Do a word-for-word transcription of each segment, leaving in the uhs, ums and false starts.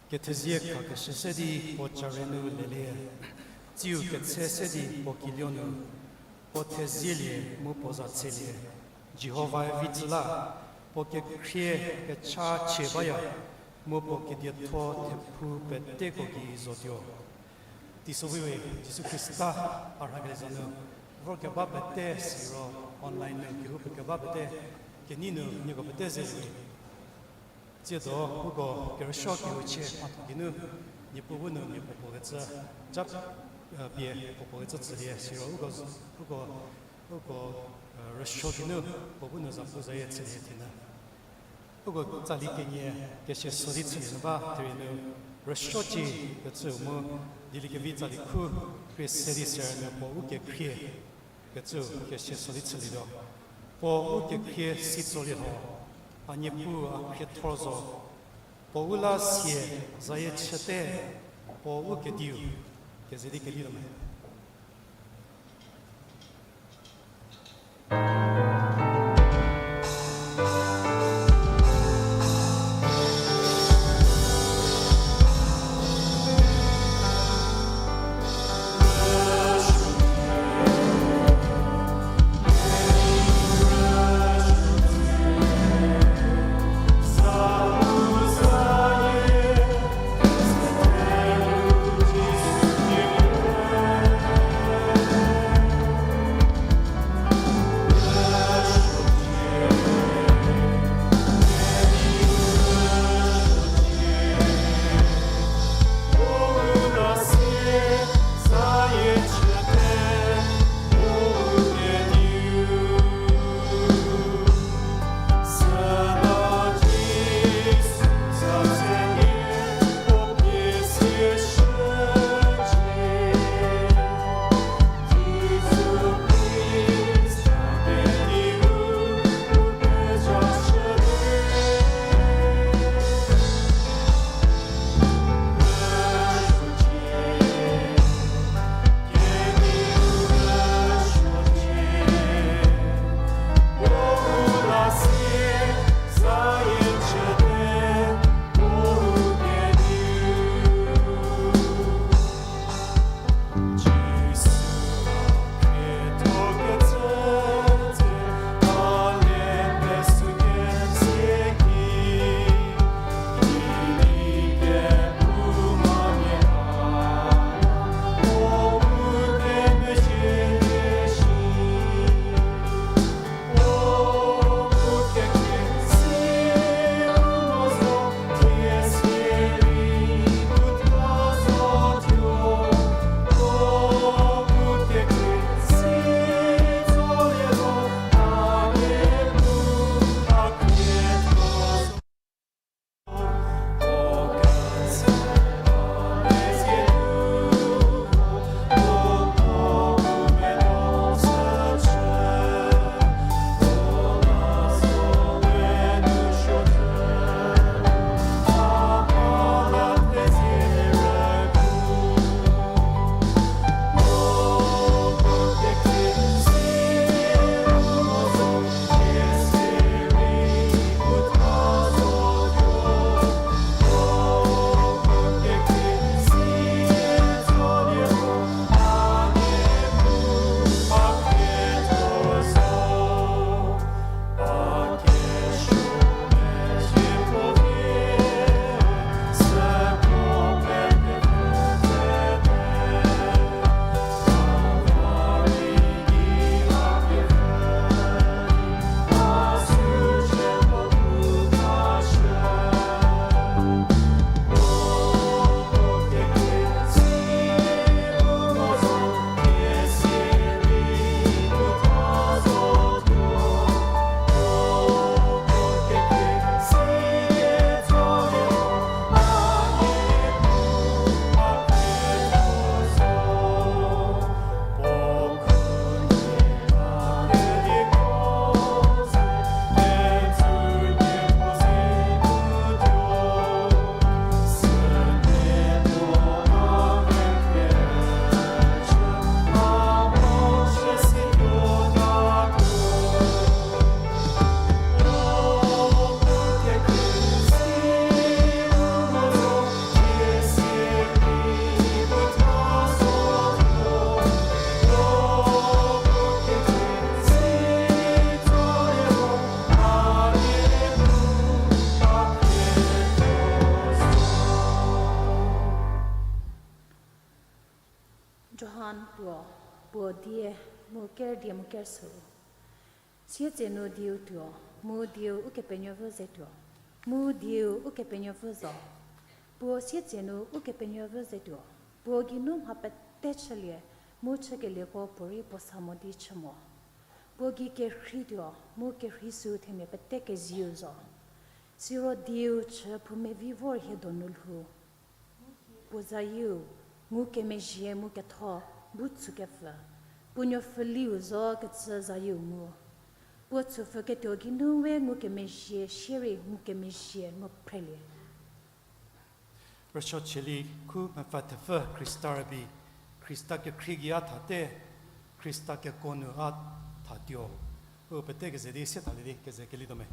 Kethezie khakeshü se di puo care nu lelie, tsiu ketse se di puo kiluo nu, puo thezielie mu puo za tselie, Jihovae vi tsü la, puo kekhrie kecha chie baya, mu puo kedietho thephu peteko gei zotuo. Teisoviwe Jisu Khrista a rhakelie za nu, vorkeba pete siro online nu kehoupuo keba pete, kenei nu nieko pete zelie. Tsiedo uko kerüsuo kehouchie mhatho geinu, Niepuu bu nu mia puo puo kecü, ja, pie puo puo kecü tsülie siro uko, uko, uko rüsuo geinu puo bu nu zapu zayie chülie thenyü. Uko tsali kenie kesie so di chülie nu ba, therie nu rüsuocie kecüu mu, dieliekevi tsali khu, krie se di ser nu puo u kekhrie kecüu kesie so di chülietuo. Puo u kekhrie si tsolie lho, a Niepuu a khriethor zo. Puo u la sie zayie chüte, puo u kediu, keze di kelietuo me. An puo, puo die, mu ker die mu ker sü. Sietsenu dieu tuo, mu dieu Ukepenuopfü ze tuo, mu dieu Ukepenuopfü zo. Puo sietsenu Ukepenuopfü ze tuo, puo geinu mha pete chülie, mu chükelieko puorei puo sa mo di chü mo. Puo gei kerhei tuo, mu kerhei sü themia pete kezieu zo. Siro dieu chü phoumevi vor hie donu lhou. Puo zayieu ngukemezhie mu ketho bu tsükepfü, puo nuopfüliu zo kecü zayieu ngu. Puo tsüpfü ketuo geinu we ngukemezhie shierei ngukemezhie ngu phrelie. Rüsuo cheli khu mepfü thepfü Khrista rübei, Khrista kekhrie gei a thate, Khrista keko nu a thatuo. U pete keze di sie thalie di keze kelituo me.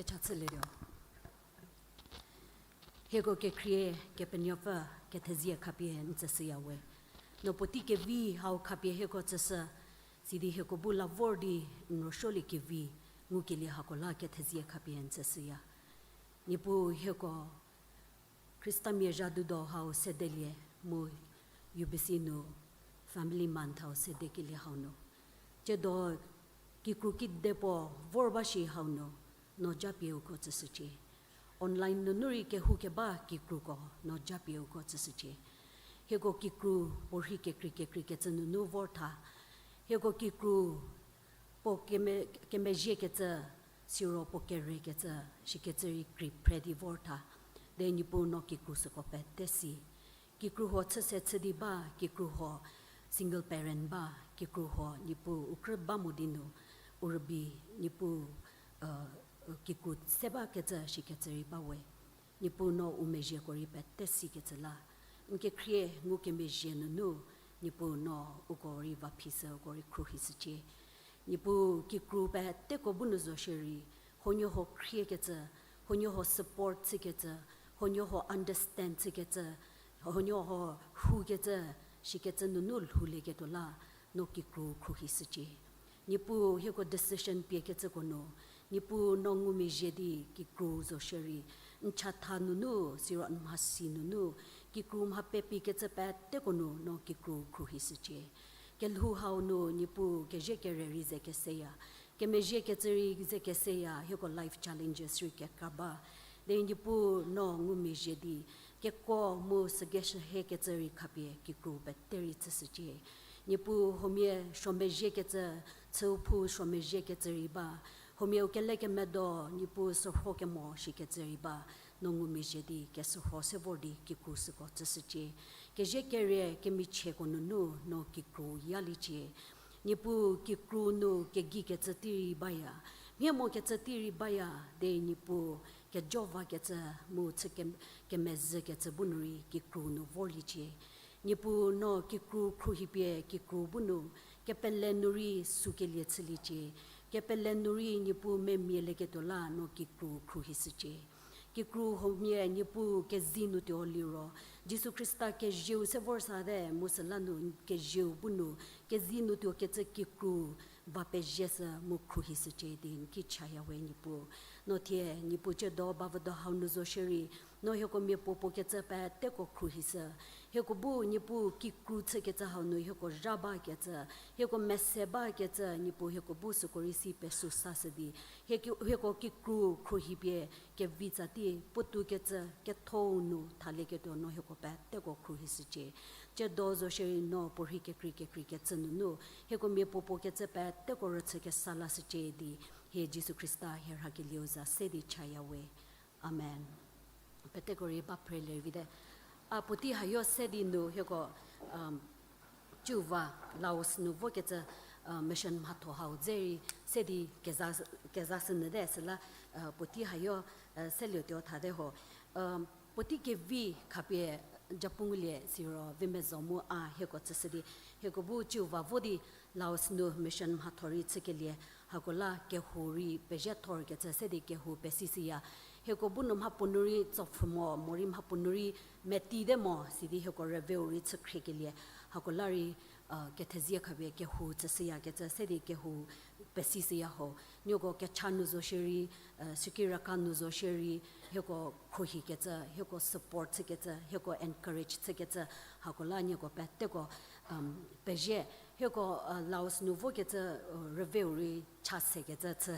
Kecha chülietuo. Hieko kekhrie Kepenuopfü kethezie khapie n tsüshüya we. No puotei kevi hau khapie hieko tsüshü, sidi hieko bu la vor di n rüsuolie kevi ngukelie hako la kethezie khapie n tsüshüya. Niepuu hieko Khristamia zha dudo hau sedelie mu U B C nu Family Month hau sedekelie hau nu. Tsiedo kikru kidepuo vor ba shi hau nu, no japie uko tsüshücie. Online nunu rei kehoukeba kikruko no japie uko tsüshücie. Hieko kikru puorhi kekrei kekrei kecü nunu vor tha. Hieko kikru puo keme-, kemezhiekecü, siro puo kerekecü, shikecü rei krei phre di vor tha. Derei Niepuu no kikru süko pete si. Kikru huo chüse chü di ba, kikru huo single parent ba, kikru huo Niepuu u krü ba mo di nu, U rübei, Niepuu, kikru se bakecü shikecü rei ba we. Niepuu no u mezhieko rei pete sikecü la, n kekhrie ngukemezhie nunu, Niepuu no uko rei vaphishü, uko rei khruohishücie. Niepuu kikru peteko bu nu zo shierei, huoniehuo khriekecü, huoniehuo support chükecü, huoniehuo understand chükecü, huoniehuo rhukecü, shikecü nunu lhoulieketuo la, no kikru khruohishücie. Niepuu hieko decision piekecüko nu, Niepuu no ngumezhie di kikru zo shierei, n chatha nunu, siro n mhasi nunu, kikru mha pepiekecü peteko nu no kikru khruohishücie. Kelhou hau nu Niepuu kezhie kere rei ze keseya, kemezhiekecü rei ze keseya, hieko life challenges rei kekra ba. Derei Niepuu no ngumezhie di, kekuo mu sügeshühekecü rei khapie kikru pete rei chüshücie. Niepuu huomia suomezhiekecü, chüu phou suomezhiekecü rei ba. Huomia u kelekemedo, Niepuu sürho kemo shikecü rei ba. No ngumezhie di kesürho se vor di kikru süko chüshücie. Kezhie kere kemichieko nunu no kikru yaliecie. Niepuu kikru nu kegikecü tei rei baya, mhie mokecü tei rei baya, derei Niepuu kejo vakecü mu chü ke-, kemezhükecü bu nu rei kikru nu vorliecie. Niepuu no kikru khruohipie kikru bu nu, kepele nu rei sükelie chüliecie, kepele nu rei Niepuu memialieketuo la no kikru khruohishücie. Kikru huomia Niepuu kezei nu tuo liro, Jisu Khrista kezieu se vor sate mu süla nu kezieu bu nu, kezei nu tuokecü kikru va pezie sü mu khruohishücie di n ki chaya we Niepuu. No thie Niepuu tsiedo bavüdo hau nu zo shierei, no hieko mia puo puokecü peteko khruohishü. Hieko bu Niepuu kikru chükecü hau nu hieko zha bakecü, hieko mese bakecü, Niepuu hieko bu süko rei si pesü sashü di, hie ki-, hieko kikru khruohipie, kevitsa tei puotoukecü kethou nu thalieketuo no hieko peteko khruohishücie. Tsiedo zo shierei no puorhi kekrei kekreikecü nunu, hieko mia puo puokecü peteko rüchü kesa lashücie di, hie Jisu Khrista hie rhakelieu za se di chaya we. Amen. Peteko rei ba phrelie vite. A puotei hayo se di nu hieko, um, Ciuva Laos nu vokecü, uh, mission mhatho hau dze rei se di keza, kezashünyü te süla, uh, puotei hayo, uh, selietuo thate ho. Um, puotei kevi khapie japu ngulie siro Vimezo mu a hieko tsüshü di, hieko bu ciuva vo di Laos nu mission mhatho rei chükelie, hako la kehou rei pezhiethorkecü se di kehou pesishüya. Hieko bu nu mhapuo nu rei tsopfhü mo, morei mhapuo nu rei meti te mo, sidi hieko rüveu rei chükhriekelie. Hako la rei, uh, kethezie khapie kehou tsüshüyakecü se di kehou pesishüya ho. Nieko kecha nu zo shierei, uh, sikiraka nu zo shierei, hieko khruohikecü, hieko support chükecü, hieko encourage chükecü, hako la nieko peteko, um, pezie. Hieko, uh, Laos nu vokecü, uh, rüveu rei cha sekecü chü.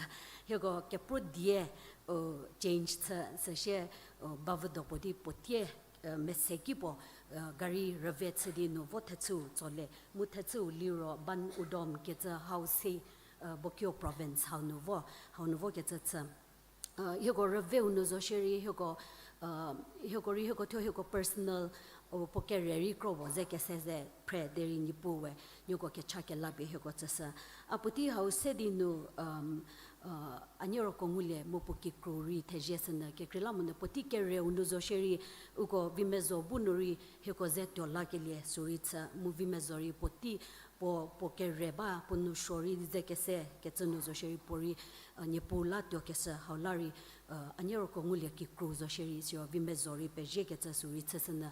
Hieko kepro die, uh, change chü, süsie, uh, bavüdo puo di puotie, uh, mese ki puo, uh, gari rüve chü di nu vo thechüu tsole. Mu thechüu liro Ban Udom kecü hau se, uh, Bokeo province hau nu vo, hau nu vokecü chü. Uh, hieko rüveu nu zo shierei hieko, uh, hieko rei hieko thuo hieko personal, uh, puo kere rei kro puo ze kese ze phre derei Niepuu we, nieko kecha kelapie hieko tsüshü. A puotei hau se di nu, um, uh, a nieko ngulie mu puo kikru rei thezie shünyü kekreilamonyü puotei kereu nu zo shierei uko Vimezo bu nu rei hieko ze tuo lakelie sü rei chü mu Vimezo rei puotei puo, puo kere ba, puo nou suo rei ze kese, kecü nu zo shierei puo rei, uh, Niepuu la tuokeshü hau la rei, uh, a nieko ngulie kikru zo shierei siro Vimezo rei peziekecü sü rei chüshünyü,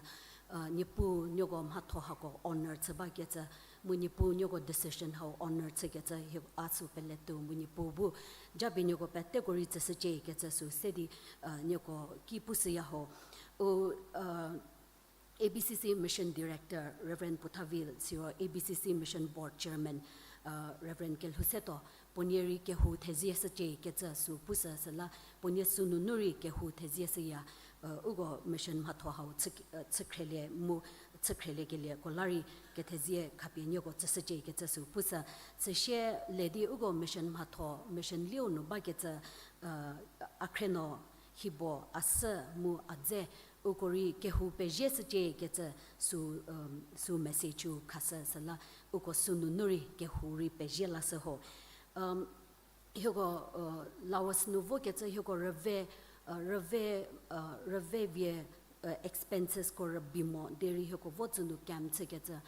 uh, Niepuu nieko mhatho hako honour chü bakecü, mu Niepuu nieko decision hau honour chükecü hie a sü peletuo mu Niepuu bu, japie nieko peteko rei tsüshücie kecü sü se di, uh, nieko ki pushüya ho. U, uh, A B C C Mission Director Reverend Puthavil siro A B C C Mission Board Chairman, uh, Reverend Kelhousetuo, puonie rei kehou thezie shücie kecü sü pushü süla, puonie sünunu rei kehou thezie shüya, uh, uko mission mhatho hau chü, uh, chükhrielie mu, chükhrieliekelieko la rei kethezie khapie nieko tsüshücie kecü sü pushü, süsie le di uko mission mhatho, mission liu nu bakecü, uh, a khrieno, hibo, a sü mu a dze, uko rei kehou pezie shücie kecü sü, um, sü message-u khashü süla, uko sünunu rei kehou rei pezie lashü ho. Um, hieko, Laos nu vokecü hieko rüve, rüve, rüve vie, expensesko rübei mo derei hieko vo tsü nu camp chükecü,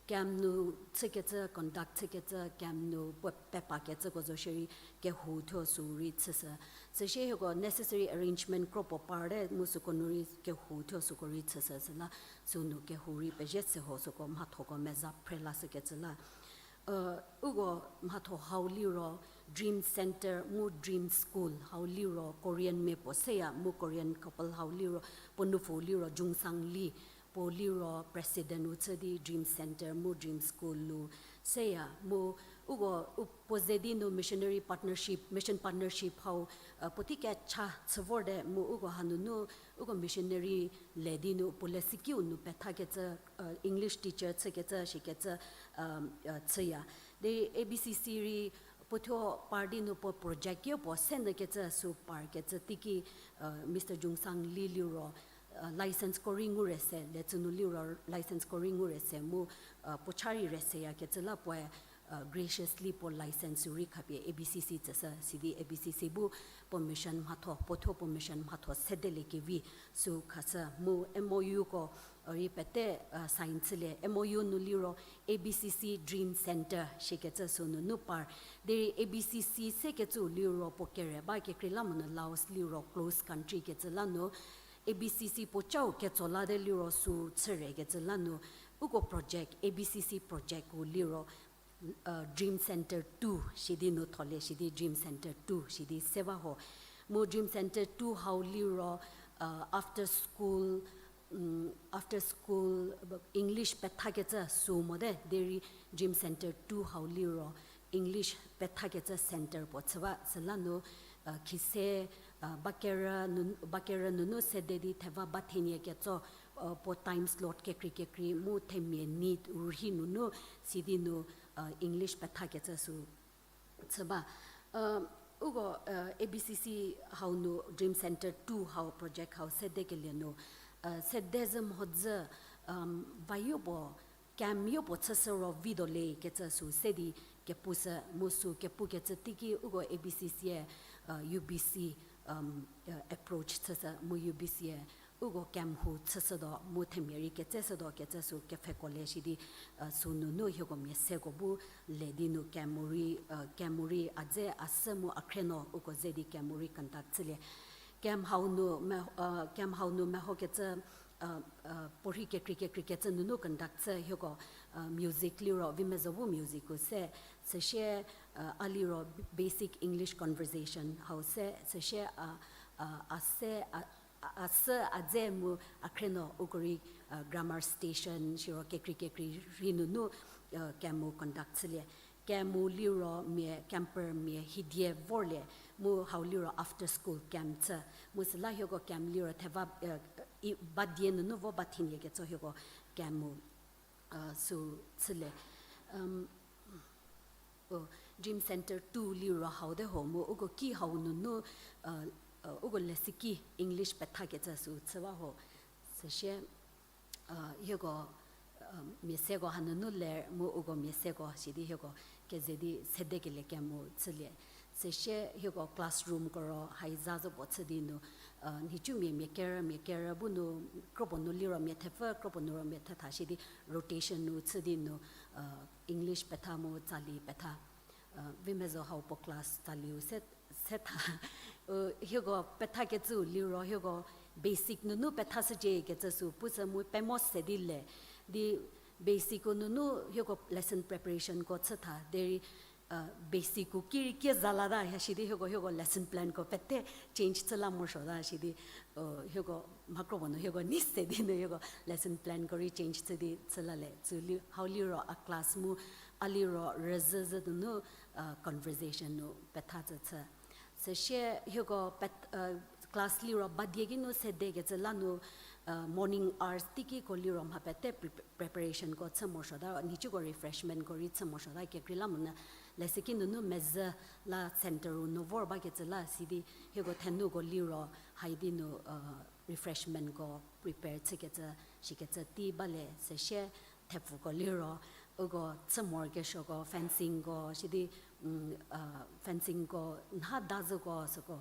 camp nu chükecü, conduct chükecü, camp nu puo pepakecüko zo shierei kehou thuo sü rei chüshü. Süsie hieko necessary arrangement kro puo parte mu süko nu rei kehou thuo süko rei chüshü süla, sünu kehou rei pezhie se ho süko mhathoko meza phrelashükecü la. Uko mhatho hau liro Dream Center mu Dream School hau liro Korean mia puo seya mu Korean couple hau liro puo nupfu liro Jungsang Lee, puo liro president u chü di Dream Center mu Dream School lu seya mu uko puo ze di nu missionary partnership, mission partnership hau puotei kecha chü vorte mu uko hanunu uko missionary le di nu puo lesikiu nu pethakecü, English teacher chükecü shikecü chüya. Derei A B C C rei puothuo par di nu puo project yopuo se nyükecü sü parkecü teiki, Mister Jungsang Lee liro licenseko rei ngure se, le tsü nu liro licenseko rei ngure se mu puo cha rei re seyakecü la puoe graciously puo license sü rei khapie A B C C tsüshü sidi A B C C bu puo mission mhatho, puothuo puo mission mhatho sedeliekevi sü khashü mu M O Uko rei pete sign chülie. M O U nu liro A B C C Dream Center shikecü sü nunu par. Derei A B C C sekecü liro puo kere ba kekreilamonyü Laos liro closed country kecü la nu, A B C C puo chau ketso late liro sü chürekecü la nu, uko project A B C C projectko liro Dream Center two shidi nu tholie shidi Dream Center two shidi se ba ho. Mu Dream Center two hau liro after school, after school English pethakecü sü mote derei Dream Center two hau liro English pethakecü center puo chü ba süla nu, khise, bakerü nunu sede di theva ba thenie ketso puo time slot kekrei kekrei mu themia need rhi nunu sidi nu English pethakecü sü chü ba. Uko A B C C hau nu Dream Center two hau project hau sedekelie nu sede zhü mhodzü, vayo puo camp yopuo chüshü ro vi dolekecü sü se di kepushü mu sü kepukecü teiki uko A B C C-e U B C approach chüshü mu U B C-e uko camp hu chüshütuo mu themia rei ketseshütuo kecü sü kepfheko le shidi sü nunu hieko mia seko bu le di nu camp-u rei, camp-u rei a dze a sü mu a khre no uko ze di camp-u rei conduct chülie. Camp hau nu, camp hau nu mehokecü puorhi kekrei kekreikecü nunu conduct chü hieko music liro Vimezo bu music-u se, süsie a liro basic English conversation hau se, süsie a, a se, a sü a dze mu a khre no uko rei grammar station siro kekrei kekrei rei nunu camp-u conduct chülie. Camp-u liro mia camper mia hiedie vorlie, mu hau liro after school camp chü. Mu süla hieko camp liro theva, ba die nunu vo ba thenie ketso hieko camp-u sü chülie. Dream Center two liro hau te ho mu uko ki hau nunu uko lesiki English pethakecü sü chü ba ho. Süsie hieko mia seko hanunu ler mu uko mia seko sidi hieko keze di sedekelie camp-u chülie. Süsie hieko classroomko ro hai za zo puo chü di nu, nhicumia mia kerü mia kerü bu nu, kropuo nu liro mia thepfü, kropuo nu ro mia thetha shidi rotation nu chü di nu English petha mu tsali petha. Vimezo hau puo class tsaliu se, se tha. Hieko pethakecüu liro hieko basic nunu pethashücie kecü sü pushü mu pemo se di le. Di basic-u nunu hieko lesson preparationko chü tha derei basic-u ki rei kie za lata hashidi hieko, hieko lesson planko pete change chü la morosuota shidi, hieko mha kropuo nu hieko nei se di nu hieko lesson planko rei change chü di chü la le. Sü hau liro a class mu a liro rüzhü zhü nunu conversation nu petha tsü chü. Süsie hieko class liro ba die ki nu sedekecü la nu morning hours teikiko liro mha pete preparationko chü morosuota, nhicuko refreshmentko rei chü morosuota, kekreilamonyü lesiki nunu mezhü la center-u nu vor bakecü la sidi hieko thenuko liro hai di nu refreshmentko prepare chükecü shikecü tei ba le. Süsie thepfuko liro uko chü morokesuoko, fencingko, sidi, fencingko, nha dazüko, süko,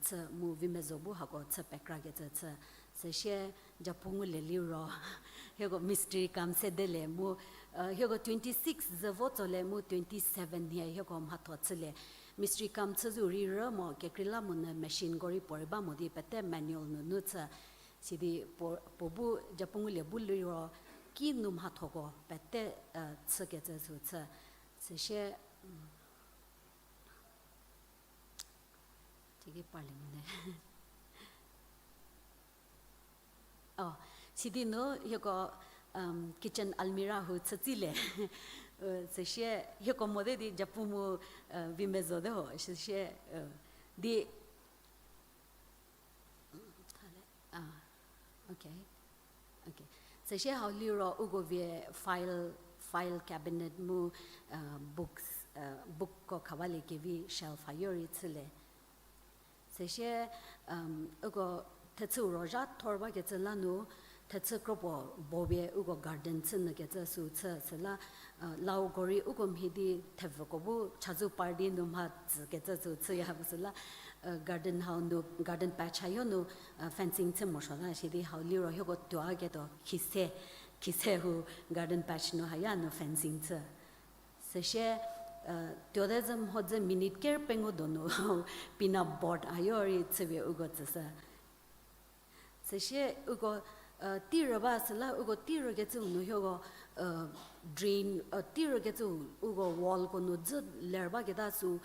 chü mu vimezo bu hako chü pekrakecü chü. Süsie japu ngulie liro, hieko mistri kam sede le mu, hieko twenty-six ze vo tsolie mu twenty-seven hie hieko mhatho chülie. Mistri kam chü zo rei rü mo, kekreilamonyü machineko rei puorei ba mo di pete manual nunu chü. Sidi puo, puo bu japu ngulie bu liro, kinu mhathoko pete, chükecü sü chü. Süsie, tiki parlie mo le. O, sidi nu hieko, kitchen almirah hu chütsilie. Süsie hieko mote di japu mu, vimezo te ho, süsie, di Okay. Süsie hau liro uko vie file, file cabinet mu, books, bookko khawalie kevi shelf hayo rei chülie. Süsie, uko thechü ro zha thor bakecü la nu, thechü kropuo bo vie uko garden chü nyükecü sü chü süla, lauko rei uko mhie di thevüko bu chazou par di nu mha tsükecü sü chüya süla, garden hau nu, garden patch hayo nu, fencing chü morosuo la sidi hau liro hieko tuoyaketuo khise, khise hu garden patch nu haya nu fencing chü. Süsie, tuote zü mhodzü minute ker pengou donu, pin-up board hayo rei chüpie uko tsüshü. Süsie uko, tirü ba süla uko tirükecüu nu hieko, drain, tirükecüu uko wallko nu dzü ler baketa sü,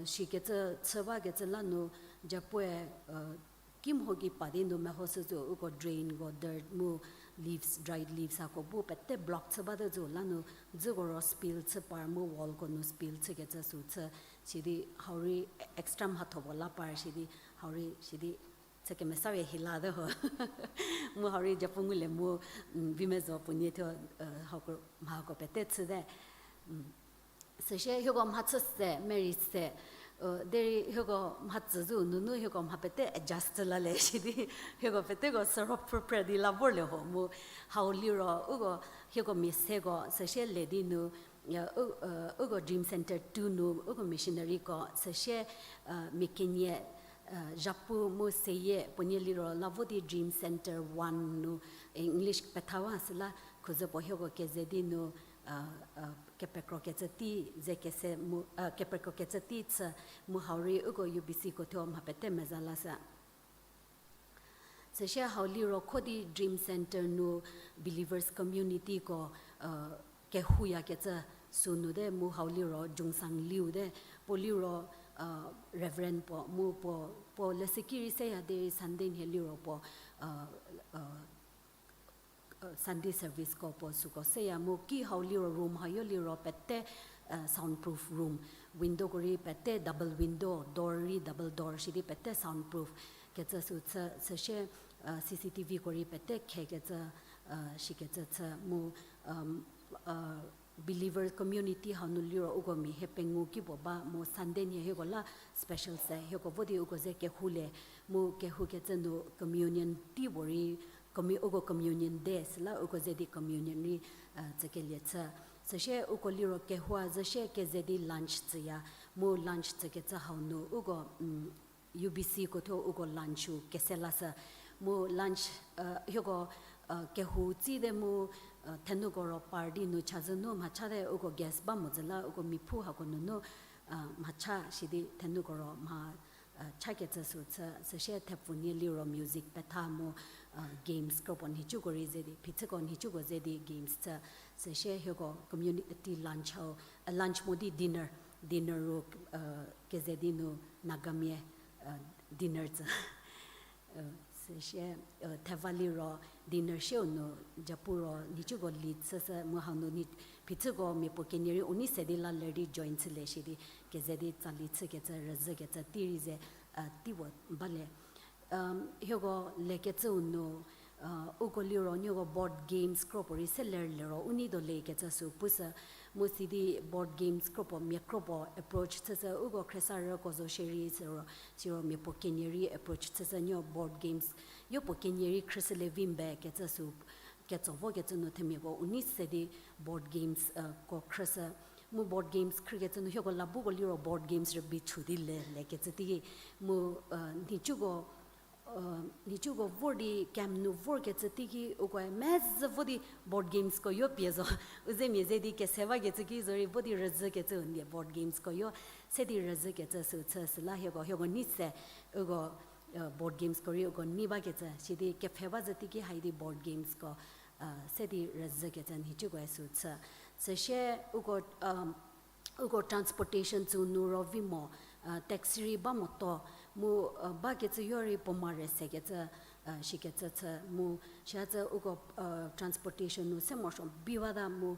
shikecü chü bakecü la nu, japuoe, kimho ki pa di nu mehoshü zo uko drainko dirt mu leaves, dried leaves hako bu pete block chü bate zo la nu, dzüko ro spill chü par mu wallko nu spill chükecü sü chü, sidi hau rei extra mhatho puo la par sidi, hau rei sidi chü kemesa we hi la te ho. Mu hau rei japu ngulie mu, vimezo puonie thuo, hako, mhako pete chüte. Süsie hieko mhachü se, merei se, derei hieko mhatsü zü nunu hieko mha pete adjust la le sidi, hieko peteko sü ro phrüphrü di la vorlie ho mu, hau liro uko hieko mia seko süsie le di nu, uko Dream Centre two nu uko missionaryko süsie, mia kenie, zhapu mu seyie puonie liro la vo di Dream Centre one nu, English pethawa süla khuzü puo hieko keze di nu, kepekrokecü tei ze kese mu, kepekrokecü tei chü mu hau rei uko U B Cko thuo mha pete meza lashü. Süsie hau liro kho di Dream Centre nu believers communityko, kehouyakecü sü nu te mu hau liro Jungsang Liu te, puo liro, Reverend puo mu puo, puo leshüki rei seya derei Sunday nhie liro puo, Sunday serviceko puo süko seya mu ki hau liro room hayo liro pete, soundproof room, windowko rei pete double window, door rei double door shidi pete soundproof kecü sü chü, süsie, C C T Vko rei pete khekecü, shikecü chü mu, believer community hau nu liro uko mia hie pengou kipuo ba mu Sunday nhie hieko la special se hieko vo di uko ze kehoulie mu kehoukecü nu communion tei puorei, commu-, uko communion day süla uko ze di communion rei, tsükelie chü. Süsie uko liro kehoua zhüsie keze di lunch tsüya mu lunch tsükecü hau nu uko, U B Cko thuo uko lunchu kese lashü. Mu lunch, hieko, kehou tsite mu, thenuko ro par di nu chazü nu mhachate uko guest ba mo zü la uko miphu hako nunu, mhacha shidi thenuko ro mha, chakecü sü chü, süsie thepfunie liro music petha mu, games kropuo nhicuko rei ze di, phichüko nhicuko ze di games chü, süsie hieko community lunch hau, lunch mo di dinner, dinner ro, keze di nu Nagamia, dinner tsü. Süsie, theva liro dinner sieu nu japu ro nhicuko lead chüshü mu hau nu phichüko mia puo kenie rei u nei se di la ler di join chülie shidi keze di tsali chükecü rüzhükecü tei rei ze, tei puo balie. Hieko lekecüu nu, uko liro nieko board games kropuo rei se ler liro u nei do lekecü sü pushü, mu sidi board games kropuo mia kropuo approach chüshü uko khriesarüko zo shierei siro, siro mia puo kenie rei approach chüshü nieko board games, yo puo kenie rei khrüshülie vi mbe kecü sü ketso vokecü nu themiako u nei se di board games ko khrüshü. Mu board games khrükecü nu hieko la buko liro board games rübei chü di le lekecü teiki. Mu nhicuko, nhicuko vor di camp nu vorkecü teiki ukoe mezhü vo di board games ko yo pie zo. U zemia ze di kese bakecü ki zorei vo di rüzhükecü ndie board games ko yo se di rüzhükecü sü chü süla hieko, hieko nei se uko board games ko rei uko nei bakecü, sidi kepfhe ba zhü teiki hai di board games ko se di rüzhükecü nhicukoe sü chü. Süsie uko, uko transportation tsü nu ro vi mo, taxi rei ba moto, mu bakecü yo rei puo mare sekecü, shikecü chü mu, shicü uko transportation nu se morosuo bi bata mu,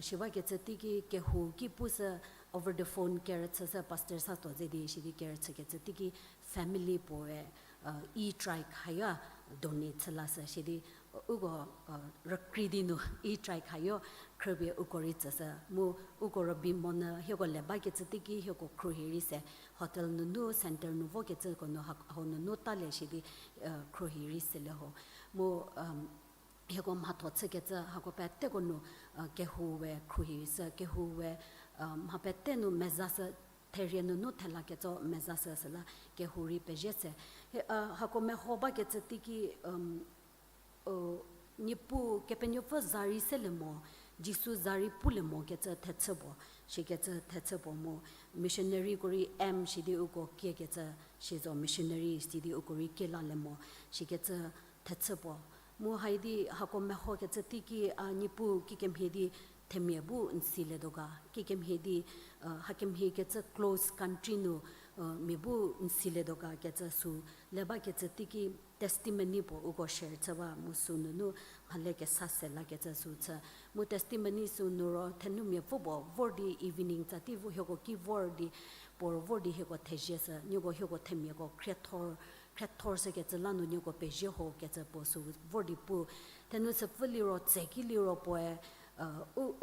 shibakecü teiki kehou ki pushü, over the phone kerüchüshü pastor sa tuo ze di sidi kerüchükecü teiki family puoe e-trike haya donate chü lashü sidi uko rükrei di nu e-trike hayo khrüpie uko rei tsüshü mu uko rübei monyü hieko le bakecü teiki hieko khruohi rei se hotel nunu centre nu vokecüko nu ha, hau nunu talie sidi khruohi rei se le ho. Mu hieko mhatho chükecü hako peteko nu kehou we khruohi shü, kehou we mha pete nu mezashü, therie nunu thela ketso mezashü süla kehou rei pezhie se. Hako meho bakecü teiki Niepuu Kepenuopfü za rei selie mo, Jisu za rei pulie mokecü thechü puo, shikecü thechü puo mu missionaryko rei M shidi uko kiekecü shi zo missionary sidi uko rei kie lalie mo, shikecü thechü puo. Mu hai di hako mehokecü teiki a Niepuu kikemhie di themia bu n silietuo ga, kikemhie di hakemhie kecü close country nu mia bu n silietuo ga kecü sü le bakecü teiki testimony puo uko share chü ba mu sü nunu mhale kesa se lakecü sü chü. Mu testimony sü nu ro thenumia pfü puo vor di evening tsa tei hieko ki vor di puo ro vor di hieko thezie shü, nieko hieko themiako khriethor, khriethor shükecü la nu nieko pezie ho kecü puo sü vor di pu. Thenu süpfü liro tse ki liro puoe u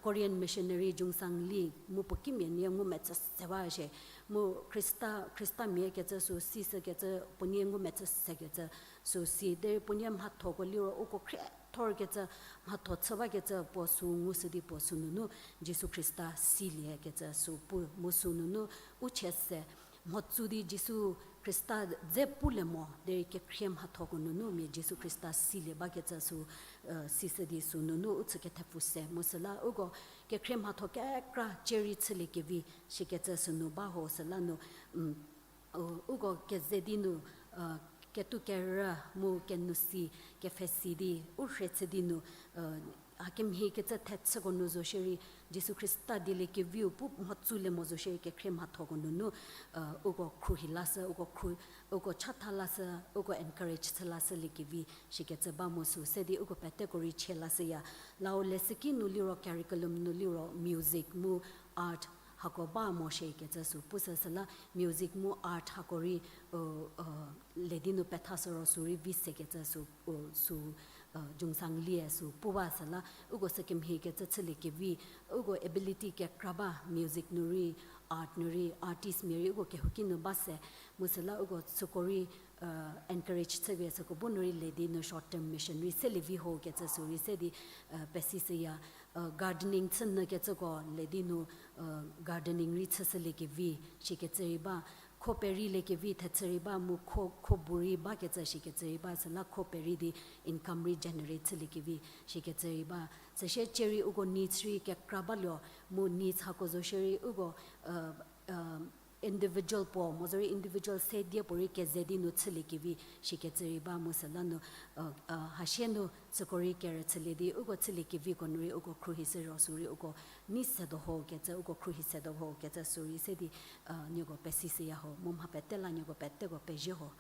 Korean missionary Jungsang Lee mu puo kimia nie ngumetsü se ba shie. Mu Khrista, Khristamia kecü sü si shükecü puo nie ngumetsü sekecü sü si derei puo nie mhathoko liro uko khriethorkecü mhatho chü bakecü puo sü ngushü di puo sü nunu Jisu Khrista siliekecü sü pu mu sü nunu u chie se mhodzü di Jisu Khrista dze pulie mo derei kekhrie mhathoko nunu mia Jisu Khrista silie bakecü sü sishü di sü nunu u chü kethepfu se mu süla uko kekhrie mhatho kekra cierei chüliekevi shikecü sünu ba ho süla nu uko keze di nu ketukerü mu kenusi kepfhesi di u rhie chü di nu hakemhie kecü thechüko nu zo shierei Jisu Khrista dieliekeviu pu mhodzülie mo zo shierei kekhrie mhathoko nunu uko khruohi lashü, uko khruohi, uko chatha lashü, uko encourage chü lashüliekevi shikecü ba mu sü se di uko peteko rei chie lashüya. Lao lesüki nu liro curriculum nu liro music mu art hako ba mo shikecü sü pushü süla music mu art hako rei le di nu pethashü ro sü rei vi sekecü sü, sü Jungsang Lee sü pu ba süla uko sükemhie kecü chüliekevi uko ability kekra ba music nu rei, art nu rei, artistmia rei uko kehouki nu ba se mu süla uko süko rei encourage chüpie süko bu nu rei le di nu short term mission rei selievi ho kecü sü rei se di pesishüya. Gardening chü nyü kecüko le di nu gardening rei chüshüliekevi shikecü rei ba, kho pereiliekevi thechü rei ba mu kho, kho bu rei bakecü shikecü rei ba süla kho perei di income rei generate chüliekevi shikecü rei ba. Süsie cierei uko needs rei kekra baluo mu needs hako zo shierei uko individual puo mo zorei individual se die puorei keze di nu chüliekevi shikecü rei ba mu süla nu hasie nu süko rei kerüchülie di uko chüliekeviko nu rei uko khruohishü ro sü rei uko nei setuo ho kecü, uko khruohi setuo ho kecü sü rei se di nieko pesishüya ho mu mha pete la nieko peteko pezie ho.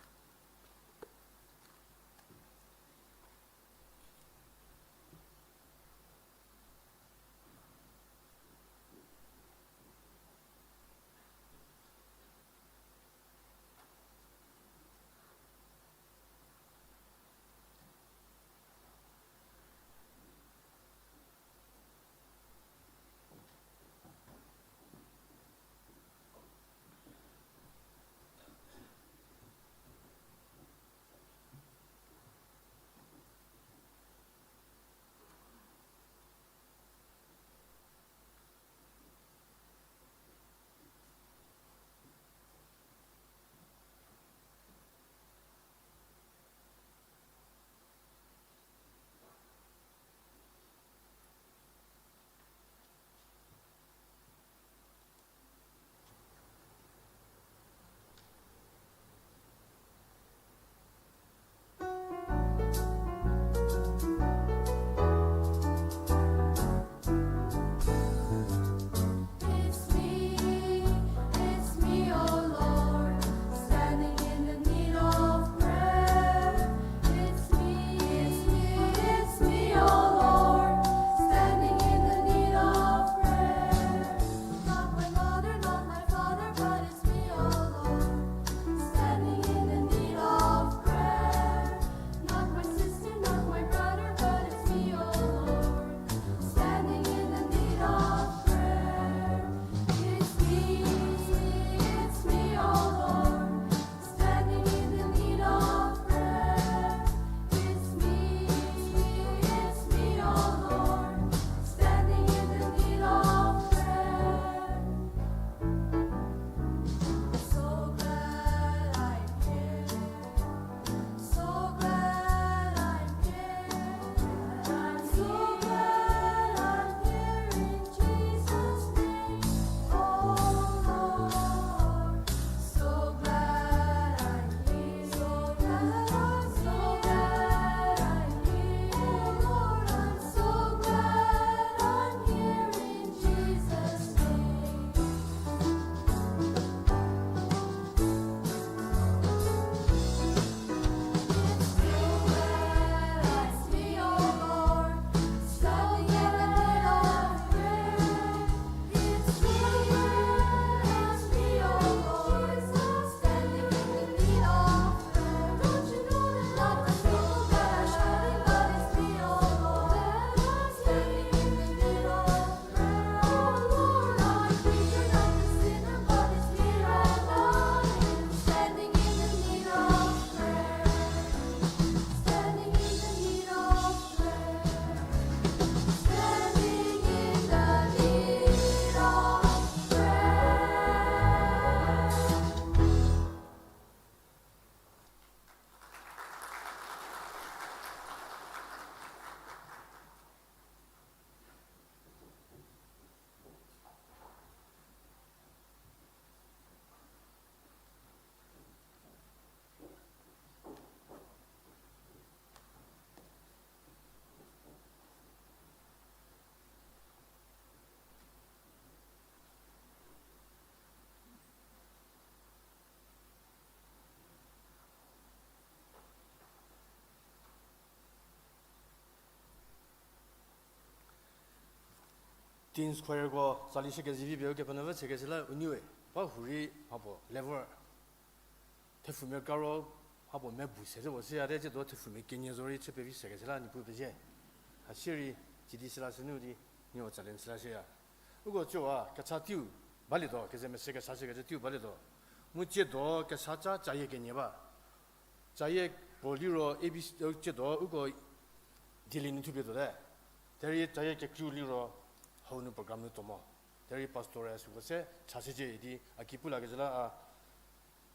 Teens choirko tsali shü kezivi pie Ukepenuopfü tsekeshü la u neiwe. Ba hurei mhapuo level thepfumia karo, mhapuo mebu se zhü puo shüya te, tsiedo thepfumia kenie zorei chü pevi sekeshü la Niepuu pezie. Hasierei, tsidi süla sünu di, nieko challenge süla shüya. Uko tsuowa kecha teiu balietuo, keze mese kecha shükecü teiu balietuo. Mu tsiedo kecha ca cayie kenie ba. Cayie puo liro A B C, tsiedo uko dieli nu thupie tuote. Derei cayie kekreiu liro hau nu program nu tuo mo. Derei pastor-e süko se chashücie di a ki pu lakecü la a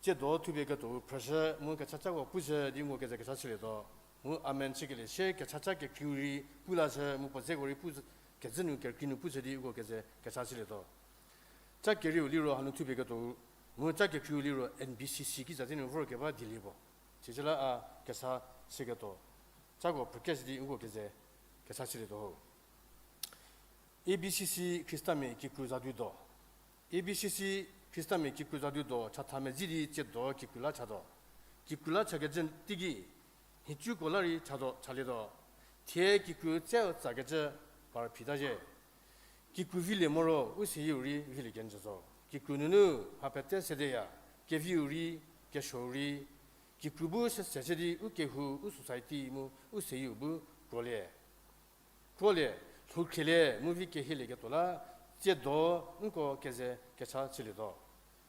tsiedo thupie ketuou phrüshü mu kecha cako pushü di uko keze kecha chülietuo. Mu amen chükelie sie kecha ca kekreiu rei pu lashü mu puo dzeko rei pu, kezhü nu kerkei nu pushü di uko keze kecha chülietuo. Ca kerieu liro hanu thupie ketuou, mu ca kekreiu liro N B C C kizatse nu vorkeba dieli puo. Sicü la a kecha chüketuo. Cako phrükeshü di uko keze kecha chülietuo ho. A B C C Khristamia kikru zadu do. A B C C Khristamia kikru zadu do chatha medzi di tsiedo kikru la chatuo. Kikru la chakecü teiki, nhicuko la rei chatuo, chalietuo. Thie kikru tseu tsakecü par phita zhie. Kikru vilie moro u seyieu rei vilie kenjü zo. Kikru nunu mha pete sedeya, keviu rei, kesuou rei, kikru bu se, seshü di u kehou, u society mu u seyieu bu krolie. Krolie, lhoukhrilie mu vi kehielie ketuo la, tsiedo nko keze kecha chülietuo.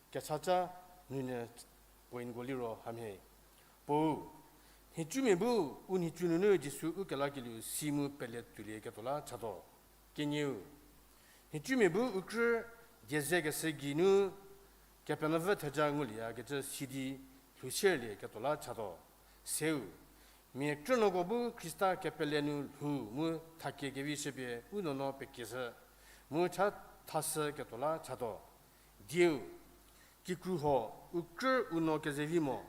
Kecha ca nunu pointko liro hamhie. Puou, nhicumia bu u nhicu nunu Jisu u kelakelieu si mu pele tuolie ketuo la chatuo. Kenieu, nhicumia bu u krü dieze keshü geinu Kepenuopfü theja ngulieyakecü si di lhou sierlie ketuo la chatuo. Seu, mia krünuoko bu Khrista kepele nu lhou mu thakie kevi shüpie u nuonuo pekieshü, mu cha thashü ketuo la chatuo. Dieu, kikru huo u krü u nuo kezevi mo,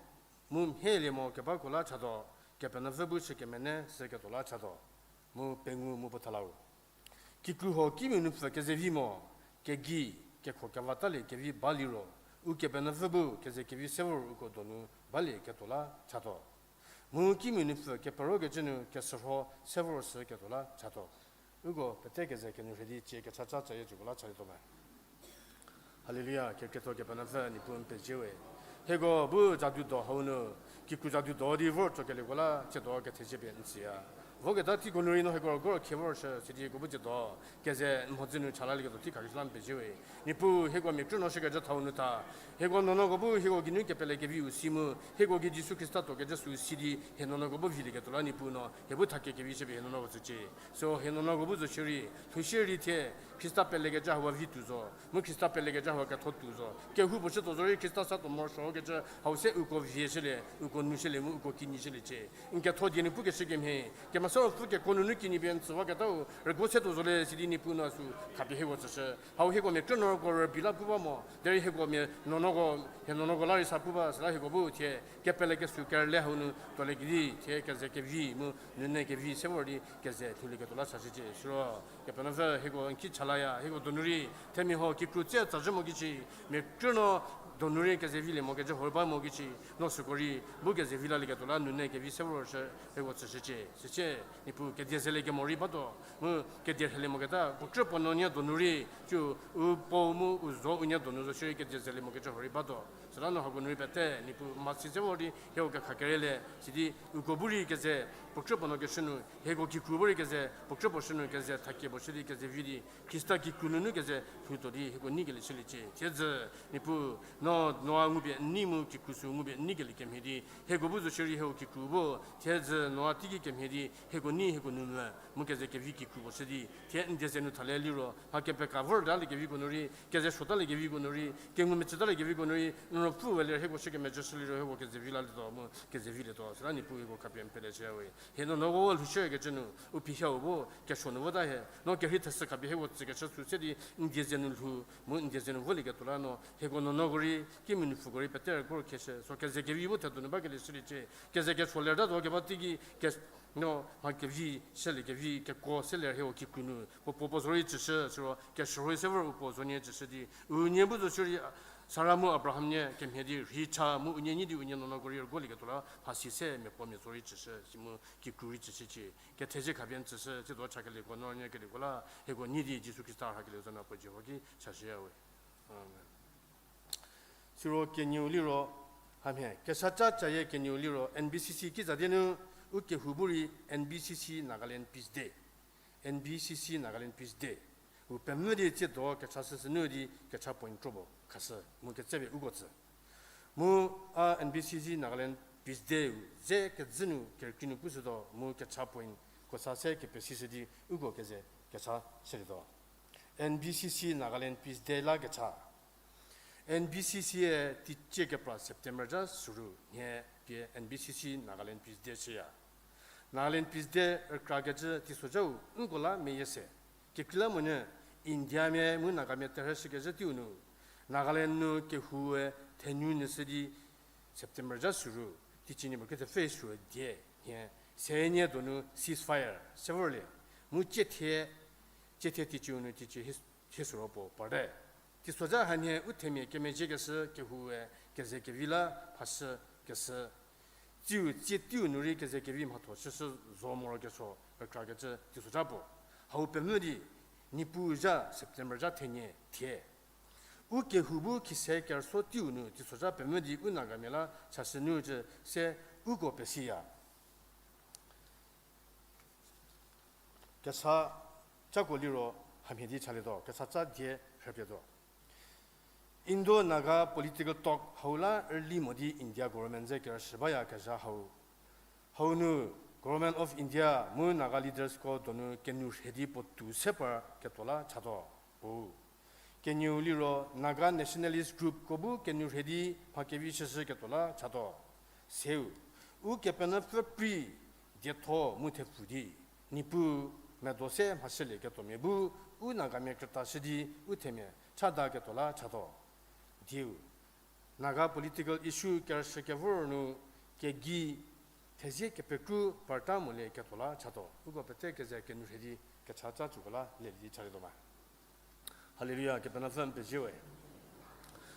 mu mhielie mo kebako la chatuo, Kepenuopfü bu chü kemenei shüketuo la chatuo, mu pengou mu puo thalau. Kikru huo kimiu nupfü kezevi mo, kegei, kekho kevatalie kevi baliro, Ukepenuopfü bu keze kevi se vor uko donu balieketuo la chatuo. Mu kimiu nupfü keperokecü nu kesürho se vor shüketuo la chatuo. Uko pete keze kenu rhei di cie kecha ca cayie cüko la chalietuo me. Haleluya, kekrietho Kepenuopfü Niepuu n pezie we. Hieko bu zadu do hau nu, kikru zadu do di vor tsokelieko la tsiedo kethezie pie n tsüya. Voketa teiko nu rei no hieko rügor khie vor shü sidi hieko bu tsiedo keze n mhodzü nu chalalieketuo tei khakeshü la n pezie we. Niepuu hieko mia krünuo shükecü thau nu tha, hieko nuonuoko bu hieko geinu kepele keviu si mu hieko gei Jisu Khrista tuokecü süu si di hie nuonuoko bu vilieketuo la Niepuu no hie bu thakie kevi shüpie hie nuonuoko tsücie. So hie nuonuoko bu zo shierei, lhou shierei thie, Khrista pelekecü hawa vi tuo zo, mu Khrista pelekecü hawa ketho tuo zo. Kehoupuo shütuo zorei Khrista sa tuo morosuokecü hau se uko vie shülie, uko nu shülie mu uko kinyi shüliecie. N ketho die nu pukeshü kemhie, Kemesa Ruopfü kekuo nunu kinyi pie n tsüwaketau rüguo se tuo zo le sidi Niepuu no süu khapie hieko tsüshü. Hau hieko mia krünuoko rübei la pu ba mo, derei hieko mia nuonuoko, hie nuonuoko la rei sa pu ba, süla hieko bu thie kepele kesü kerüle hau nu tuolie kedi thie keze kevi mu nune kevi se vor di keze lhoulieketuo la chashücie. Siro Kepenuopfü hieko n ki chalaya, hieko donu rei themia huo kikru tse tsazhü mo kishi, mia krünuo donu rei keze vilie mokecü huo ba mo kishi, no süko rei bu keze vi lalieketuo la nune kevi se vor shü hieko tsüshücie. Sücie, Niepuu kedie zelie kemo rei batuo, mu kedie rheilie moketa puo krü puo nuo nie donu rei, ciu u puo mu u zo u nie donu zo shierei kedie zelie mokecü huo rei batuo. Süla no hako nu rei pete Niepuu mhasi se vor di hieko kekha kerelie sidi uko bu rei keze puo krü puo nuo keshü nu, hieko kikru bu rei keze puo krü puo shü nu keze thakie puo shü di keze vi di Khrista kikru nunu keze lhoutuo di hieko neikelie chüliecie. Thiedzü Niepuu no Noa ngupie n nei mu kikru süu ngupie n neikelie kemhie di hieko bu zo shierei hieko kikru bu thiedzü Noa teiki kemhie di hieko nei hieko nu me mu keze kevi kikru puo shü di thie n die ze nu thalie liro mha kepeka vortalie keviko nu rei, keze suotalie keviko nu rei, kengumecütalie keviko nu rei n Ruopfü we ler hieko shü kemejü shü liro hieko keze vi lalietuo mu keze vilietuo. Süla Niepuu hieko khapie n pele chüya we. Hie nuonuoko lhoushükecü nu u phi hiau bu kesuo nu vota hie no kerhei thesü khapie hieko tsükeshü süu se di n die ze nu lhou mu n die ze nu volieketuo la no hieko nuonuoko rei kimiu nupfüko rei pete rügor khieshü so keze kevi bu thedo nu bakelie shüliecie. Keze kesuo lertatuo keba teiki ke no mha kevi, selie kevi kekuo se ler hieko kikru nu puo puo puo zorei tsüshü siro keshürhoi se vor u puo zo nie tsüshü di u nie bu zo shierei Sara mu Abraham nie kemhie di rhei cha mu unie nyi di unie nuonuoko rei rüguolieketuo la mhasi se miapuo miatso rei tsüshü, si mu kikru rei tsüshücie. Kethezie khapie n tsüshü, tsiedo chakelieko, nuonuokelieko la hieko nyi di Jisu Khrista rhakelieu za nu puo Jihova ki chashüyawe. Amen. Siro kenieu liro, hamhie, kesaca cayie kenieu liro N B C C kiza die nu, u kehou bu rei N B C C Nagaland Peace Day. N B C C Nagaland Peace Day. U pemvü di tsiedo kecha süsü nu di kecha point krobo khashü mu ketsepie uko tsü. Mu a N B C C Nagaland Peace Day u ze kezhü nu kerükrie nu pushütuo mu kecha point ko sa se kepesishü di uko keze kecha shülietuo. N B C C Nagaland Peace Day la kecha. N B C C-e teicie kepra September zha süru nhie pie N B C C Nagaland Peace Day chüya. Nagaland Peace Day rükrakecü teisozhau nko la meyie se. Kekreilamonyü Indiamia mu Nagamia terhüshükezhü teiu nu, Nagaland nu kehoue thenu nyüshü di September zha süru, teicie nie puo kethepfü süru die nhie, senie donu ceasefire se vorlie. Mu ciethie, ciethie teicieu nu teicie hie, hie süro puo parte. Teisozha hanhie u themia kemezhiekeshü kehoue keze kevi la phashükeshü. Tsiu tsie teiu nu rei keze kevi mhatho shüshü zo morokesuo rükrakecü teisozha puo. Hau pemvü di, Niepuu zha September zha thenie thie. U kehou bu khise kerüsuo teiu nu teisozha pemvü di u Nagamia la chashü nu cü se uko pesiya. Kesa cako liro hamhie di chalietuo, kesa ca die rhüpietuo. Indo-Naga political talk hau la rüli mo di India government ze kerüshü bayakezha hau. Hau nu Government of India mu Naga leadersko donu kenourhei di puotou se par ketuo la chatuo. Puo kenieu liro Naga nationalist groupko bu kenourhei di mha kevi shüshü ketuo la chatuo. Seu, Ukepenuopfü prei dietho mu thepfu di, Niepuu medo se mhashülieketuomia bu u Nagamia krütashü di u themia chadaketuo la chatuo. Diu, Naga political issue kerüshü kevor nu kegei thezie kepekru parta molieketuo la chatuo. Uko pete keze kenourhei di kecha ca cüko la lelie di chalietuo ma. Hallelujah, Kepenuopfü n pezie we.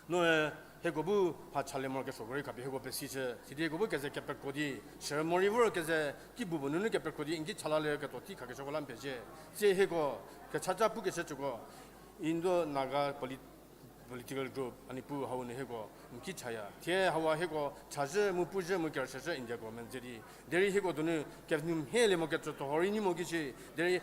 Noe hieko bu mha chalie morokesuoko rei khapie hieko pesishü, sidi hieko bu keze kepekro di, shürü morei vor keze kibu puo nunu kepekro di n ki chalieketuo tei khakeshüko la n pezie. Tsie hieko kecha ca pukeshü cüko, Indo-Naga polit-, political group, a Niepuu hau nu hieko n ki chaya. Thie hau hieko chazhü mu puzhü mu kerüshüzhü India government ze di. Derei hieko donu kenoumhielie mokecü tuo rei nyi mo ki shi. Derei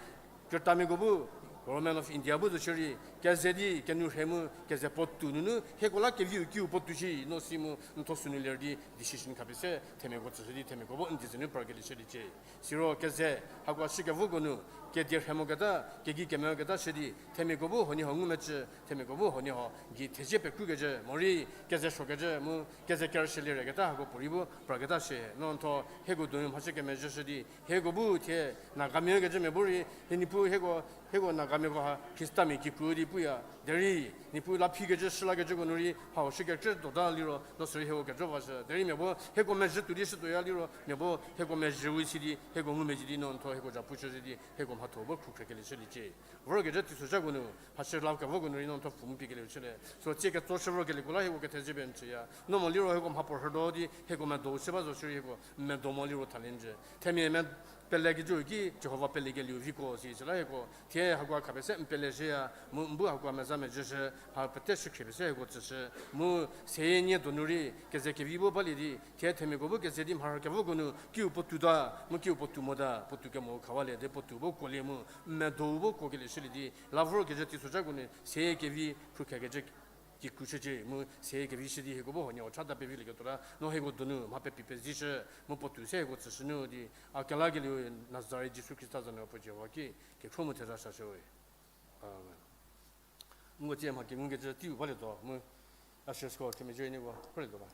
krütamiako bu, Government of India bu zo shierei, keze di kenourhei mu keze puotou nunu hieko la keviu kiu puotou shi, no si mu n thuo sünu ler di decision khapie se themiako tsüshü di themiako bu n die ze nu parkelieshüliecie. Siro keze hakoa shükevoko nu, kedie rhe moketa, kegei kemeüketa shü di themiako bu huoniehuo ngumecü, themiako bu huoniehuo gei thezie pekrukecü morei keze suokecü mu keze kerüshülie reketa hako puorei bu parketa shie. No n thuo hieko donu mhachü kemezhüshü di hieko bu thie Nagamia ükecü mia bu rei, hie Niepuu hieko, hieko Nagamiako ha Khristamia kikru di puya. Derei Niepuu la phikecü shülakecüko nu rei hau shükekrü tuota liro no sürei hieko kejo vashü. Derei mia bu hieko mezhü tuo di shütuoya liro mia bu hieko mezhü wi si di hieko ngumezhie di no n thuo hieko zhapu chüzhü di hieko mhatho bu khrukhrekelieshüliecie. Vorkezhü teisozhako nu, mhachü la kevoko nu rei no n thuo pfhü mu piekelie chülie. So tsie ketsoshü vorkelieko la hieko kethezie pie n tsüya. No mo liro hieko mhapuo rhüdo di hieko medo chü ba zo shierei hieko medo mo liro thalie njü. Themia me pelekecü ki Jihova pelekelieu viko si süla hieko thie hakoa khapie se n pelezhüya, mu n bu hakoa meza mezhüshü, ha pete shükhriepie se hieko tsüshü, mu seyie nie donu rei keze kevi bu balie di, thie themiako bu keze di mharhü kevoko nu kiu puotou ta, mu kiu puotou mota, puotou kemo khawalie di puotou bu kuolie mu, n medou bu kuokelieshülie di, la vorkezhü teisozhako nu seyie kevi khrukhrekecü kikru chücie, mu seyie kevi shü di hieko bu huoniehuo chata pevilieketuo la, no hieko donu mha pepi pezishü, mu puotou se hieko tsüshü nu di, a kelakelieu Nazaret Jisu Khrista za nu puo Jihova ki kekhro mu thezha shashüwe. Amen. Nko tsie mha kengukecü teiu balietuo, mu ushersko themia jü nieko krolietuo ba.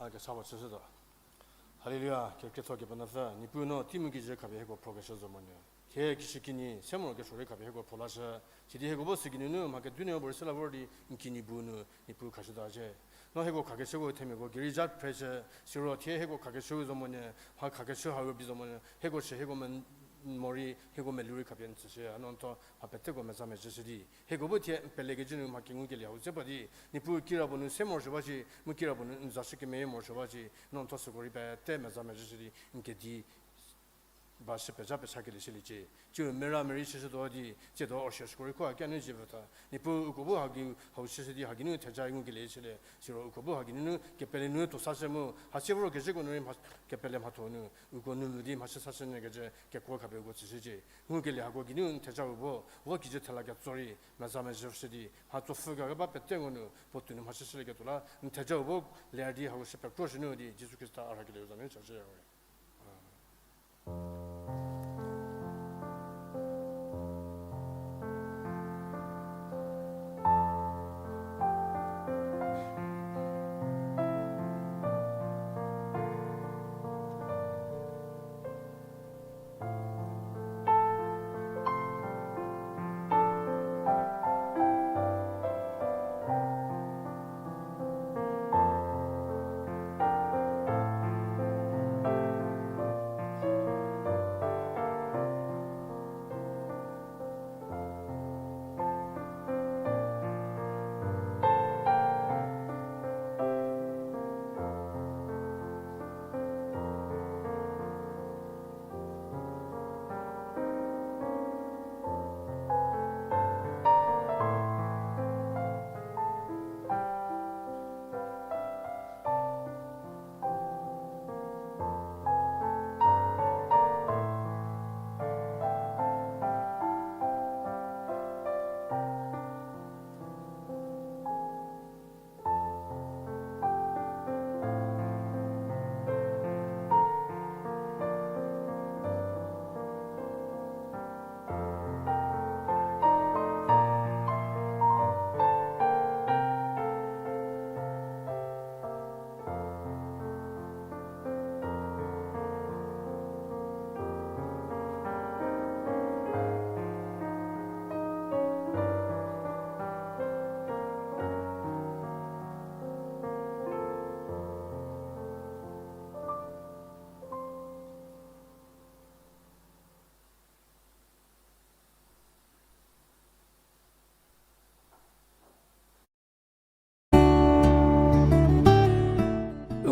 A kesa puo chüshütuo. Haleluya, kekrietho Kepenuopfü, Niepuu no tei mu kijü khapie hieko phrokeshü zo monyü. Thie kishükinyi, se morokesuo rei khapie hieko phrolashü. Sidi hieko bu sükinunu, mha kedunü puo rei süla vor di, n kinyi bu nu, Niepuu khashütuo cie. No hieko khakeshüko themiako geireija phreshü, siro thie hieko khakeshü zo monyü, mha khakeshü hau bi zo monyü, hieko shü hieko men-, morei, hieko melou rei khapie n tsüshü, a no n tho, mha peteko meza mezhüshü di. Hieko bu thie n pelekecü nu mha kengukelie hau se pa di, Niepuu kirapuo nu se morosuo ba shi, mu kirapuo nu n zashü kemeyie morosuo ba shi, no n tho süko rei pete meza mezhüshü di, n kedi ba shü peja pecha kelie shüliecie. Tsiu mera merei shüshütuo di, tsiedo oshüshüko rei khua kenu jivüta. Niepuu uko bu hagi hau shüshü di haginu theja ngukelie shülie. Siro uko bu haginunu kepele nu tuosashü mu, hasie voro kezhüko nu rei mha-, kepele mhatho nu, uko nu lu di mhashü sashü nyü kecü kekuo khapie uko tsüshücie. Ngukelie hako geinu n thejau bu, vo kijü thela ketso rei, meza mezhüshü di, mha tsopfü ga keba pete ngo nu, puotou nu mhashü shülieketuo la, n thejau bu, ler di hau shü pekro shü nu di, Jisu Khrista a rhakelieu za nu chashüya we.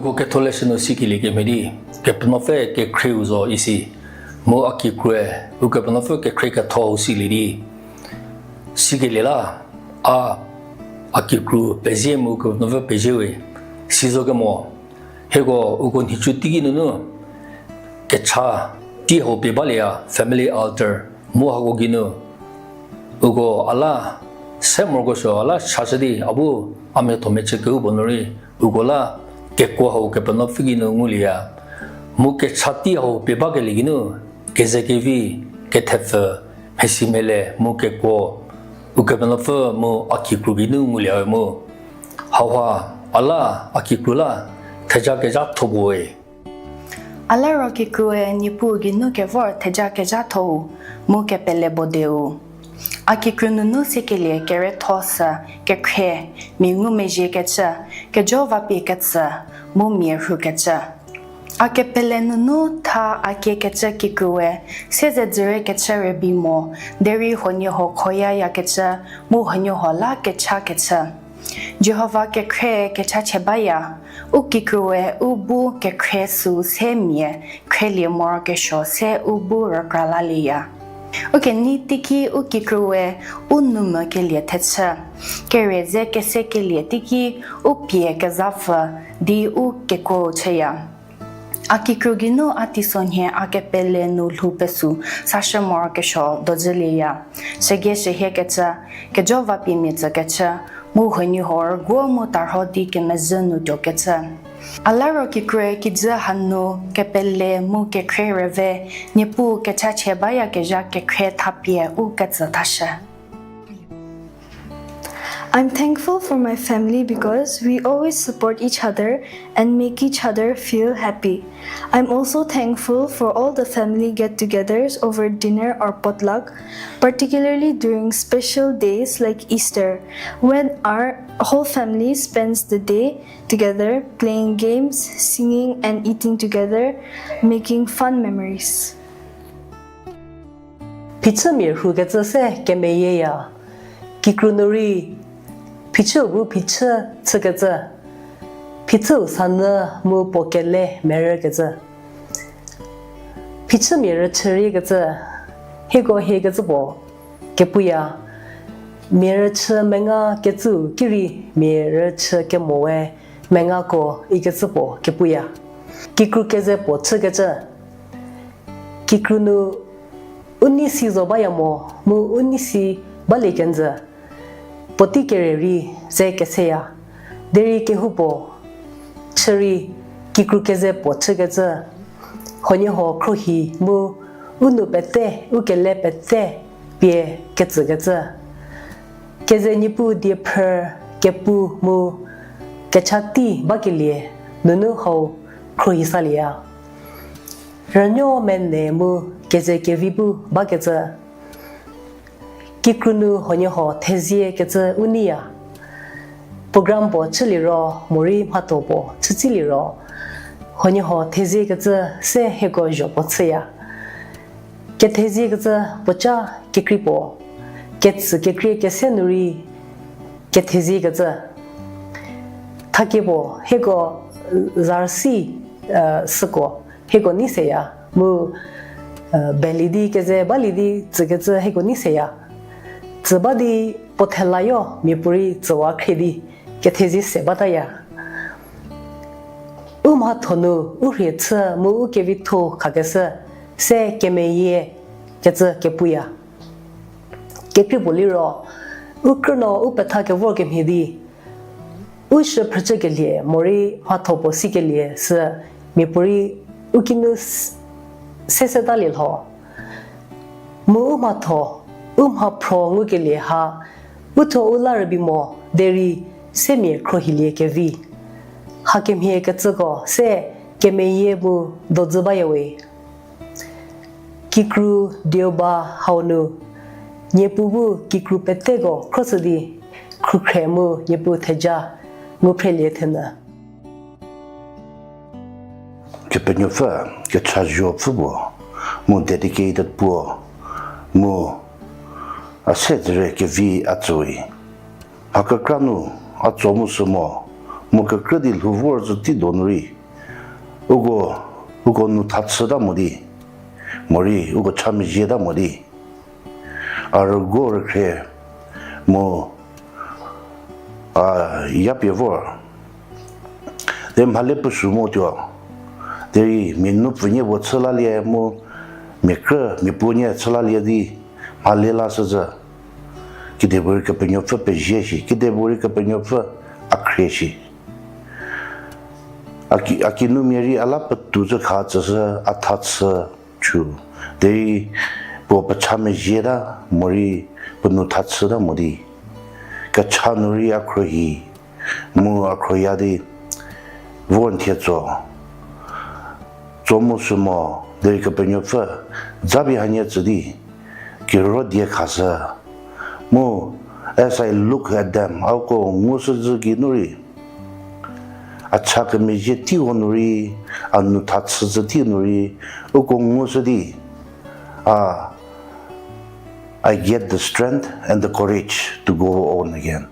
Uko ketholeshü nu sikelie kemhie di, Kepenuopfü kekhrieu zo isi. Mu a kikrue, Ukepenuopfü kekhrie ketho silie di. Sikelie la, a, a kikru pezie mu Ukepenuopfü pezie we. Sizo kemo, hieko uko nhicu teiki nunu, kecha tei hau pie balieya family altar, mu hako geinu. Uko a la, se morokesuo a la chashü di, a bu a mia tho mechü keu puo nu rei, uko la, kekuo hau Kepenuopfü geinu ngulieya. Mu kecha tei hau pie bakelie geinu, kezekevi, kethepfü, mhesi mhele, mu kekuo, Ukepenuopfü mu a kikru geinu ngulieya mu. Hauha, a la, a kikru la, theja keja tho puoe. A la ro kikrue Niepuu geinu kevor theja keja thou, mu kepele bodeu. A kikru nunu sikelie kerietho sü, kekhrie, mia ngumezhiekecü, kejo vapie ketsü, mu mia rhukecü. A kepele nunu tha a kiekecü kikrue, siezedzüriekecü rübei mo, derei huoniehuo khoyayakecü, mu huoniehuo la kechakecü. Jihova kekhrie kechachie baya, u kikrue u bu kekhrie süu se mia, khrielie morokesuo se u bu rükra lalieya. U kenei teiki u kikrue u nou mvükelie thechü, kerie ze kesekelie teiki u pie kezapfü di u kekuou chüya. A kikru geinu a teisonhie a kepele nu lhou pesü sashü morokesuo dojülieya. Sügei shühiekecü, kejo vapie mia tsükecü, mu huoniehuo rüguo mu tarho di kemezhü nu tuokecü. A la ro kikrue kijü hanu kepele mu kekhrie rüve, Niepuu kechachie bayakezha kekhrie thapie u ketsü thashü. I'm thankful for my family because we always support each other and make each other feel happy. I'm also thankful for all the family get togethers over dinner or potluck, particularly during special days like Easter, when our whole family spends the day together playing games, singing, and eating together, making fun memories. Phichümia rhukecü se kemeyieya. Kikru nu rei, phichüu bu phichü chükecü, phichüu sanü mu puo kele merükecü. Phichümia rüchü rikecü, hieko hiekecü puo kepuya. Mia rüchü menga kecüu ki rei mia rüchü kemoe mengako ikecü puo kepuya. Kikru keze puo chükecü. Kikru nu u nei si zo baya mo mu u nei si balie kenjü. Puotei kere rei ze keseya. Derei kehoupuo chü rei kikru keze puo chükecü. Huoniehuo khruohi mu u nou pete, u kele pete pie ketsükecü. Keze Niepuu diephrü kepu mu kecha tei bakelie nunu hau khruohi salieya. Rünuo mene mu keze kevi bu bakecü. Kikru nu huoniehuo thezie kecü u neiya. Program puo chüliro morei mhatho puo chütsiliro huoniehuo thezie kecü se hieko zho puo chüya. Kethezie kecü puoca kekrei puo, ketsü kekrie kese nu rei kethezie kecü. Thakie puo hieko zarsi, süko hieko nei seya mu, beli di keze balie di tsükecü hieko nei seya. Tsü ba di puo thelayo miapuorei tsüwa khrie di kethezie se bataya. U mhatho nu u rhie chü mu u kevitho khakeshü se kemeyie kecü kepuya. Kekrei puo liro, u krünuo u petha kevor kemhie di u shü phrücükelie morei mhatho puo sikelie sü miapuorei u kinu sesetalie lho. Mu u mhatho, u mhaphro ngukelie ha, u tho u la rübei mo derei semia khruohilie kevi. Hakemhie kecüko se kemeyie mu dojü bayawe. Kikru dioba hau nu, Niepuu bu kikru peteko khroshü di, khrükhrie mu Niepuu theja ngu phrelie thenyü. Kepenuopfü, kechazuo pfü puo, mu dedicated puo, mu a se dzüre kevi a tsüwe. Mha kekra nu a tso mu sü mo, mu kekrü di lhou vor zhü tei donu rei, uko, uko nu tha chüta mo di, morei uko cha mezieta mo di, a rüguo rükhrie mu a yapie vor. Derei mhale pushü mo tuo. Derei mia nupfünie puo chü lalie mu, mia krü, mia puonie chü lalie di, mhale la süzhü. Kedipuorei Kepenuopfü pezie shi, kedipuorei Kepenuopfü a khrie shi. A ki, a kinumia rei a la petou zhü kha tsüshü a tha chü chu. Derei puo pecha mezieta morei puo nu tha chüta mo di, kecha nu rei a khruohi, mu a khruohiya di vor n thie tso. Tso mu sü mo, derei Kepenuopfü, zapie hanie tsü di, kiro die khashü. Mu, as I look at them, a uko ngushü zhü gei nu rei, a cha kemezhie teiu nu rei, a nu tha chüzhü teiu nu rei, uko ngushü di, a, I get the strength and the courage to go on again.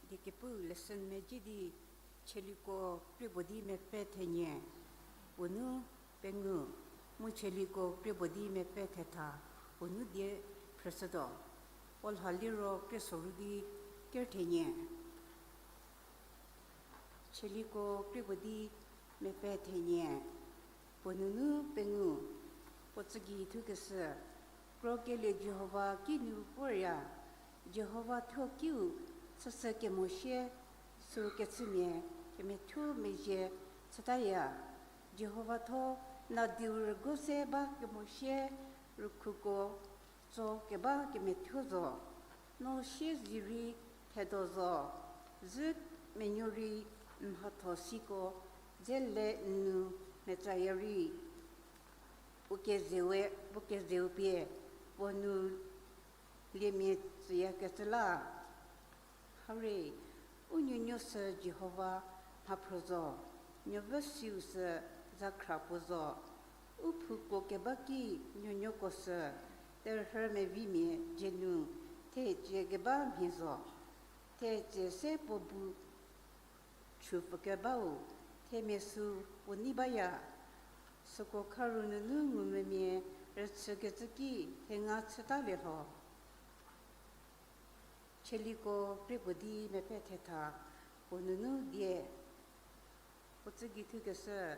Diekepu lesson mezhie di, Cheliko Kriepuo di mepfü thenie, puo nu pengou, mu Cheliko Kriepuo di mepfü thetha, puo nu die phrüshütuo. Puo lha liro Khriesoru di ker thenie. Cheliko Kriepuo di mepfü thenie, puo nunu pengou, puo tsügei thukeshü, Krokelie Jihova kinu vorya, Jihova thuo kiu chüshü kemosie, sü kechümia kemethuo mezhie chütaya. Jihova thuo nadiu rügo se ba kemosie, rükhuko tso keba kemethuo zo. No siezirei thedo zo, zhü menuo rei n mhatho siko dze le n nu metsaya rei, puo kezeu pie puo nu liemia tsüyakecü la. Harie, u nuonuo sü Jihova mhaphrü zo, nuovü siu sü zakhra puo zo. U phuko keba ki nuonuoko sü terhü mevimia dzie nu thecie keba mhie zo. Thecie se puo bu chüpfü kebau themia sü puo nei baya. Süko kharu nunu ngumvümia rüchükecü ki thenga chütalie lho. Cheliko Kriepuo di mepfü thetha, puo nunu die. Puo tsügei thukeshü,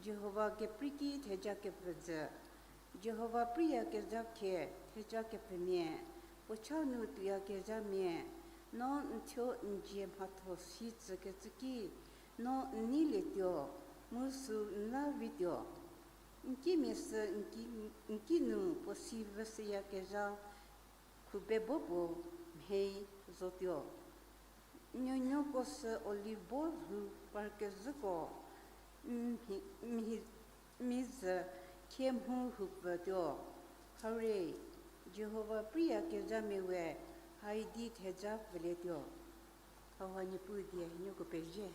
Jihova keprei ki theja kepfü jü. Jihova preiyakezha khie theja kepfümia, puo cha nu tuoyakezhamia, no n thuo n dzie mhatho si tsükecü ki, no n neilietuo, mu sü n la vituo. N kimia sü n ki, n ki nu puo si vüshüyakezha, khubebo puo mhei zotuo. Nuonuoko sü olive bo lhou parkezhüko, mhi, mhi, mhi zhü khie mhu houpfütuo. Harie, Jihova preiyakezhamia we haidi theja pfülietuo. Hauha Niepuu die nuoko pezie.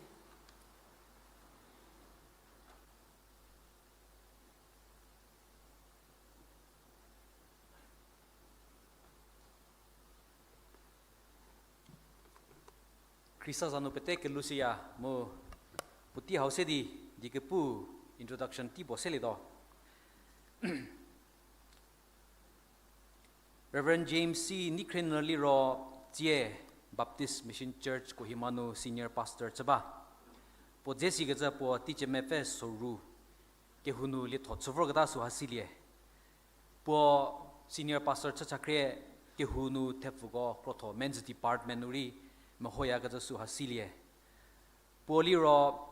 Khrista za nu pete kelushüya mu puotei hau se di, diekepu introduction tei puo selietuo. Reverend James C. Neikhrienü liro tsie Baptist Mission Church Kohima nu senior pastor chü ba. Puo dze sikecü puo teicie mepfü soru, kehou nu lietho chü vorketa süha silie. Puo senior pastor chü chakhrie kehou nu thepfuko krotho men's department nu rei mehoyakecü süha silie. Puo liro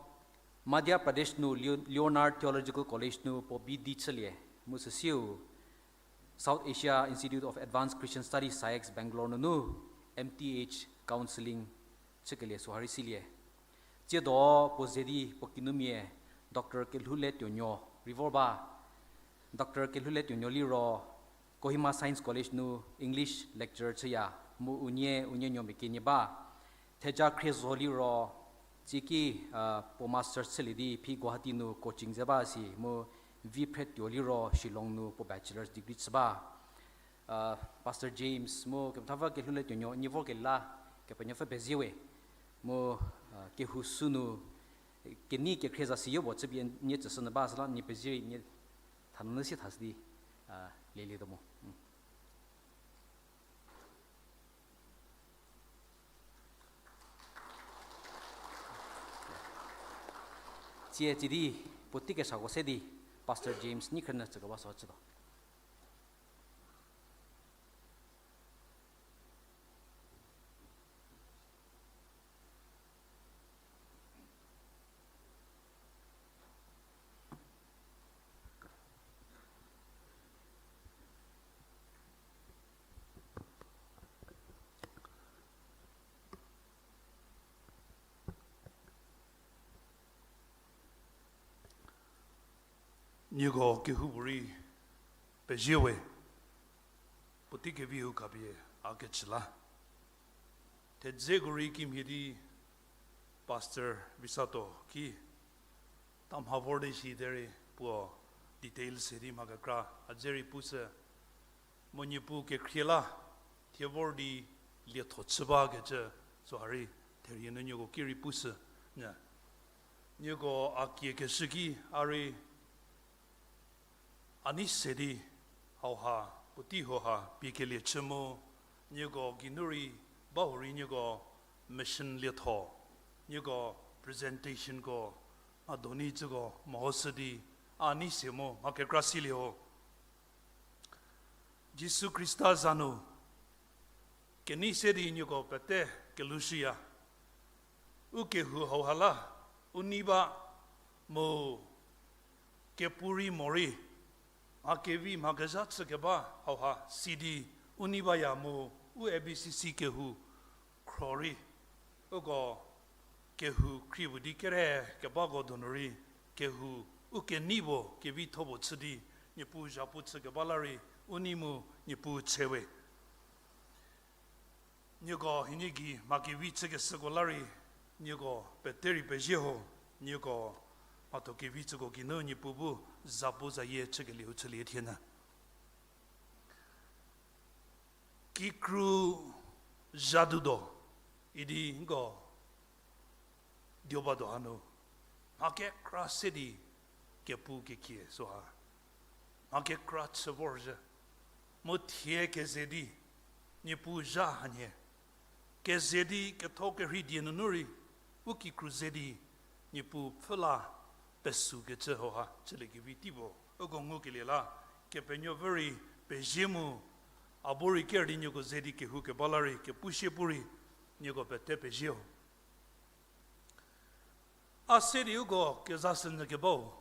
Madhya Pradesh nu Leo-, Leonard Theological College nu puo B D chülie, mu süsiu South Asia Institute of Advanced Christian Studies, SAIEX, Bangalore nunu M Th Counselling chükelie süha rei silie. Tsiedo puo ze di puo kinumia Doctor Kelhoule Tuonuo rei vor ba. Doctor Kelhoule Tuonuo liro Kohima Science College nu English lecturer chüya, mu unie, unie nuo mia kenie ba. Theja khrie zo liro, tsieki, puo masters chülie di phi Guwahati nu coaching ze ba si, mu vi phretuo liro Shillong nu puo bachelor's degree chü ba. Pastor James mu kepethapfü Kelhoule Tuonuo nie vorkelie la, Kepenuopfü pezie we. Mu kehou sünu kenei kekhrie zasi yopuo chüpie nie tsüshünyü ba süla nie pezie rei nie thanunu sie thashü di, lelietuo mo. Tsie tsie di, puotei kesako se di, Pastor James Neikhrienü tsükeba so chütuo. Nieko kehoupuorei pezie we, puotei kevi hou khapie a kechü la. Thedzeko rei kimhie di Pastor Visato ki ta mha vor di shi derei puo details se di mha kekra a dze rei pushü. Mu Niepuu kekhrie la thie vor di Lietho chü bakecü, süha rei, therie nu nieko ki rei pushü, nyü. Nieko a kiekeshü ki, a rei, a nei se di, hauha, puotei hauha, pie kelie chü mu, nieko geinu rei, ba hurei nieko, mission lietho, nieko presentationko, a doni tsüko, mehoshü di, a nei se mu, mha kekra silie ho. Jisu Khrista za nu, kenei se di nieko pete kelushüya. U kehou hauha la, u nei ba, mu kepu rei morei, mha kevi mha kezha chü keba hauha sidi, u nei baya mu, u A B C C kehou khro rei, uko kehou khrie puo di kere kebako donu rei, kehou u kenei puo kevitho puo chü di, Niepuu zhapu chü keba la rei, u nei mu Niepuu che we. Nieko hienie gei mha kevi chükeshüko la rei, nieko pete rei pezie ho, nieko mhatho kevi chüko geinu Niepuu bu zapuzayie chükelieu chülie thie nyü. Kikru zha dudo, idi nko dioba do hanu, mha kekra se di kepu kekie süha, mha kekra chü vorzhü, mu thie keze di, Niepuu zha hanie, keze di ketho kerhei die nunu rei, u kikru ze di, Niepuu pfhü la pesükecü hauha chüliekevi tei puo, uko ngukelie la, Kepenuopfü rei pezie mu, a bu rei ker di nieko ze di kehou keba la rei kepu sie pu rei, nieko pete pezie ho. A se di uko kezashünyü kebau,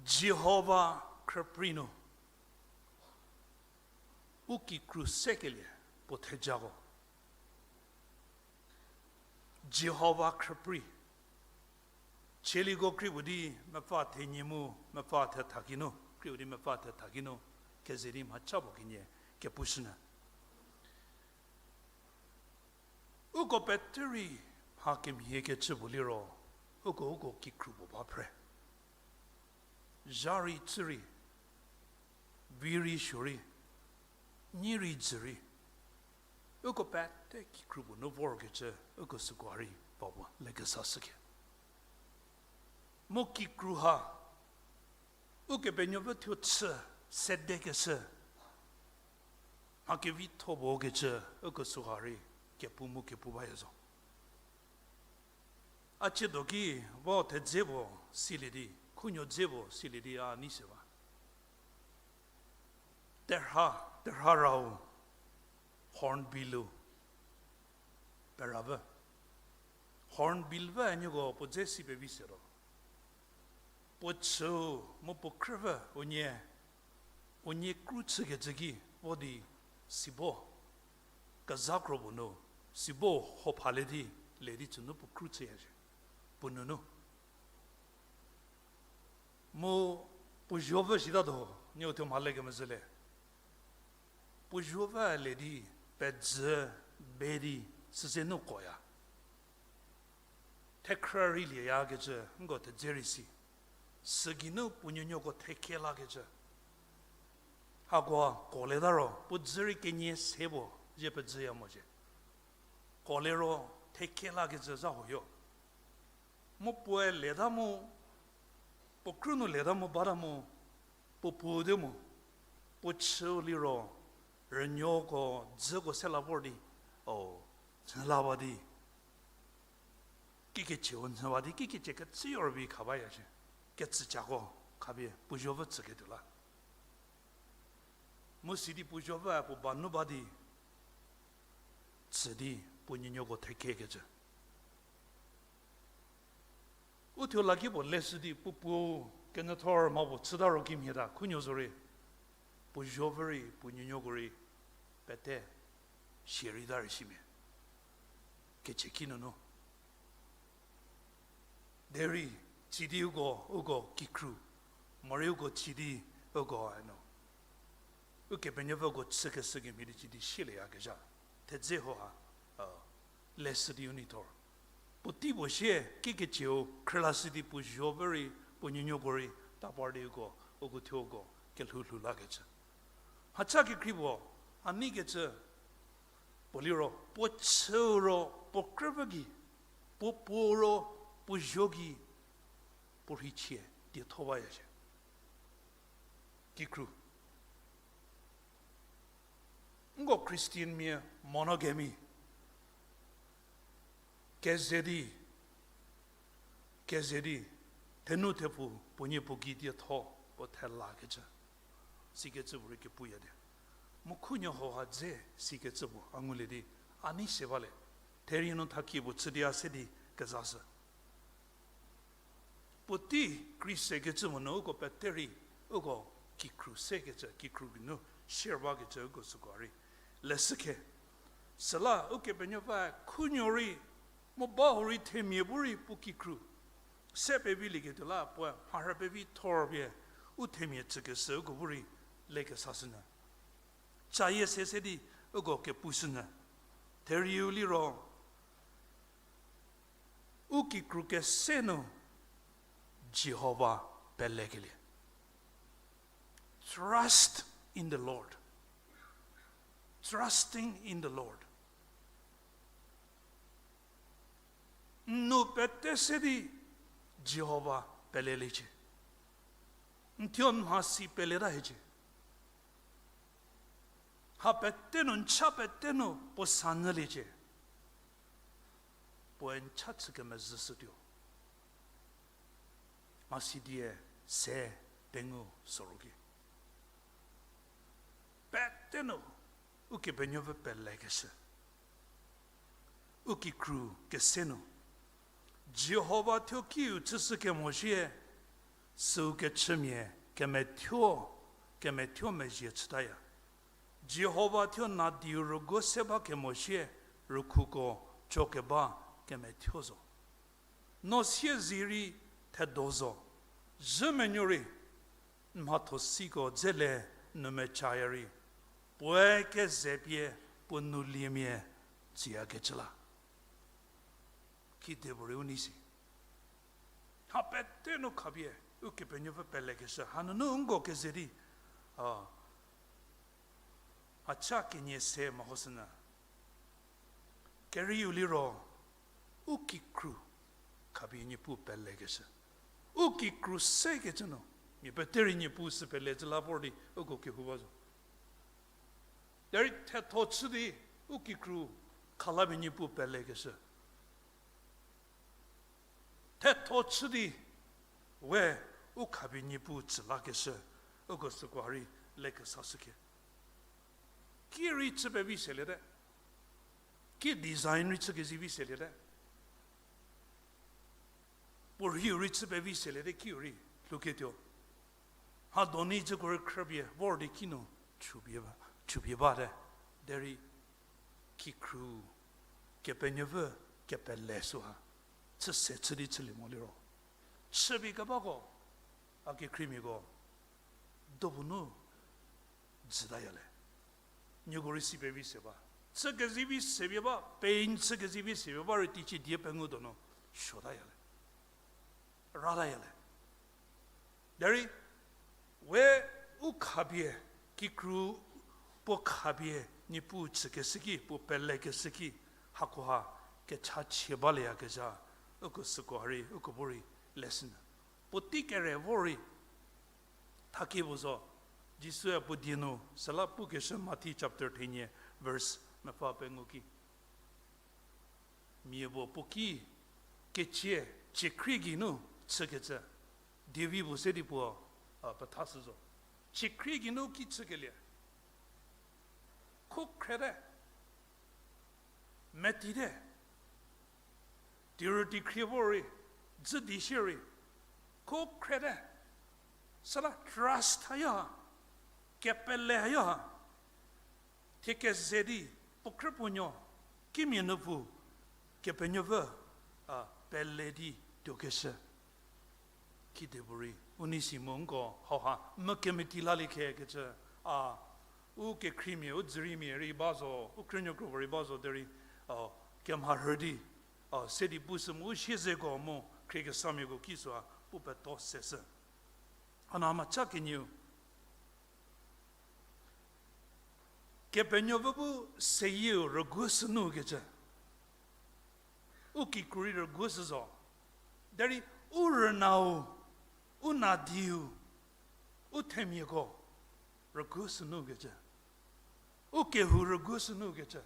Jihova khrüprei nu, u kikru sekelie puo thejako. Jihova khrüprei. Chieliko krie puo di mepfü thenie mu, mepfü thetha kinu, krie puo di mepfü thetha kinu, keze di mhacha puo kenie kepushünyü. Uko pete rei mha kemhie kecü puo liro, uko uko kikru puo ba phre. Zha rei chü rei, vi rei suo rei, nyi rei jü rei, uko pete kikru puo nu vorkecü, uko süko rei pa puo lekesa shüke. Mu kikru ha, Ukepenuopfü thuo chü sedekeshü, mha kevitho puo kecü, uko süha rei kepu mu kepu baya zo. A chiedo ki, vo thedze puo silie di, khunuo dze puo silie di a nei se ba. Terha, terha rau, Hornbill-u, peravü. Hornbill-u nieko puo dze si pevi se ro, puo chüu mu puo khrüvü unie, unie kru chükecü ki vo di sibo, kezakro puo nu, sibo ho phalie di, le di tsünu puo kru chüya shie, puo nunu. Mu puo zuopfü sitatuo, nieu thuo mhale kemezhüle. Puo zuopfü le di, pedzü be di, süse nu koya. Thekhrü rei lieyakecü nko thedze rei si. Sügeinu puo nuonuoko thekhe lakecü. Hakoa ko leta ro, puo dzü rei kenie se puo, zie pedzüya mo zie. Ko liro thekhe lakecü zha huoyo. Mu puoe leta mu, puo kru nu leta mu bata mu, puo puo te mu, puo chüu liro, rünuoko dzüko se la vor di, o, nyü la ba di, kikecieu nyü ba di, kikecie kecüyo rübei kha baya shie, kecücako khapie puo zuopfü tsüketuo la. Mu sidi puo zuopfüe puo ba nu ba di, tsü di puo nuonuoko thekhekecü. Uthuo lakipuo leshü di puo puo kenyüthor ma puo chüta ro kimhie ta khunuo zorei, puo zuopfü rei puo nuonuoko rei pete sie rei ta rei simia. Kecie ki nunu. Derei, chidi uko, uko kikru, morei uko chidi uko, ano, Ukepenuopfü uko chükeshü kemhie di chidi sielieyakezha. Thedze hoha, leshü di u neithor. Puotei puo sie, kikecieu khrülashü di puo zuopfü rei, puo nuonuoko rei, tapar di uko, uko thuo uko, kelhou lhou lakecü. Mhacha kekrei puo, a neikecü, Puo liro, puo chüu ro, puo krüvü gei, puo puo ro, puo zuo gei, puo rheichie dietho baya shie. Kikru. Nko Christian mia monogamy. Keze di, keze di, thenu thepfu puo nie puo gei dietho, puo thela kecü. Sikecü puorei kepuya di. Mu khunuo hauha dze sikecü puo a ngulie di, a nei se bale. Therie nu thakie puo chü di a se di kezashü. Puotei kri sekecü monyü uko pete rei, uko kikru sekecü, kikru geinu share bakecü uko süko rei leshükhe. Süla Ukepenuopfü khunuo rei, mu bahurei themia bu rei puo kikru se pevilieketuo la puoe mharhü pevi thor pie u themia chükeshü uko bu rei lekesashünyü. Cayie se se di uko kepushünyü. Therieu liro, u kikru kese nu Jihova pelekelie. Trust in the Lord. Trusting in the Lord. N nou pete se di Jihova peleliecie. N thuo n mhasi peleta hiecie. Ha pete nu, n cha pete nu puo sanyüliecie. Puoe n cha chü kemezhüshütuo. Mhasidie se pengou soro ki. Pete nu, Ukepenuopfü pelekeshü. U kikru kese nu. Jihova thuo kiu chüshü kemo sie, süu kechümia kemethuo, kemethuo mezhie chütaya. Jihova thuo nadiu rüguo se ba kemo sie, rükhuko cho keba kemethuo zo. No siezei rei thedo zo, zhü menuo rei, n mhathosiko dzele nu mechaya rei, puoe keze pie puo nou liemia tsüyakecü la. Kidipuorei u nei si. Ha pete nu khapie, Ukepenuopfü pelekeshü, hanunu nko keze di, a, a cha kenie se mehoshünyü. Kerieu liro, u kikru khapie Niepuu pelekeshü. U kikru sekecü nu, mia pete rei Niepuu sü pelecü la vor di uko kehou ba zo. Derei thetho chü di u kikru khalapie Niepuu pelekeshü. Thetho chü di we u khapie Niepuu tsü lakeshü, uko süko rei lekesashüke. Ki rei chü pevi seliete. Ki design rei chü kezivi seliete. Puo rhiu rei chü pevi seliete kiu rei lhouketuo. Ha doni züko rei khrüpie vor di kinu chupie ba, chupie bate. Derei kikru, Kepenuopfü kepele süha chü se chü di chülie mo liro, chüpie kebako, a kekhriemiako, dopuo nu jütaya le. Nieko rei si pevi se ba. Chü kezivi sepie ba, pain chü kezivi sepie ba rei teicie die pengou donu suotaya le. Rataya le. Derei, we u khapie, kikru puo khapie, Niepuu chükeshü ki, puo pelekeshü ki, hakoha kechachie balieyakezha, uko süko rei, uko bu rei lesson. Puotei kere vor rei, thakie puo zo, Jisue puo die nu, süla pukeshü Mathi chapter thenie, verse mepfü pengou ki. Mia puo puo ki kecie, ciekhrie geinu chükecü, dievi puo se di puo, a, pethashü zo. Ciekhrie geinu ki chükelie. Kho khrete. Metite. Tirü tikhrie vor rei, dzü di shierei. Kho khrete. Süla trust haya. Kepele haya. Thie keze di, puo khrü puo nuo, kimia nupfu, Kepenuopfü, a, pele di tuokeshü. Kidipuorei, u nei si mu nko hauha, mu kemeti lalie khe kecü, a, u kekhriemia, u dzüriemia rei ba zo, u krünuo kropuo rei ba zo derei, a, kemharhü di, a, se di pushü mu, u siezeko mu, khriekesamiako ki süha, pu peto seshü. Hana macha kenieu. Kepenuopfü bu seyieu rügu sünu kecü. U kikru rei rügu sü zo. Derei u rünau, u nadiu, u themiako rügu sünu kecü. U kehou rügu sünu kecü.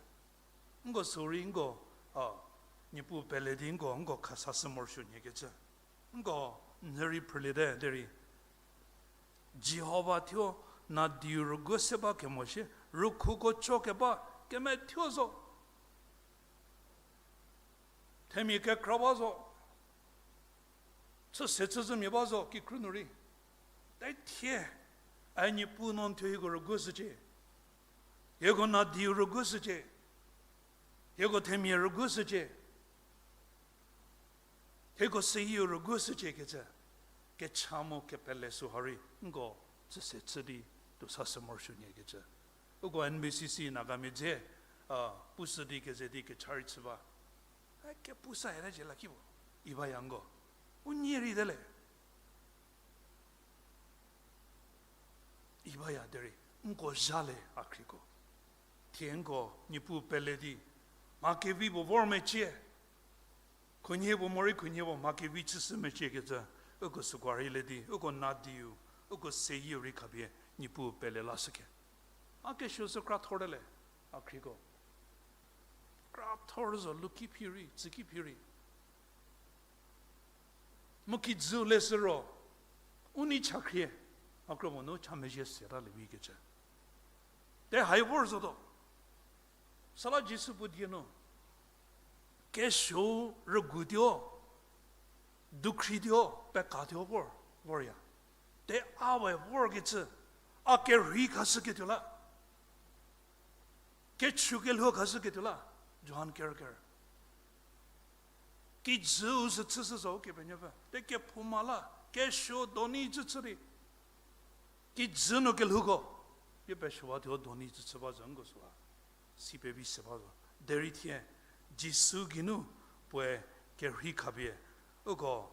Nko sürei nko, a, Niepuu pele di nko, nko khasa sü morosuo nyie kecü. Nko, n rei phrüliete derei. Jihova thuo nadiu rügu se ba kemo shie, rükhuko cho keba, kemethuo zo. Themia kekra ba zo. Chüse chüzhümia ba zo, kikru nu rei. Tethie, a Niepuu no n thuo hieko rügu shücie. Hieko nadiu rügu shücie. Hieko themia rügu shücie. Hieko seyieu rügu shücie kecü. Kecha mu kepele süha rei, nko chüse chü di tuo sa sü morosuo nyie kecü. Uko N B C C Nagamia dze, a, pushü di keze di kecha rei chü ba. A, kepu sa hie ta cie la ki bo. I baya nko. U nyie rei te le. I baya derei, nko zha le a khrieko. Thie nko Niepuu pele di, mha kevi puo vor mecie. Khunhie puo morei khunhie puo mha kevi chüshü mecie kecü, uko süko rei le di, uko nadiu, uko seyieu rei khapie Niepuu pele lashüke. A kesuo sü kra thor te le, a khrieko. Kra thor zo, luki phi rei, tsüki phi rei. Mu kijü leshü ro, u nei cha khrie, a kro mo nu cha mezhie se ta lievi kecü. Te hai vor zotuo. Süla Jisu puo die nu, kesuo rügutuo, dukhri tuo, peka tuo vor, vorya. Te a we vor kecü, a kerhei khashüketuo la. Kechu kelhou khashüketuo la, Johan kerker. Kijüu sü chüshü zo Kepenuopfü. Te kephouma la, kesuo doni chüchü di. Kijü nu kelhouko. Ye pesuowa thuo doni chüchü ba zo nko süha. Si pevi se ba zo. Derei thie, Jisu geinu puoe kerhei khapie, uko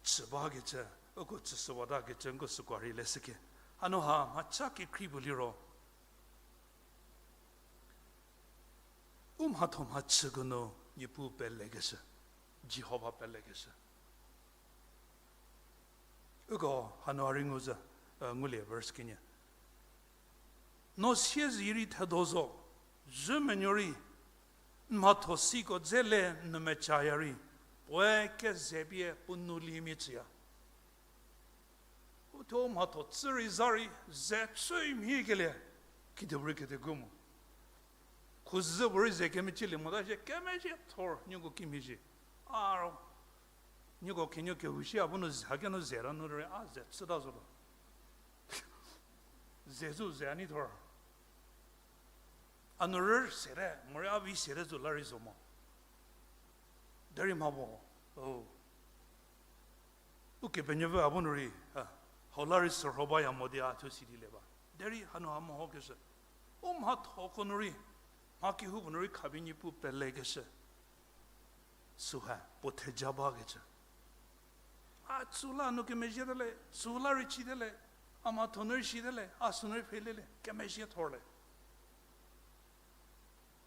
chü bakecü, uko chüshüwata kecü nko süko rei leshüke. Hanu ha mhacha kekhrie puo liro. U mhatho mhachüko nu Niepuu pelekeshü, Jihova pelekeshü. Uko hanu a rei ngu zü, e, ngulie verse kenie. No siezei rei thedo zo, zhü menuo rei, n mhatho siko dze le n nou mechaya rei, puoe keze pie puo nou liemia tsüya. Uthuo mhatho tsü rei za rei, ze chü mhie kelie, kedipuorei ketegu mo. Khuzü puorei ze kemecilie mota shie, kemezhie thor, nieko kimhie shie. A ro, nieko khenuo kehou shie a bu nu ze, hakinu ze ra nu rei, a ze chüta zo lo. Ze zu ze a nei thor. A nu rü sete, morei a vi sete zo la rei zo mo. Derei mha puo, o. Ukepenuopfü a bu nu rei, a, hau la rei sürho baya mo di a thuo si di le ba. Derei hanu ha mehokeshü. U mhathoko nu rei, mha kehoupuo nu rei khapie Niepuu pelekeshü. Süha, puo theja bakecü. A tsü la nu kemezhie te le, tsü la rei chite le, a mhatho nu rei shite le, a sünu rei pfhele le, kemezhie thor le.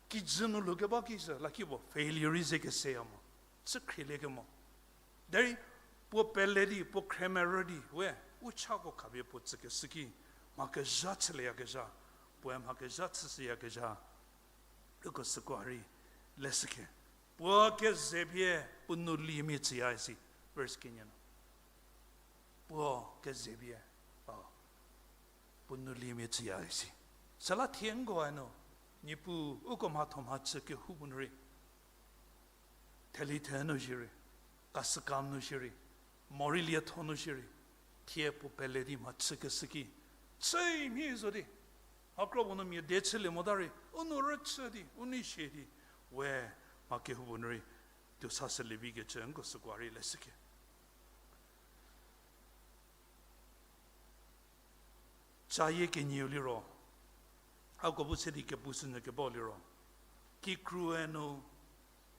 Kijü nu lhoukeba ki sü, la ki puo failure rei ze keseya mo, chü khrieliekemo. Derei puo pele di, puo khremerü di, we, u chako khapie puo tsükeshü ki, mha kezha chülieyakezha, puoe mha kezha chüshüyakezha, uko süko rei leshükhe. Puo keze pie puo nou liemia tsüya isi, verse kenie nu. Puo keze pie, a, puo nou liemia tsüya isi. Süla thie nko a nu, Niepuu uko mhatho mhachü kehoupuo nu rei, theli the nu shierei, kasükam nu shierei, morei lietho nu shierei, thie puo pele di mhachükeshü ki, chü mhie zo di, mha kropuo nu mia de chülie mota rei, u nou rüchü di, u nei shie di, we mha kehoupuo nu rei, tuo sa sülievi kecü nko süko rei leshükhe. Cayie kenieu liro, hako bu se di kepu sünyü kebau liro, kikrue nu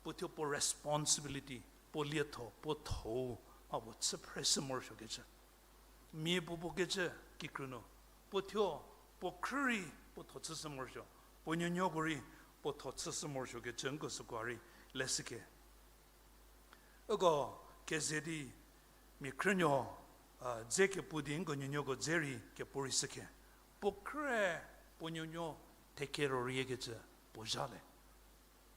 puo thuo puo responsibility, puo lietho, puo thou, mha puo chü phreshü morosuokecü. Mia puo puo kecü kikru nu, puo thuo, puo khrü rei puo tho chüshü morosuo. Puo nuonuoko rei puo tho chüshü morosuokecü nko süko rei leshüke. Uko keze di mia khrünuo, a, dze kepu di nko nuonuoko dze rei kepu rei shüke. Puo khrü puo nuonuo theke roriekecü puo zha le.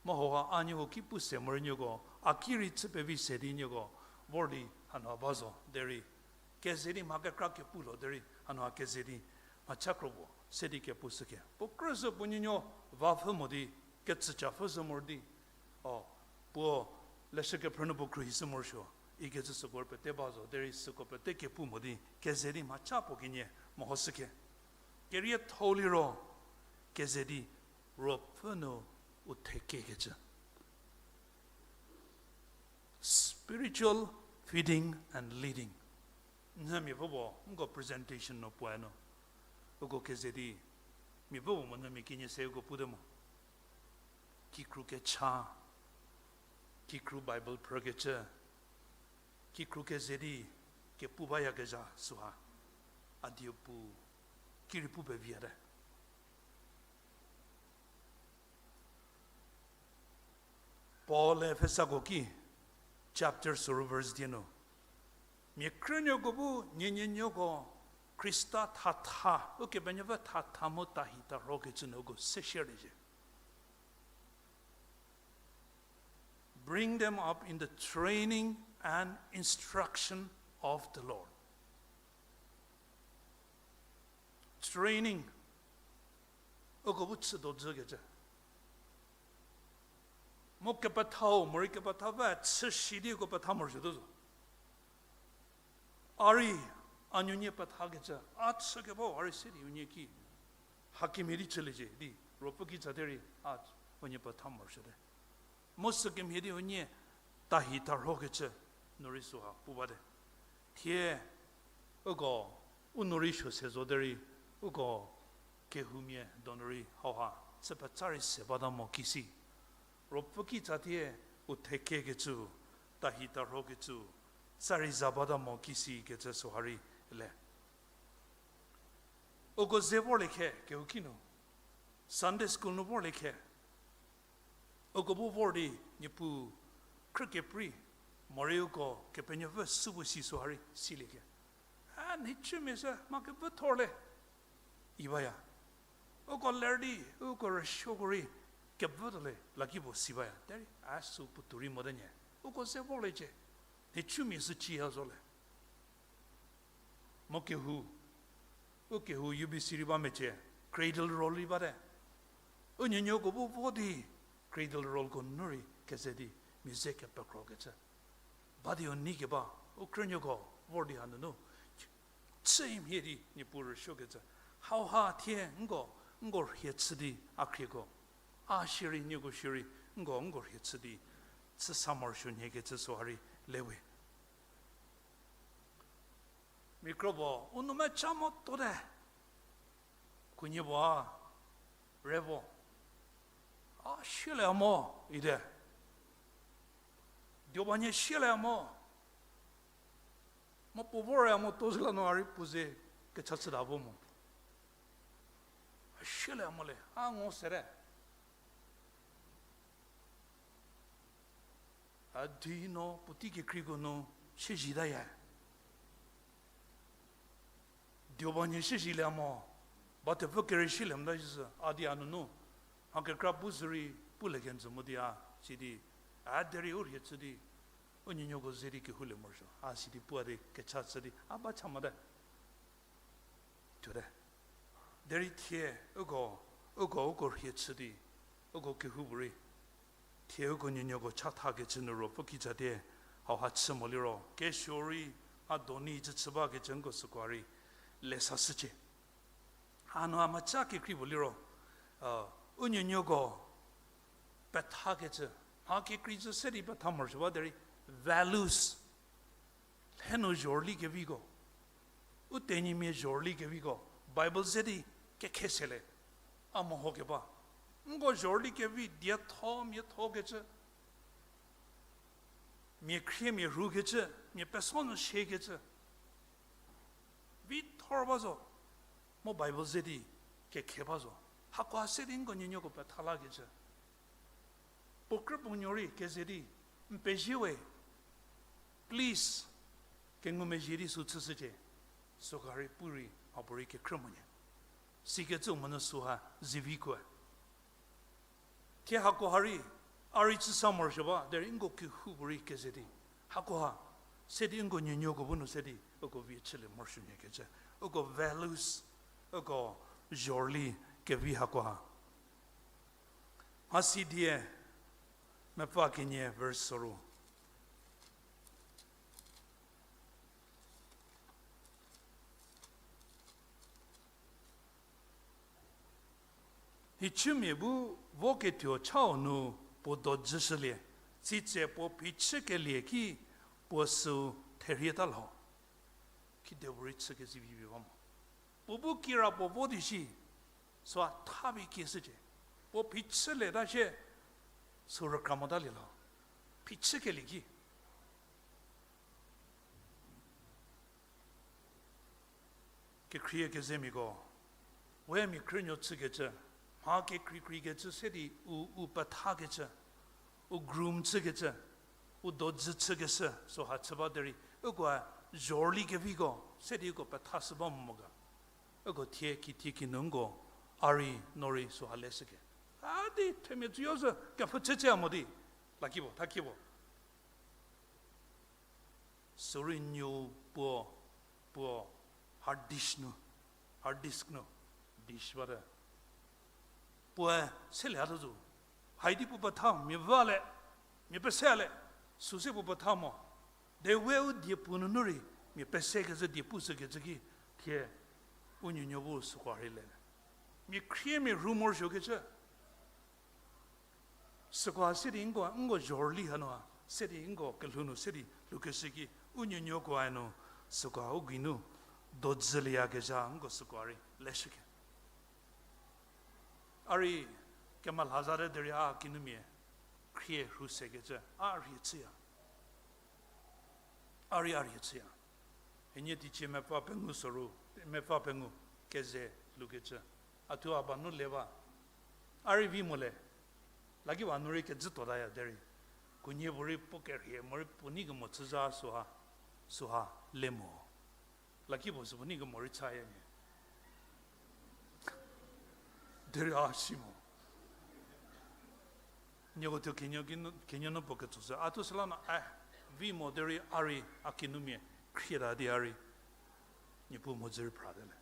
Mu hauha a nieko ki pu se morei nieko, a ki rei chü pevi se di nieko vor di hanu ba zo derei, keze di mha kekra kepu lho derei hanu keze di mha cha kro puo se di kepu shüke. Puo khrü sü puo nuonuo va pfhü mo di, kecüca pfhü sü moro di, o, puo leshü kephrü nu puo khruohi shü morosuo ikecü süko pete ba zo derei süko pete kepu mo di keze di mha cha puo kenie mehoshüke. Kerietho liro keze di ruopfü nu u thekekecü. Spiritual feeding and leading. Nhümia pfü puo nko presentation nu puoe nu, uko keze di mia pfü puo mo nhümia kenie se uko pute mo. Kikru kecha, kikru Bible phrükecü, kikru keze di kepu bayakezha süha, a dieu pu, ki rei pu peviyate. Paul-e Efesako ki, chapter soru verse die nu, mia khrünuoko bu nie nuonuoko Khrista thatha, Ukepenuopfü thatha mu tahi tarhokecü nu uko se share liecie. Bring them up in the training and instruction of the Lord. Training, uko bu chüdo dzükecü. Mu kepethau, morei kepetha va chü shi di uko petha morosuotuo zo. A rei, a nuonie pethakecü, a chükebau a rei se di unie ki hakemhie di chüliecie di, ruopfü kitsa derei a unie petha morosuote. Mu sükemhie di unie tahi tarhokecü nu rei süha pu bate. Thie uko u nu rei suo se zo derei, uko kehoumia donu rei hauha chü petsa rei se bata mo kisi. Ruopfü kitsa thie u thekekecü, tahi tarhokecü, tsa rei za bata mo kisi kecü süha rei le. Uko ze vorlie khe kehouki nu, Sunday school nu vorlie khe, uko bu vor di Niepuu khrükeprei, morei uko Kepenuopfü süu si süha rei silie khe. A nhicumiasü mha kevü thorle, i baya. Uko ler di, uko rüsuoko rei kevütuo le lakipuo si baya. Derei a süu puotou rei mote nyü. Uko ze vorliecie. Nhicumia sü ciya zo le. Mu kehou, u kehou U B C rei ba mecie, cradle roll rei bate. U nuonuoko bu vo di cradle rollko nu rei keze di mia ze kepekrokecü ba di u nei keba, u khrünuoko vor di hanunu chü mhie di Niepuu rüsuokecü. Hauha thie nko, nko rhie chü di a khrieko, a shierei nieko shierei, nko, nko rhie chü di chü sa morosuo nyü kecü süha rei le we. Mia kro puo u nou mecha motuote. Khunhie puo a re vo, a sielie mo ite. Diobanyü sielie mo. Mo puo vor a motuo zhü la nu a rei puo ze kecha chüta vo mo. A sielie mo le, a ngo sete. A di no puotei kekreiko nu siezhitaya. Diobanyü siezhielie mo, ba thepfü kerei sielie mota zisü, a di a nunu mha kekra pu sürei pulie kenjü mo di a, sidi, a derei u rhie chü di, u nuonuoko ze di kehoulie morosuo, a sidi pu a di kecha chü di, a ba cha mote. Tuote. Derei thie uko, uko, uko rhie chü di, uko kehoupuorei thie uko nuonuoko chathakecü nu ruopfü kitsa tie, hauha chü mo liro kesuo rei a doni chü chü bakecü nko süko rei le sashücie. Hanu a mhacha kekrei puo liro, u nuonuoko pethakecü, mha kekrei zü se di petha morosuo ba derei values, lhenu zhorüli keviko, u tenyimia zhorüli keviko, Bible ze di kekhe sele, a meho keba, nko zhorüli kevi dietho miathokecü, mia khriemia rhukecü, mia peso nu siekecü, vithor ba zo, mu Bible ze di kekhe ba zo. Hakoha se di nko nuonuoko petha lakecü. Puo krü puo nuo rei keze di, n pezie we, please, kengumezhie di sü chüshücie. Süko rei pu rei, a puorei kekrü monyü. Sikecü monyü süha zivi kuo. Thie hakoha rei, a rei chüsa morosuo ba, derei nko kehoupuorei keze di. Hakoha, se di nko nuonuoko bu nu se di, uko vie chülie morosuonyü kecü. Uko values, uko zhorüli kevi hakoha. Mhasi die, mepfü kenie verse soru. Nhicuumia bu voketuo chau nu puo dojüshülie, sitse puo phichükelie ki puo süu therieta lho. Kidepuorei chükezhü vi vi ba mo. Puo bu kira puo vo di shi, süha tha pie kieshücie. Puo phichülieta shie, süu rükra motalie lho. Phichükelie ki. Kekhrie kezemiako, we mia krünuo chükecü, mha kekreikreikecü se di u, u pethakecü, u groom chükecü, u dojü chükeshü, süha chü ba derei, uko zhorüli keviko, se di uko pethashü ba mo mo ga. Uko thie kitiekinu nko, a rei, no rei süha leshüke. A di themia tsüyo sü, kepfhü chüchü a mo di, lakipuo, thakipuo. Süu rei nuo puo, puo hard disk nu, hard disk nu, disk bate. Puoe selie hatuo zo. Haidi puo petha, mia va le, mia pese le, süu se puo petha mo. Derei we u diepu nunu rei, mia pesekecü diepu sükecü ki, thie, u nuonuo bu süko rei le. Mia khriemia rhu morosuokecü. Süko se di nko, nko zhorüli hanu, se di nko kelhou nu se di lhoukeshü ki, u nuonuoko a nu, süko u gei nu, dojülieyakezha nko süko rei leshüke. A rei kemelhazate derei a kinumia, khrie rhu sekecü, a rhie chüya. A rei a rhie chüya. Hienie teicie mepfü pengou soru, mepfü pengou keze lhoukecü. A thuo a ba nu le ba. A rei vi mo le. Lakiba nu rei kejütuotaya derei. Khunhie puorei puo kerhie morei puo nei kemo chüzha süha, süha le mo. Lakipuo sü puo nei kemo rei chaya nyü. Derei a si mo. Nieko thuo khenuo ki nu, khenuo nu puo ketso sü. A thuo süla no, eh, vi mo derei a rei a kinumia khrieta di a rei. Niepuu mhodzü rei phrate le.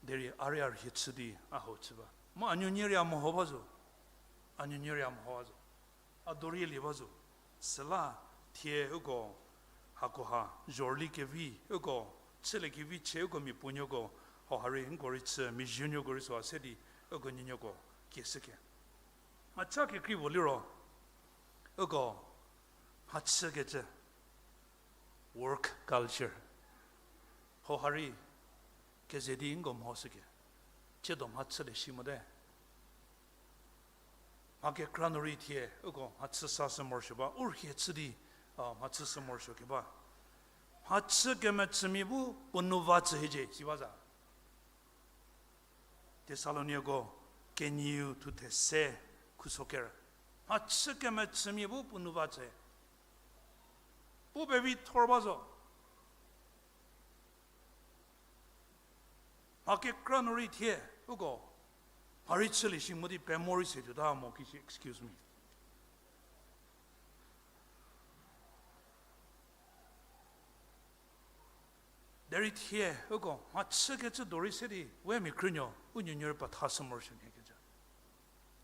Derei a rei a rhie chü di a hau chü ba. Mu a nuonie rei a meho ba zo. A nuonie rei a meho ba zo. A dorielie ba zo. Süla thie uko hakoha zhorüli kevi, uko chüliekevi chie uko mia puonuoko, hauha rei nko rei chü, mia zuonuoko rei süha se di uko nuonuoko kieshüke. Mhacha kekrei puo liro, uko mhachükecü, work culture. Hauha rei keze di nko mhoshüke. Tsiedo mhachülie shi mote. Mha kekra nu rei thie, uko mhachü sashü morosuo ba, u rhie chü di, a, mhachüshü morosuo keba. Mhachü kemechümia bu puo nou va chü hiecie, si ba za. Tesaloniako kenieu thuthe se khuso ker. Mhachü kemechümia bu puo nou va chü. Pu pevi thor ba zo. Mha kekra nu rei thie, uko, mha rei chülie shi mo di pemo rei se tuota mo kishi, excuse me. Derei thie, uko, mhachükecü do rei se di, we mia krünuo, u nuonuo rei pethashü morosuo nyü kecü.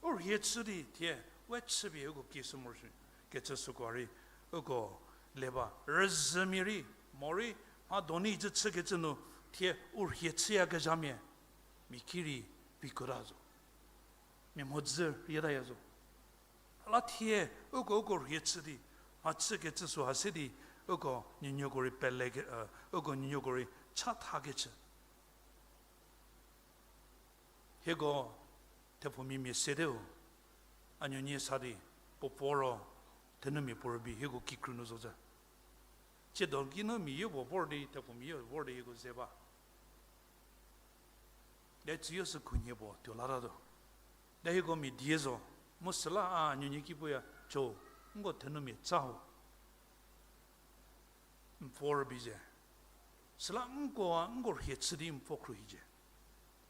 U rhie chü di thie, we chüpie uko kieshü morosuo kecü süko rei, uko le ba, rüzhümia rei, morei, mha doni cü chükecü nu, thie u rhie chüyakezhamia, mia ki rei vikuota zo. Mia mhodzü rietaya zo. La thie, uko, uko rhie chü di, mhachükecü süha se di, uko nuonuoko rei pele ke, uko nuonuoko rei chathakecü. Hieko thepfumia mia se teu, a nuonie sa di, puo puo ro, thenumia puo rübei hieko kikru nu zo zhü. Tsiedo kinu mia yopuo vor di, thepfumia yopuo vor di hieko ze ba. Derei tsüyo sü khunhie puo tuo latatuo. Derei hieko mia die zo, mu süla a nuonie ki puya cho, nko thenumia tsa ho. N pfo rübei ze. Süla nko a nko rhie chü di n pfo khruohi ze.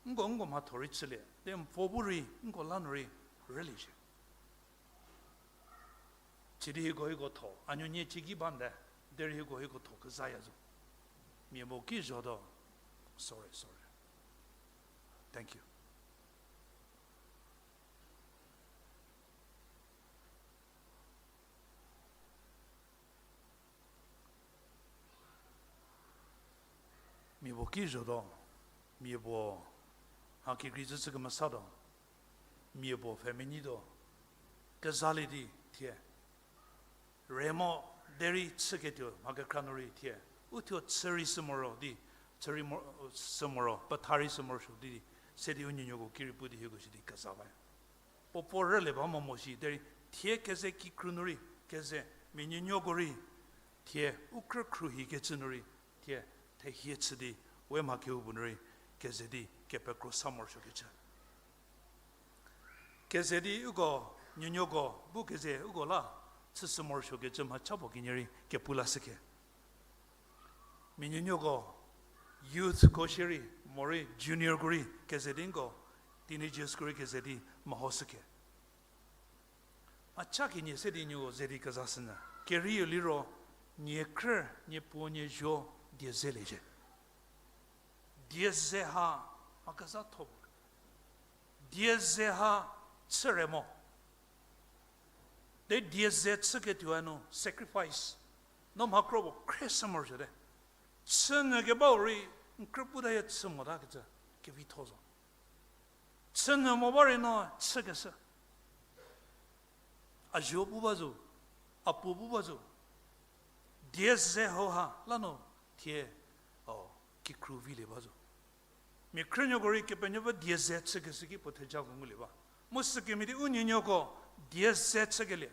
Nko nko mhatho rei chülie, de n pfo bu rei nko la nu rei rülie ze. Sidi hieko hieko tho, a nuonie ciki ba nde, derei hieko hieko tho kezaya zo. Mia puo ki zho do, sorry, sorry. Thank you. Mia puo ki zho do, mia puo ha kekreicü chü kemesatuo, mia puo pfhe menyi tuo, kezalie di thie. Re mo, derei chüketuo mha kekra nu rei thie. U thuo chü rei sü moro di, chü rei mo, sü moro, petha rei sü moro suo di, se di u nuonuoko ki rei pu di hieko shi di keza ba. Puo puo rülie ba mo mo shi, derei thie keze kikru nu rei, keze mia nuonuoko rei, thie u krü khruohikecü nu rei, thie thehie chü di, we mha kehoupuo nu rei, keze di kepekro sa morosuokecü. Keze di uko nuonuoko bu keze uko la chüshü morosuokecü mhacha puo kenie rei kepu lashüke. Mia nuonuoko youthko shierei, morei juniorko rei keze di nko, teenagersko rei keze di mehoshüke. Mhacha kenie se di nuo ze di kezashünyü. Kerieu liro, nie krü, nie puo nie zuo die zelie zhie. Die ze ha, mha kezatho. Die ze ha chü re mo. De die ze chüketuo nu sacrifice. No mha kro puo khrieshü morosuote. Chünyü kebau rei, n krü putayie chü motakecü, kevitho zo. Chünyü mo ba rei no chükeshü. A zuo bu ba zo, a puo bu ba zo. Die ze hauha la nu thie, o, kikru vilie ba zo. Mia krünuoko rei Kepenuopfü die ze chükeshü ki puo thejako ngulie ba. Mu sükemhie di u nuonuoko die ze chükelie.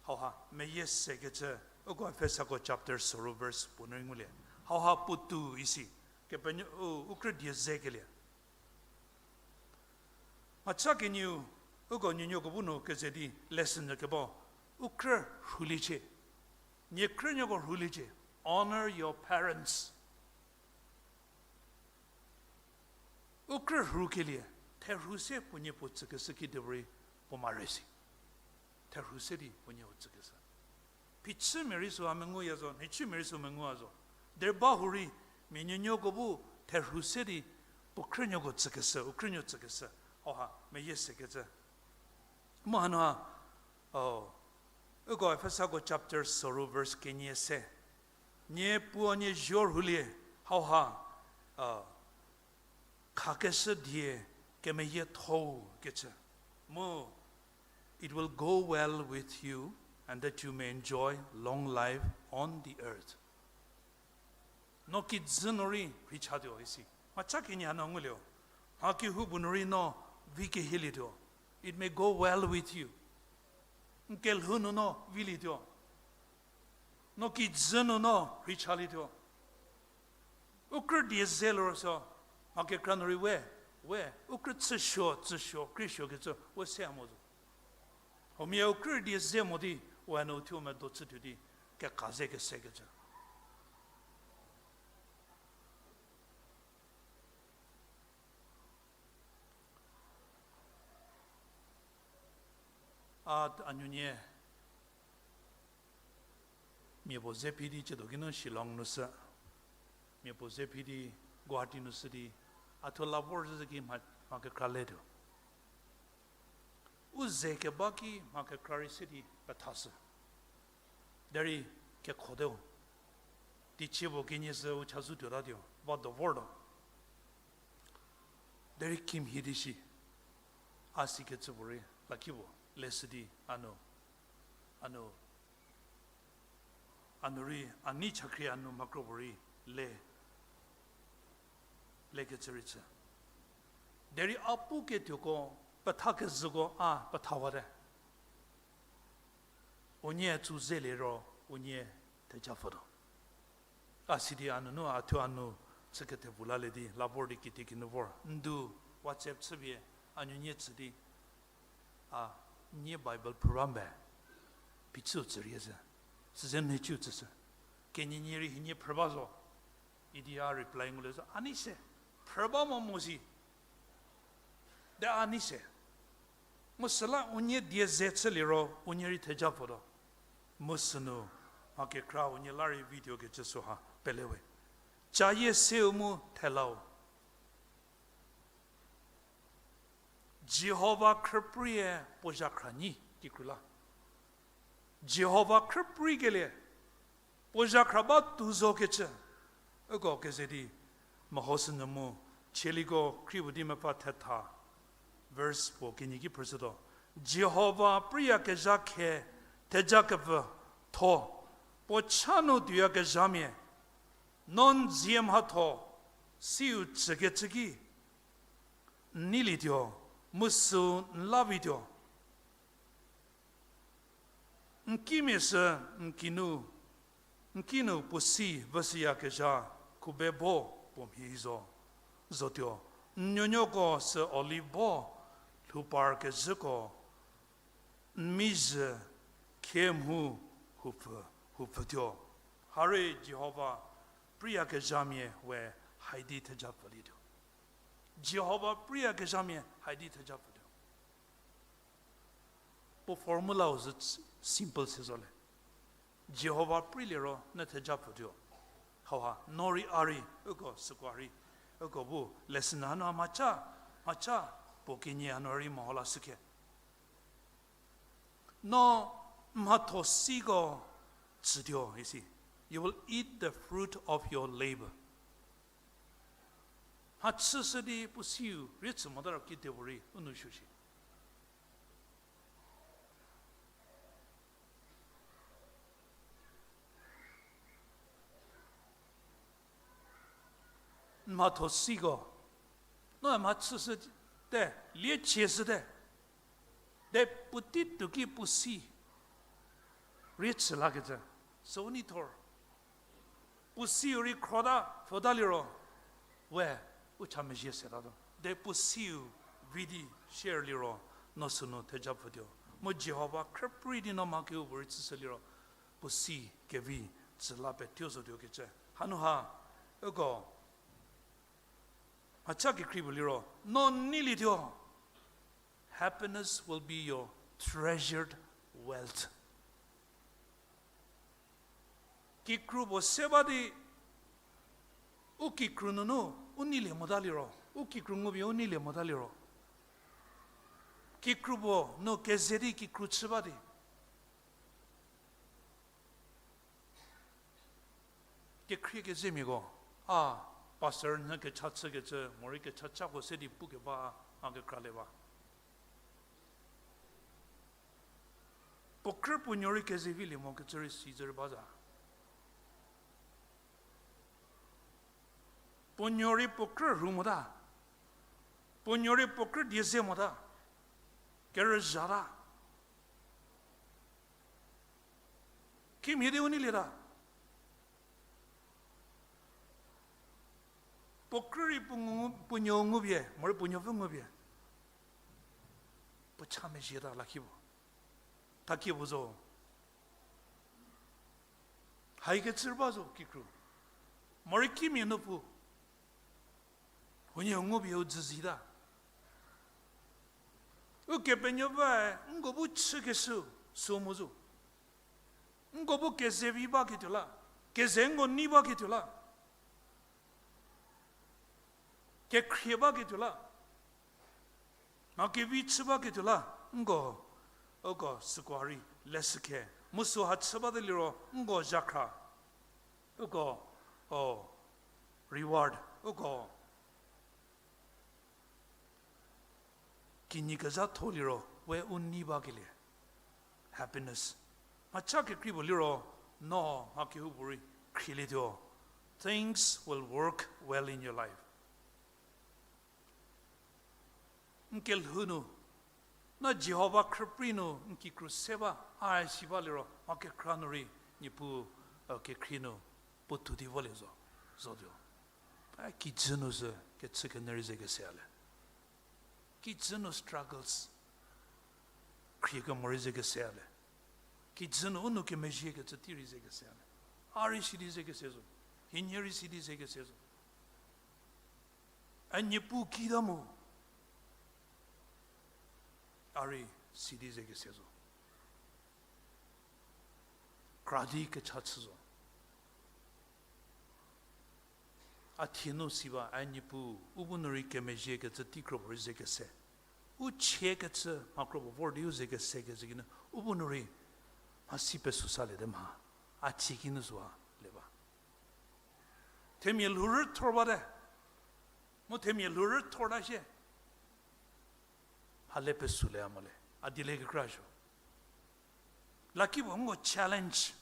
Hauha meyie sekecü, uko Efesako chapter soru verse puo nu rei ngulie. Hauha puotou isi, Kepenuo u, u krü die zekelie. Mhacha kenieu, uko nuonuoko bu nu keze di lesson nyü kebau, u krü rhuliecie. Nie krünuoko rhuliecie. Honor your parents. U krü rhukelie, therhu se puo nie puo tsükeshü ki derei puo mare si. Therhu se di puo nie puo tsükeshü. Phichümia rei sü a menguya zo, nhichümia rei sü menguya zo. Derei ba hurei, mia nuonuoko bu therhu se di puo krünuoko tsükeshü, u krünuo tsükeshü. Hauha meyie sekecü. Mu hanu ha, o, uko Efesako chapter soru verse kenie se. Nie puo nie zuo rhulie, hauha, a, khakeshü die kemeyiethou kecü. Mu, it will go well with you and that you may enjoy long life on the earth. No kijü nu rei rhei chatuo isi. Mhacha kenie hanu ngulie. Mha kehoupuo nu rei no vi kehielietuo. It may go well with you. N kelhou nu no vilietuo. No kijü nu no rhei chalietuo. U krü die ze liro so, mha kekra nu rei we, we, u krü chüsuo, chüsuo, krisuo kecü, we se mo zo. Huomia u krü die ze mo di, we nu thuo medo chütuo di, keka ze kese kecü. A, a nuonie, mia puo ze phi di chütuo kinu Shillong nu sü, mia puo ze phi di Guwahati nu sü di, a thuo la vor zhü ki mha, mha kekra letuo. U ze keba ki mha kekra rei se di pethashü. Derei kekhotuo. Teicie puo kenie sü u chazou tuotatuo, va do vortuo. Derei kimhie di shi. A sikecü puorei, lakipuo, leshü di, a nu, a nu, a nu rei, a nei chakhrie a nu mhakro puorei, le, lekecü rei chü. Derei a puketuoko, petha kezhüko a pethawate. Unie tsu zelie ro, unie theja pfütuo. A sidi a nunu a thuo a nu Chü kete pu la le di, la vor di kiti kinu vor. Ndu WhatsApp chüpie, a nuonie tsü di, a, nie Bible phrü ba mbe, phichü tsü rie zhü. Süze nhicu tsüshü. Kenienie rei hienie phrü ba zo. Idi a reply ngulie zo, a nei se. Phrü ba mo mo si. De a nei se. Mu süla unie die ze chüliro, unie rei theja pfütuo. Mu sünu, mha kekra unie la rei video kecü süha pele we. Cayie seu mu thelau. Jihova khrüprie puo zhakhra nyi kikru la. Jihova khrüprikelie, puo zhakhra ba tuo zo kecü. Uko keze di, mehoshünyü mu, chieliko khriepuo di mepfü thetha, verse puo kenie ki phrüshütuo. Jihova priyakezha khe, thejakepfü, tho, puo cha nu tuoyakezhamia, no n zie mhatho, siu tsükecü ki, n neilietuo, mu süu n la vituo. N kimia sü n kinu, n kinu puo si vüshüyakezha khube bo puo mhie zo, zotuo. N nuonuoko sü olive bo lhou parkezhüko, n mizhü khie mhu hupfü, hupfütuo. Harie Jihova priyakezhamia we haidi theja pfülietuo. Jihova priyakezhamia haidi theja pfütuo. Puo formulau zü simple se zo le. Jihova preiliro n theja pfütuo. Hauha, no rei a rei, uko süko rei, uko bu lesson hanu mhaca, mhaca, puo kenie hanu rei meho la shükhe. No mhatho siko tsütuo isi. You will eat the fruit of your labor. Mhachüshü di puo siu rie tsü mota ro kidepuorei u nou suo shi. N mhatho siko, no mhachüshüte, liechieshüte, de puotei tuo ki puo si rie chü lakecü, süu nei thor. Puo siu rei khrota, pfüta liro, we, u cha mezhie setatuo. De puo siu vi di share liro, no sünu theja pfütuo. Mu Jihova khrüprei di no mha kehoupuorei tsüshü liro, puo si kevi tsü la petuo zotuo kecü. Hanuha, uko, mhaca kekrei puo liro, no n neilietuo. Happiness will be your treasured wealth. Kikru puo se ba di, u kikru nunu, u neilie mota liro, u kikru ngupie u neilie mota liro. Kikru puo nu keze di kikru chü ba di. Kekhrie kezemiako, a, pastor nyü kecha chükecü, morei kecha chako se di pukeba, a kekralie ba. Puo krü puo nuo rei kezevilie mo kecü rei si zü rei ba za. Puo nuo rei puo krü rhu mota. Puo nuo rei puo krü die ze mota. Kerüzhata. Kimhie di u neilieta. Puo krü rei puo ngu-, puo nuo ngupie, morei puo nuopfü ngupie. Puo cha mezhieta lakipuo. Takipuo zo. Haikecü ba zo kikru. Morei kimia nu pu. Huoniehuo ngupie u dzüzita. Ukepenuopfüe nko bu chükeshü süu mo zo. Nko bu kezevi baketuo la, keze nko nei baketuo la, kekhrie baketuo la, mha kevi chü baketuo la, nko, uko süko rei leshükhe, mu süha chü bate liro nko zhakhra, uko, o, reward, uko kinyi kezhatho liro we u nei bakelie. Happiness. Mhacha kekrei puo liro, no mha kehoupuorei khrielietuo. Things will work well in your life. N kelhou nu, no Jihova khrüprei nu n kikru se ba, a si ba liro, mha kekra nu rei Niepuu, e, kekhrie nu puo thu di volie zo, zotuo. A kijü nu sü kechükenyü rei ze kese a le. Kijü nu struggles khriekemo rei ze kese a le. Kijü nu u nou kemezhiekecü tei rei ze kese a le. A rei sidi ze kese zo. Hienie rei sidi ze kese zo. A Niepuu kita mu. A rei sidi ze kese zo. Kra di kecha chü zo. A thie nu si ba, a Niepuu, u bu nu rei kemezhiekecü tei kro puo rei ze kese. U chiekecü mha kro puo vor di u ze kese kecü ki nu, u bu nu rei mhasi pesu sa le te mha. A thie ki nu zo a le ba. Themia lhou rüthor bate. Mu themia lhou rüthor ta shie. Ha le pesu le a mo le. A di le kekra zo. Lakipuo nko challenge,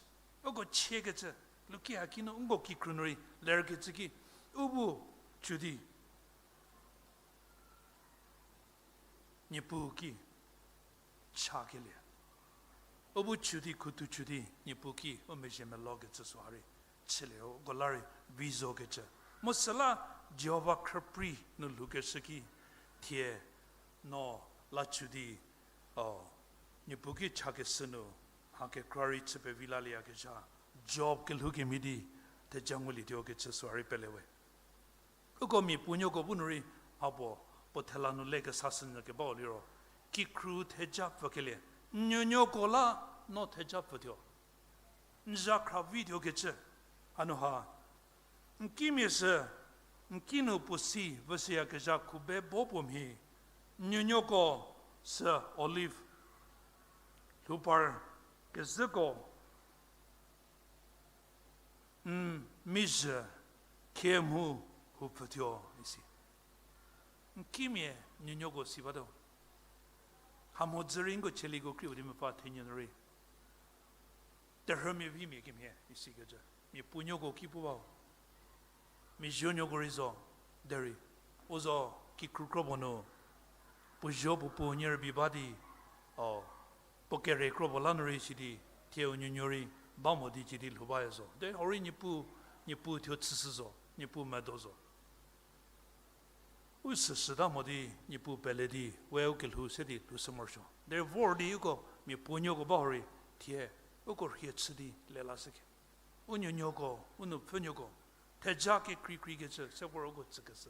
uko chiekecü, luki haki nu nko kikru nu rei lerkecü ki, u bu chü di Niepuu ki chakelie. U bu chü di khutu chü di Niepuu ki u mezhie melokecü süha rei chülie, uko la rei vi zokecü. Mu süla Jihova khrüprei nu lhoukeshü ki, thie no la chü di, o, Niepuu ki chakeshü nu, mha kekra rei chü pevi lalieyakezha, Job kelhou kemhie di, theja ngulietuo kecü süha rei pele we. Uko mia puonuoko bu nu rei mha puo, puo thela nu le kesashünyü kebau liro, kikru theja pfükelie, n nuonuoko la no theja pfütuo. N zhakhra vituo kecü, hanu ha, n kimia sü, n kinu puo si vüshüyakezha khube bo puo mhie, n nuonuoko sü olive lhoupar kezhüko n mizhü khie mhu hu pfütuo isi. N kimia nuonuoko si batuo. Hamhodzü rei nko cheliko kri u di mepfü thenyü nu rei terhümia vimia kemhie isikecü mia puonuoko ki pu bau. Mia zuonuoko rei zo, derei u zo kikru kro puo nu, puo zuo puo puo nyie rübei ba di, o, puo kere kro puo la nu rei sidi, thie u nuonuo rei ba mo di cidi lhou baya zo. Derei hau rei Niepuu, Niepuu thuo chüshü zo, Niepuu medo zo. U süsüta mo di Niepuu pele di, we u kelhou se di lhoushü morosuo. Derei vor di uko mia puonuoko ba hurei, thie uko rhie chü di lelashükhe. U nuonuoko, u nupfünuoko, theja kekreikreikecü se vor uko tsükeshü.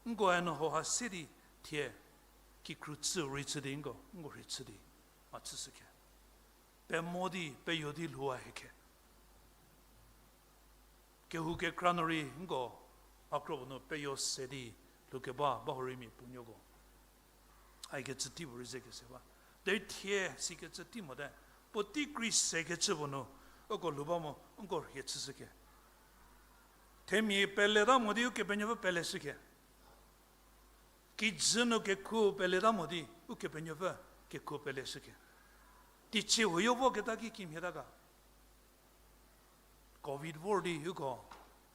Nkoe no hauha se di thie kikru tsü rei chü di nko, nko rhie chü di mhachüshükhe. Pemo di, peyo di lhouwa hiekhe. Kehou kekra nu rei nko, a kro puo nu peyo se di lhoukeba, ba hurei mia puonuoko. Aikecü tei puo rei ze kese ba. Derei thie sikecü tei mote, puotei krei sekecü puo nu, uko lhou ba mo, nko rhie chüshükhe. Themia peleta mo di Ukepenuopfü peleshükhe. Kijü nu kekhu peleta mo di, Ukepenuopfü kekhu peleshükhe. Teicie huoyo voketa ki kimhieta ga. Covid vor di uko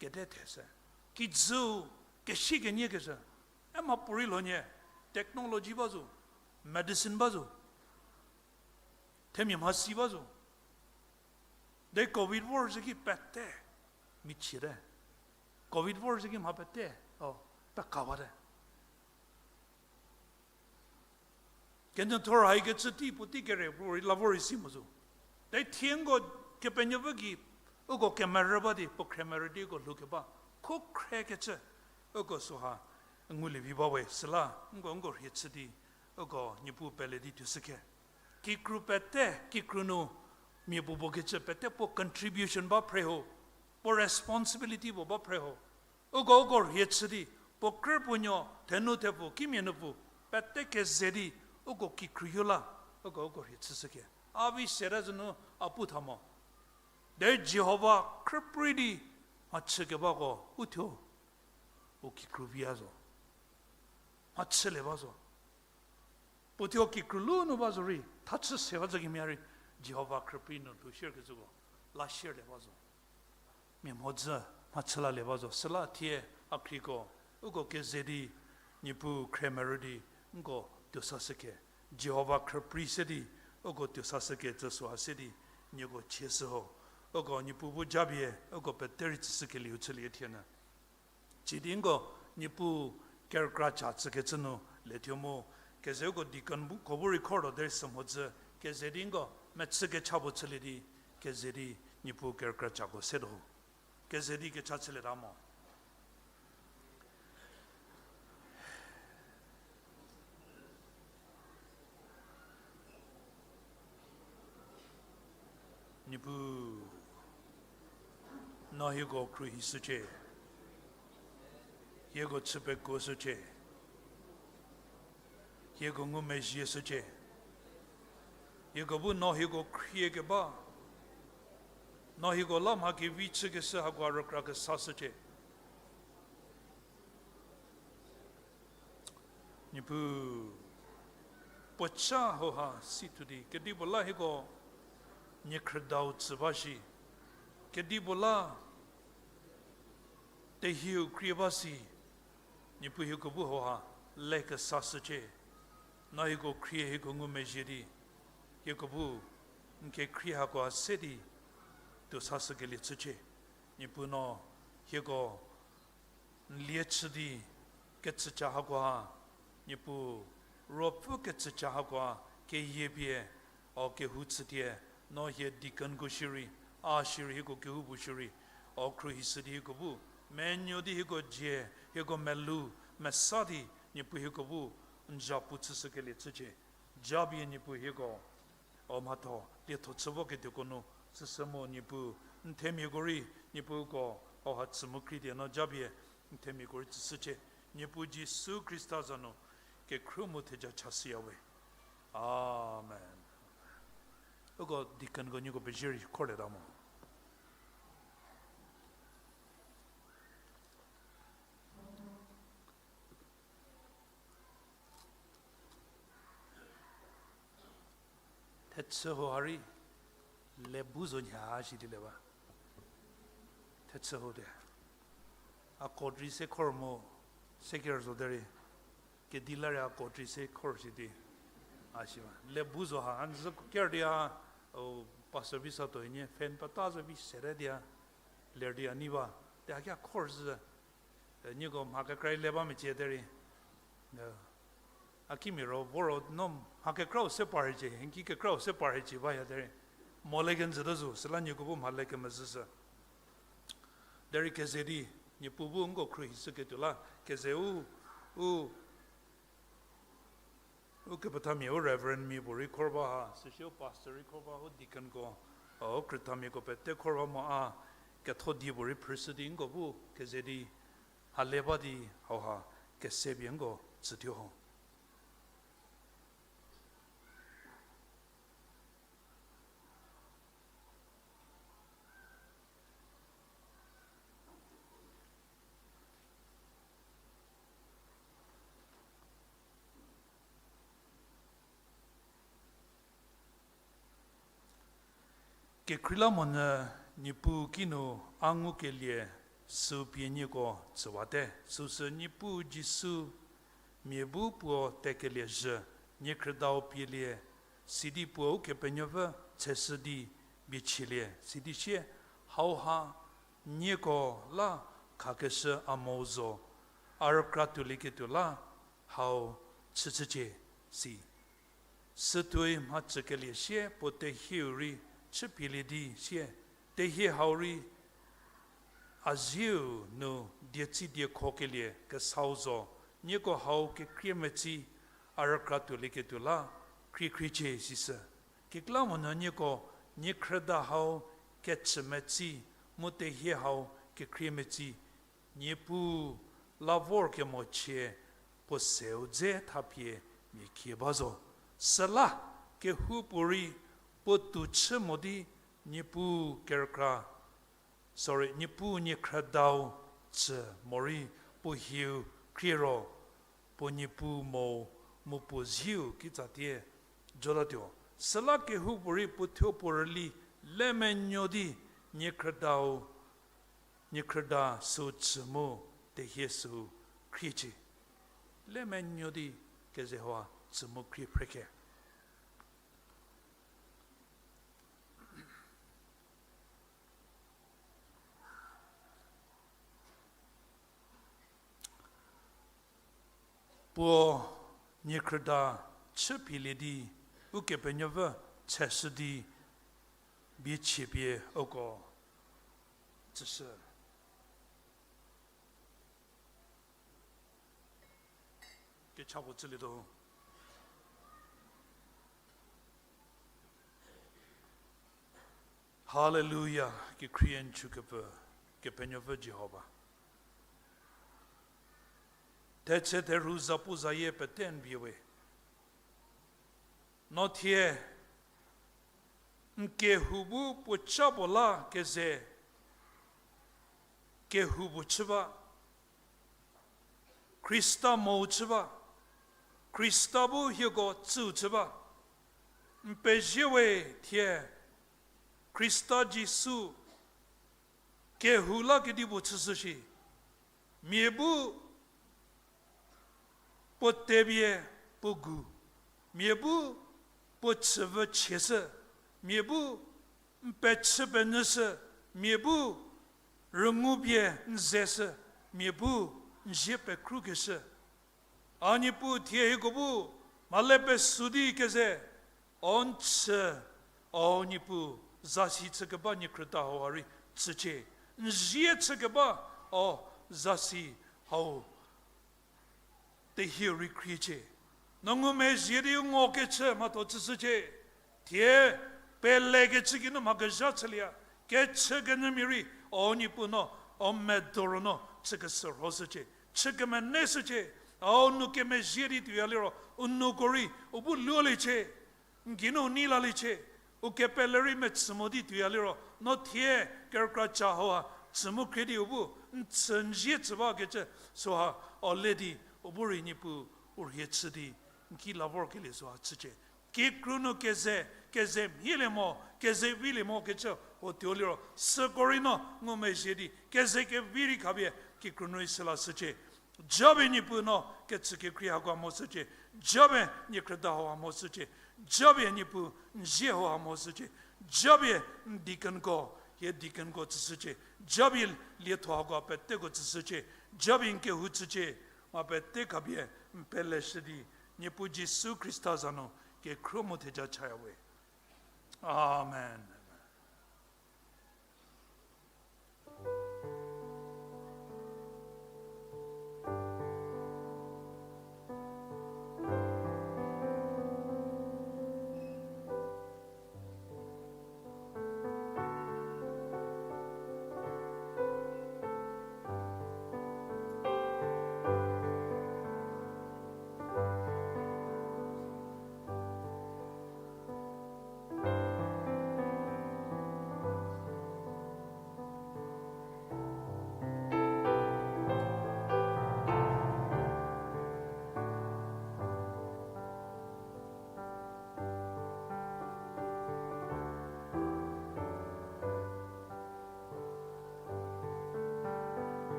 kede the se. Kijüu keshi kenie keshü. E mha puorei lho nie, technology ba zo, medicine ba zo, themia mhasi ba zo. Derei Covid vor zhü ki pete michiete. Covid vor zhü ki mha pete, o, pekawate. Kenyüthor haikecü tei puotei kere puorei la vor rei si mo zo. Derei thie nko Kepenuopfü gei uko kemerü ba di, puo khremerü di uko lhoukeba, kho khrekecü uko süha ngulie vi ba we, süla nko nko rhie chü di uko Niepuu pele di tuoshükhe. Kikru pete, kikru nu mia puo puokecü pete puo contribution ba phre ho, puo responsibility puo ba phre ho. Uko uko rhie chü di, puo krü puo nuo, thenu thepfu, kimia nupfu, pete keze di, uko kikru yo la, uko uko rhie chüshükhe. A vi seta zhü nu a pu tha mo. Derei Jihova khrüprei di mhachü kebako uthuo, u kikru viya zo. Mhachülie ba zo. Puothuo kikru lu nu ba zo rei, thachü se ba zo kemhie rei, Jihova khrüprei nu lhou shierkecüko la shierlie ba zo. Mia mhodzü mhachü lalie ba zo, süla thie a khrieko, uko keze di, Niepuu khremerü di, nko tuosashükhe. Jihova khrüprei se di, uko tuosashükecü süha se di, nieko chieshü ho. Uko Niepuu bu japie, uko pete rei tsüshükelieu chülie thie nyü. Sidi nko, Niepuu kerükra cha chükecü nu lethuo mu, kezeko deacon bu, ko bu rei khor ro derei sü mhodzü, keze di nko, mechü kecha puo chülie di, keze di Niepuu kerükra chako se tuo. Keze di kecha chülieta mo. Niepuu, no hieko khruohishücie, hieko chü pekuoshücie, hieko ngumezhieshücie, hieko bu no hieko khriekeba, no hieko la mha kevi chükeshü hakoa rükra kesashücie. Niepuu, puoca hauha si tuo di, kedipuo la hieko niekhrüdau tsü ba shi, kedipuo la tehieu krie ba si, Niepuu hieko bu hauha le kesashücie, no hieko khrie hieko ngumezhie di, hieko bu n kekhrie hakoa se di tuo sashükelie chücie. Niepuu no hieko n lie chü di kechüca hakoha, Niepuu ruopfü kechüca hakoa keyie pie, o kehou chütie, no hie deaconko shierei, a shierei hieko kehoupuo shierei, o khruohishü di hieko bu menuo di hieko dzie, hieko melou mesa di, Niepuu hieko bu n zhapu chüshükelie chücie. Japie Niepuu hieko o mhatho lietho chü voketuoko nu, süsü mu Niepuu n themiako rei, Niepuuko hauha tsü mu khrie di no japie n themiako rei tsüshücie. Niepuu Jisu Khrista za nu kekhrü mu theja chashüya we. Amen. Uko deaconko nieko pezie rei khorlieta mo. Thechü ho ha rei, le bu zo nhie a shi di le ba. Thechü ho de. A chord rei se khor mo, se ker zo derei. Kedi la rei a chord rei se khor shi di. A shi ba. Le bu zo ha, a n zü ker di a, o, pastor vi sa tuo nie, fan pata zo vi sere di a, ler di a nei ba. Te ha kia chord zü. E, nieko mha kekra le ba mecie derei. E, a kimia ro, vo ro, no mha kekrau se par hiecie, n ki kekrau se par hiecie baya derei. Mo le kenjü ta zo, süla nieko bu mha le kemezhü sü. Derei keze di, Niepuu bu nko khruohishüketuo la, keze u, u, Ukepethamia u Reverend mia puorei khor ba ha, süsie u pastor rei khor ba, u deaconko, u krütamiako pete khor ba mo a, ketho die puorei phrüshü di nko bu keze di, ha le ba di hauha, kese pie nko tsütuo ho. Kekreilamonyü Niepuu kinu a ngukelie süu pie nieko tsüwate, süusü Niepuu Jisu mia bu puo tekelie zhü, niekhrüdau pielie, sidi puo Ukepenuopfü cheshü di biechielie, sidi sie, hauha nieko la khakeshü a mo zo, a rükra tuolieketuo la hau chüchücie, si. Sütuoi mhacükelie sie puo tehieu rei chüpielie di sie, tehie hau rei a zieu nu dietsi diekhokelie kesau zo, nieko hau kekrie metsi a rükra tuolieketuo la krie khriecie sisü. Kekreilamonyü nieko niekhrüda hau kechü metsi, mu tehie hau kekrie metsi, Niepuu la vorkemochie puo seu dze thapie mia kie ba zo. Süla kehoupuorei puo tou chü mo di Niepuu kerükra, sorry, Niepuu niekhrüdau chü morei puo hieu khrie ro, puo Niepuu mo mu puo zieu kitsatie jotatuo. Süla kehoupuorei puo thuo puo rüli lemenuo di niekhrüdau, niekhrüda süu chü mu tehie süu khriecie. Lemenuo di keze hau chü mu khrie phrekhie. Puo niekhrüda chü pielie di, Ukepenuopfü cheshü di, bie chie pie uko tsüshü. Kecha puo chülietuo. Hallelujah, kekhrie n chükepfü, Kepenuopfü Jihova. Thetse therhu zapuzayie pete n pie we. No thie, n kehou bu puo ca puo la keze, kehou bu chü ba. Khrista mou chü ba, Khrista bu hieko tsüu chü ba, n pezie we thie, Khrista Jisu kehou la kedipuo chüshü shi, mia bu puo tepie puo gu, mia bu puo chüvü chieshü, mia bu n pechü penyüshü, mia bu rüngupie n zeshü, mia bu n zie pekrukeshü. A Niepuu thie hieko bu mhale pesu di keze, o n chü, o Niepuu zasi chükeba niekhrüda hau a rei chücie, n zie chükeba, o zasi hau tehiu rei khriecie. No ngumezhie di u ngo kechü mhatho chüshücie. Thie pelekecü kinu mha kezha chülieya. Kechükenyümia rei, o Niepuu no, o medo ro no chükeshürhoshücie, chü kemeneshücie. O nu kemezhie di tuoya liro, u nuko rei u bu luoliecie. N geinu nei laliecie, u kepele rei mechü mo di tuoya liro, no thie kerükra ca hauha, chü mu khrie di u bu n chü n zie chü bakecü, süha, o le di, u bu rei Niepuu, u rhie chü di, n ki la vorkelie süha chücie. Kikru nu keze, keze mhielie mo, keze vilie mo kecü, ho tuo liro, süko rei no, ngumezhie di, keze kevi rei khapie, kikru nu rei süla shücie. Japie Niepuu no kecü kekhrie hako ha mo shücie. Japie niekhrüda hau ha mo shücie. Japie Niepuu n zie hau ha mo shücie. Japie n deaconko, hie deaconko tsüshücie. Japie lietho hako peteko tsüshücie. Japie n kehou tsücie. Ma pete khapie n peleshü di. Niepuu Jisu Khrista za nu kekhruo mu theja chaya we. Amen.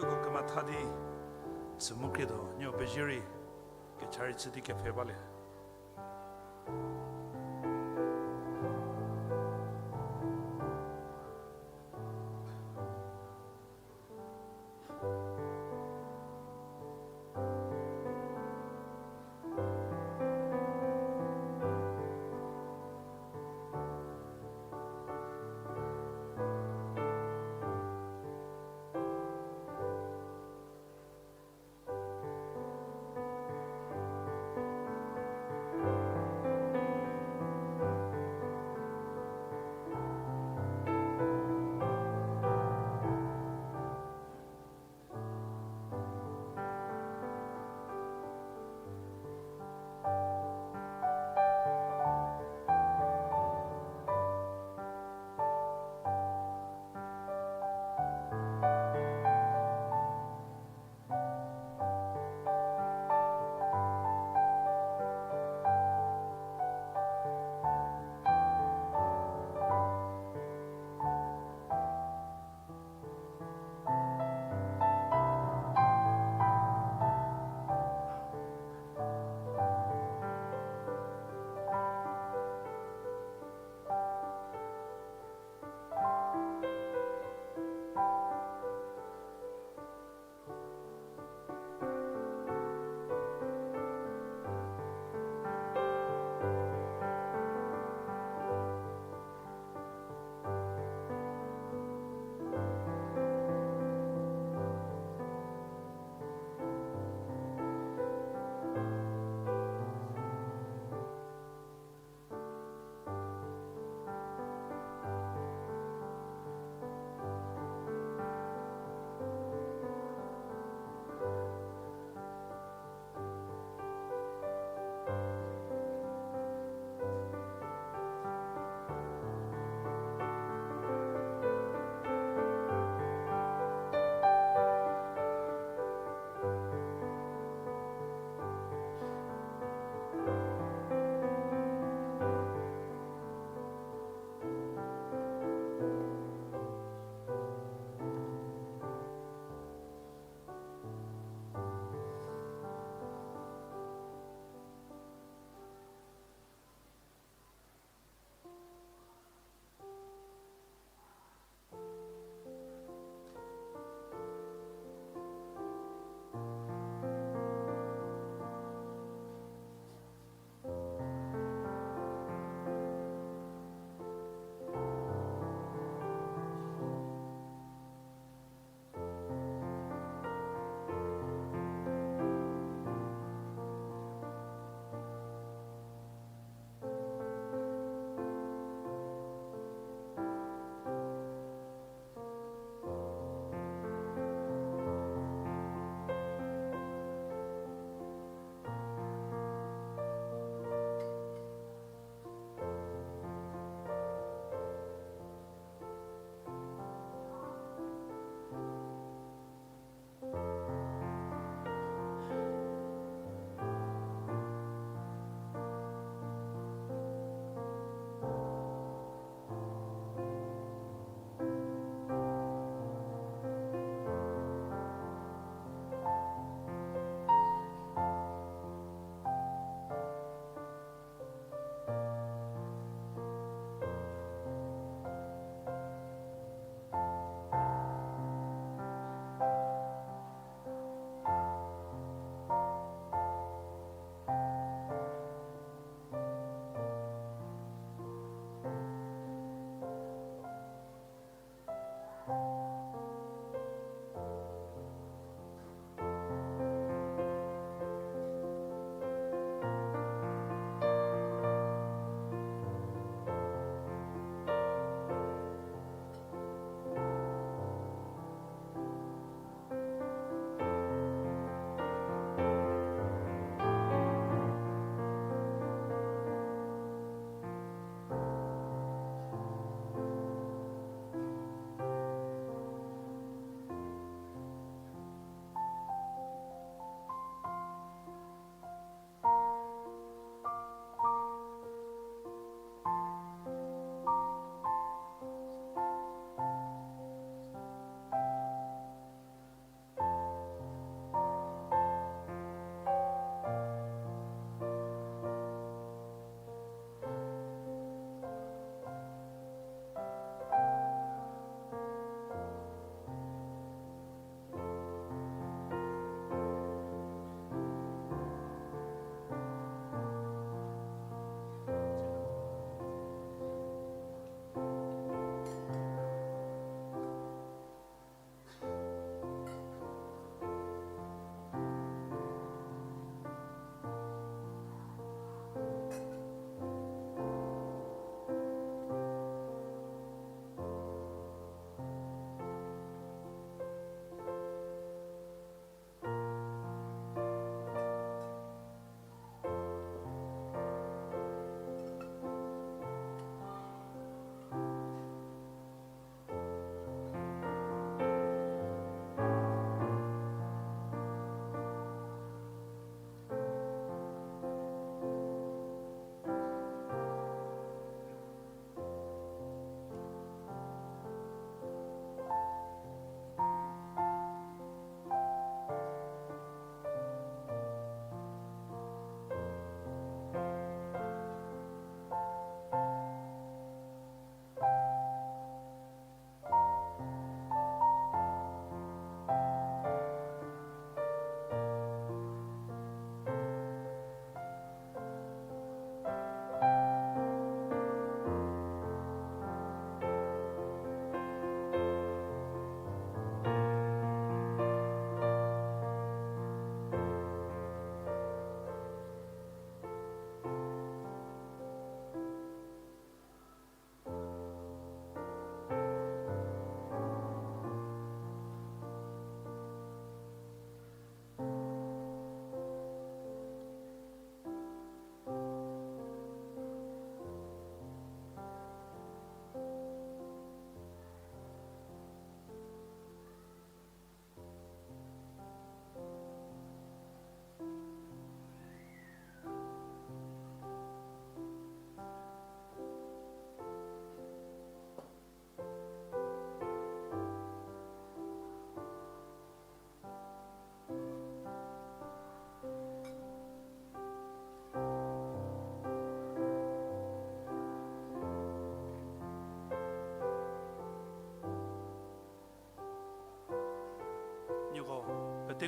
Uko kematha di, chü mu khrietuo, nieko pezie rei, kecha rei chü di kepfhe balie.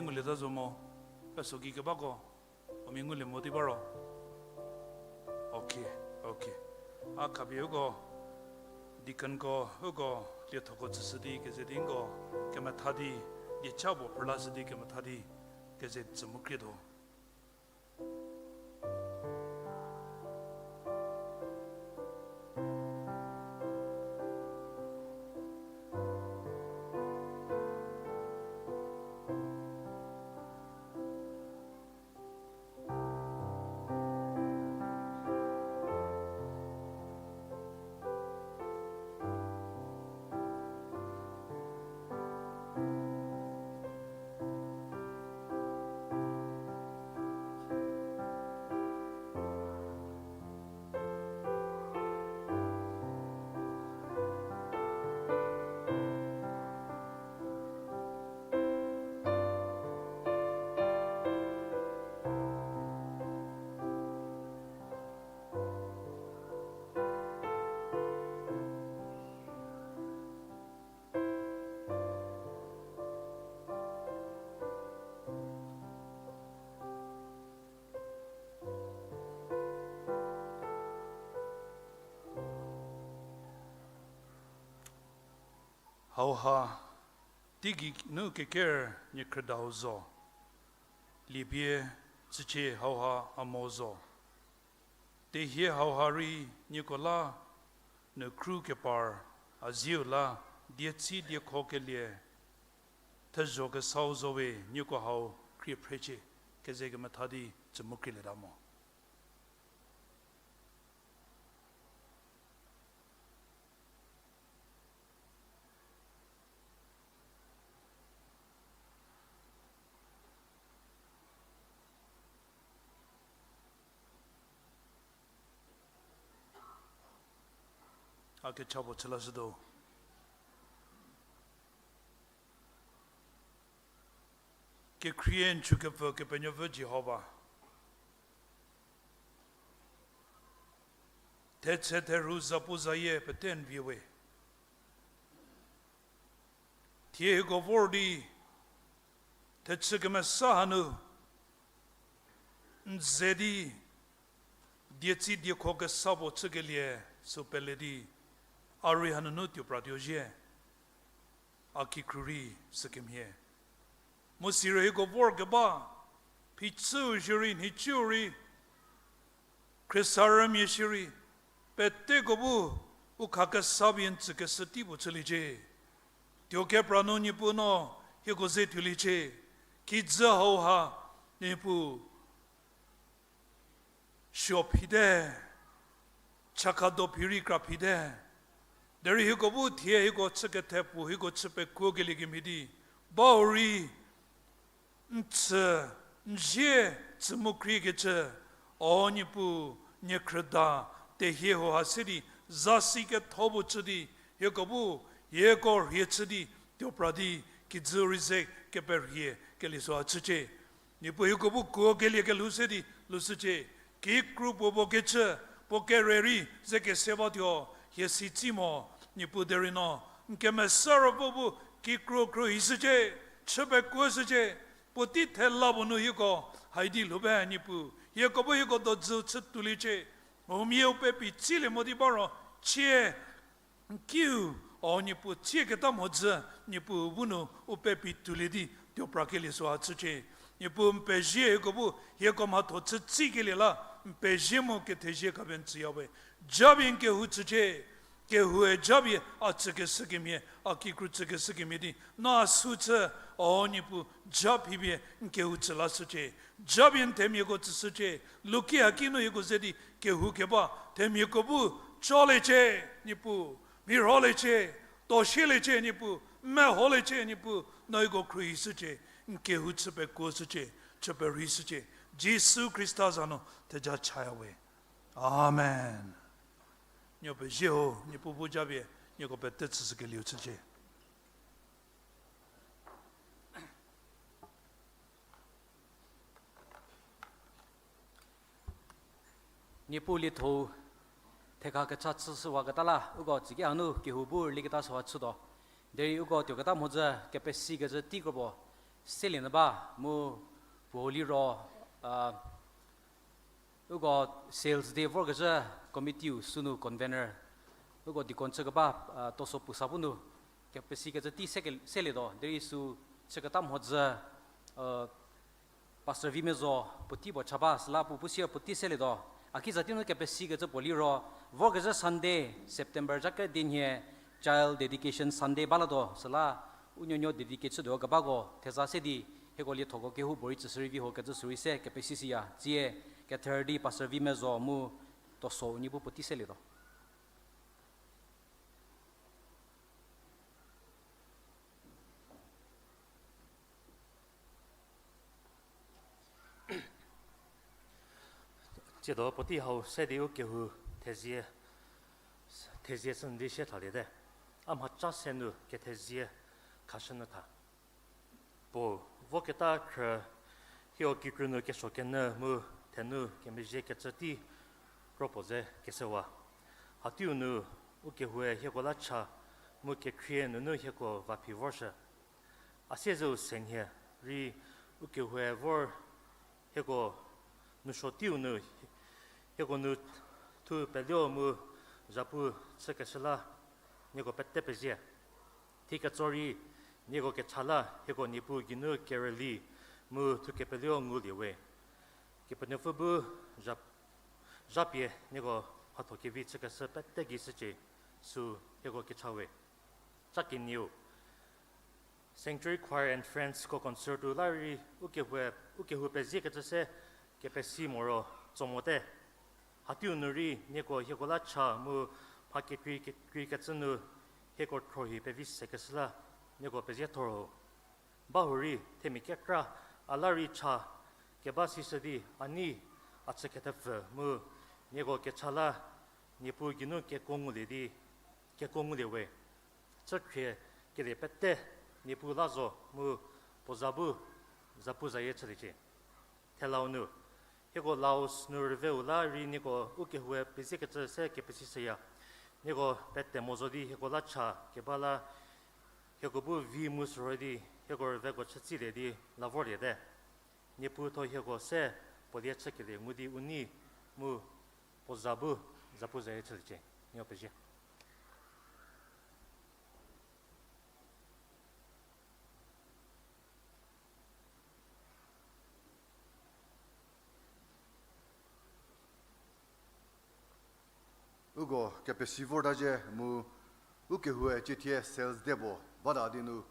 ngulieta zo mo, peso gei kebako, o mia ngulie mo di ba ro. Okay, okay. A khapie uko, deaconko, uko, liethoko tsüshü di keze di nko, kemetha di, diecha puo phrülashü di kemetha di, keze tsü mu krietuo. Hauha, teigei nu keker nie khrüdau zo. Liepie, tsücie hauha a mo zo. Tehie hauha rei nieko la, nu kru kepar, a zieu la, dietsi diekho kelie, thezho kesau zo we nieko hau krie phrecie, keze kemetha di tsü mu krielieta mo. A kecha puo chülashütuo. Kekhrie n chükepfü Kepenuopfü Jihova, thetse therhu zapuzayie pete n vie we. Thie hieko vor di, thechü kemesa hanu, n ze di, dietsi diekho kesa puo chükelie sü pele di, a rei hanunu tuo pratuo zhie, a kikru rei sükemhie. Mu siro hieko vorkeba, phichüu shierei, nhicuu rei, khriesarümia shierei, peteko bu u khakesa pie n tsükeshü tei puo chüliecie. Tuo kepra nu Niepuu no hieko ze tuoliecie, kijü hauha Niepuu suo phite, chakhado phi rei kra phite. Derei hieko bu thie hieko chü kethe puo hieko chü pekuokelie kemhie di, bau rei n tsü, n zie tsü mu kriekecü, o Niepuu, nie khrüda, tehie hauha se di, zasi ketho puo chü di, hieko bu, hieko rhie chü di, tuo pra di, kijü rei ze keperhie kelie süha chücie. Niepuu hieko bu kuokelie kelhou se di lhoushücie. Kikru puo puo kecü, puo kere rei ze kese batuo, hie si tsi mo, Niepuu derei no, n kemesa ruopfü bu kikru khruohishücie, chü pekuoshücie, puotei thela puo nu hieko, haidi lhou ba Niepuu, hieko bu hieko dodzü chü tuoliecie, u mia u pepi tsilie mo di ba ro, cie, n kiu, o Niepuu tsieketa mhodzü, Niepuu bu nu u pepi tuolie di tuo pra kelie süha chücie. Niepuu n pezie hieko bu, hieko mhatho chü tsikelie la, n pezie mu kethezie khapie n tsüya we. Japie n kehou chücie, kehoue japie a tsükeshü kemhie, a kikru tsükeshü kemhie di, no a sü chü, o Niepuu, ja phipie n kehou chü lashücie. Japie n themiako tsüshücie, luki haki nu hieko ze di kehou keba, themiako bu, coliecie, Niepuu, mirholiecie, toshiliecie, Niepuu, meholiecie, Niepuu, no hieko khruohishücie, n kehou chü pekuoshücie, chü perheishücie, Jisu Khrista za nu theja chaya we. Amen. Nuo pezie ho, Niepuu bu japie, nieko pete tsüshükelieu chücie. Niepuu lietho thekha kecha chüshüwaketa la, uko tsiki hanu kehou bu rüliketa süha chütuo. Derei uko tuoketa mhodzü kepesikecü tei kropuo, Selie nyü ba mu puo liro, a, uko sales day vorkezhü committee-u sünu convener, uko deacon chükeba, a, Toso Pusa bu nu kepesikecü tei seke-, selietuo, derei sü chüketa mhodzü, a, Pastor Vimezo puotei puo cha ba, süla puo puo sie puotei selietuo. A kiza tei nu kepesikecü puo liro, vorkezhü Sunday, September zha kedi nhie, Child Dedication Sunday balatuo, süla u nuonuo dedicate chütuo kebako theza se di, hieko liethoko kehoupuorei tsüshü rei vi ho kecü sürei se kepesishüya, tsie kether di Pastor Vimezo mu Toso unie bu puotei selietuo. Tsiedo puotei hau se di u kehou thezie, thezie sü n di sie thaliete. A mhaca se nu kethezie khashü nyü tha. Puo voketa khrü hieko kikru nu kesuo kenyü mu thenu kemezhiekecü tei kro puo ze kesewa. Hateiu nu u kehoue hieko la cha mu kekhrie nunu hieko vaphi vorshü. A siezeu senhie rei u kehoue vor hieko nousuo teiu nu hieko nu thu pelieu mu zhapu chükeshü la nieko pete pezie. Thie ketso rei nieko kecha la hieko Niepuu geinu kerüli mu thu kepelieu ngulie we. Kepenuopfü bu zha-, zhapie nieko mhatho kevi chükeshü pete gei shücie, sü hieko kecha we. Ca kenieu, Sanctuary Choir and Friends-ko concertu la rei u kehou, u kehou peziekecü se kepesi moro tso mote. Hateiu nu rei nieko hieko la cha mu mha kekrei, kekreikecü nu hieko khruohi pevi sekeshü la nieko pezie thor ho. Bahurei themia kekra a la rei cha keba sishü di a nei a chü kethepfü mu nieko kecha la Niepuu geinu kekuo ngulie di, kekuo ngulie we. Chükhrie kelie pete Niepuu la zo mu puo za bu zapuzayie chüliecie. Thelau nu, hieko Laos nu rüveu la rei nieko u kehoue peziekecü se kepesishüya. Nieko pete mo zo di hieko la cha keba la hieko bu vi mu sürho di hieko rüveko chütsilie di la vorliete. Niepuu thuo hieko se puo lie chükelie ngu di u nei mu puo za bu zapuzayie chüliecie. Nieko pezie. Uko kepesi vorta zhie mu u kehoue cie thie sales day puo bata di nu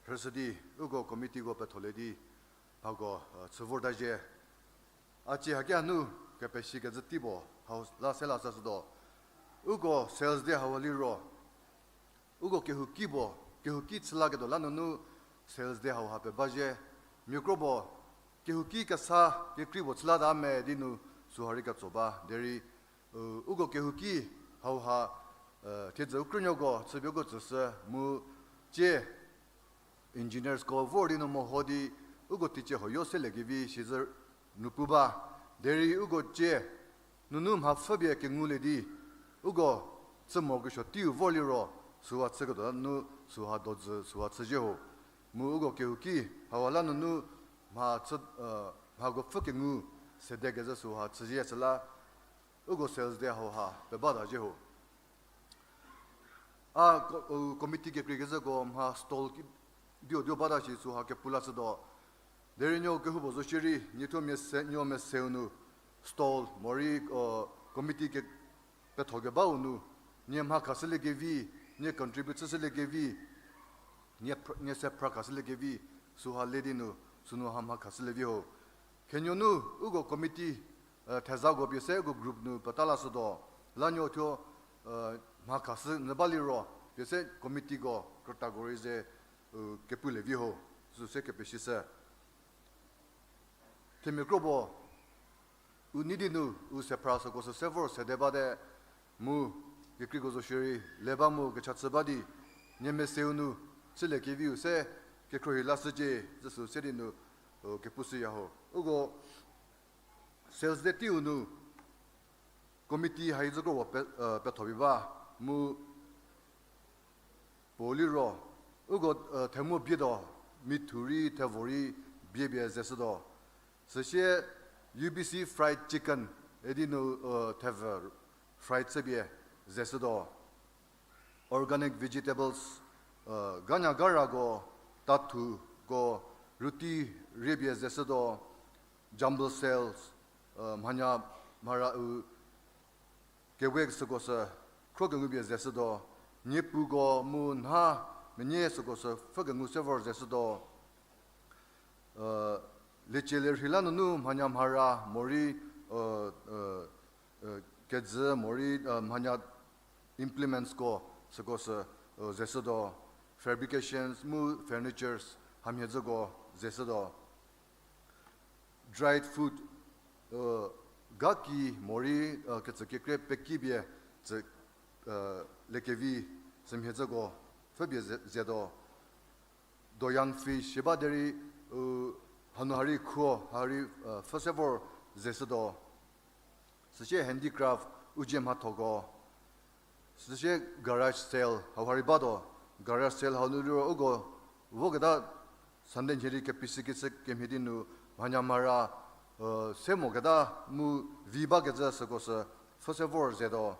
rhüshü di uko committeeko petholie di hako, chü vorta zhie. A cie haki hanu kepesikecü tei puo hau la se la sashütuo. Uko sales day hau liro uko kehouki puo, kehouki chülaketuo la nunu sales day hauha peba zhie. Mia kro puo kehouki kesa kekrei puo chülata me di nu süha rei ketso ba derei, uko kehouki hauha thiedzü u krünuoko chüpie uko tsüshü mu cie engineersko vor di nu meho di uko teicie huoyo seliekevi sizü nu pu ba. Derei uko cie nunu mha pfhüpie kengulie di uko chü mo kesuo teiu vor liro süha chüketuo la nu süha dozü süha chüzhie ho. Mu uko kehouki hauha la nunu mha chü, mhako pfhü kengu sedekezhü süha chüzhie süla uko sales day hauha pebata zhie ho. A committee kekreikezhüko mha stall ki dio dio bata shi süha kepu lashütuo. Derei nuo kehoupuo zo shierei nie thuo mia se, nuo mia seu nu stall morei committee ke pethokebau nu nie mha khashüliekevi, nie contribute chüshüliekevi, nie pr-, nie se phra khashüliekevi süha le di nu sünu ha mha khashülie vi ho. Khenuonu uko committee thezako pie se uko group nu peta lashütuo. La nuo thuo mha khashü nyü ba liro pie se committeeko krütako rei ze kepulie vi ho, süsü se kepesishü. Themia kro puo u nei di nu u se phra süko sü se vor sede bate mu kekreiko zo shierei le ba mu kecha chü ba di nie mia seu nu chüliekeviu se kekhruohi lashücie, züsü se di nu kepushüya ho. Uko sales day teiu nu committee haizü kro puo pe-, pethopie ba mu puo liro uko themu bietuo mithu rei thevo rei bie pie zeshütuo. Süsie U B C fried chicken idi nu thevü fried chüpie zeshütuo. Organic vegetables, ganya garako, tathuko, roti rie pie zeshütuo. Jumble sales, mhanya mhara u kewe süko sü khro kengu pie zeshütuo. Niepuko mu nha menyi süko sü pfhü kengu se vor zeshütuo. Liecie lerhei la nunu mhanya mhara morei kejü morei mhanya implementsko süko sü zeshütuo. Fabrications mu furnitures hamhiedzüko zeshütuo. Dried food, gaki morei kecü kekrie peki pie tsü lekevi sümhiedzüko pfhü pie zetuo. Doyang fish shi ba derei hanu ha rei khuo ha rei pfhü se vor zeshütuo. Süsie handicraft u zie mhathoko. Süsie garage sale hau ha rei batuo. Garage sale hau nu liro uko voketa Sunday nhie rei kepisi kechü kemhie di nu mhanya mhara se moketa mu vi bakecü süko sü pfhü se vor zetuo.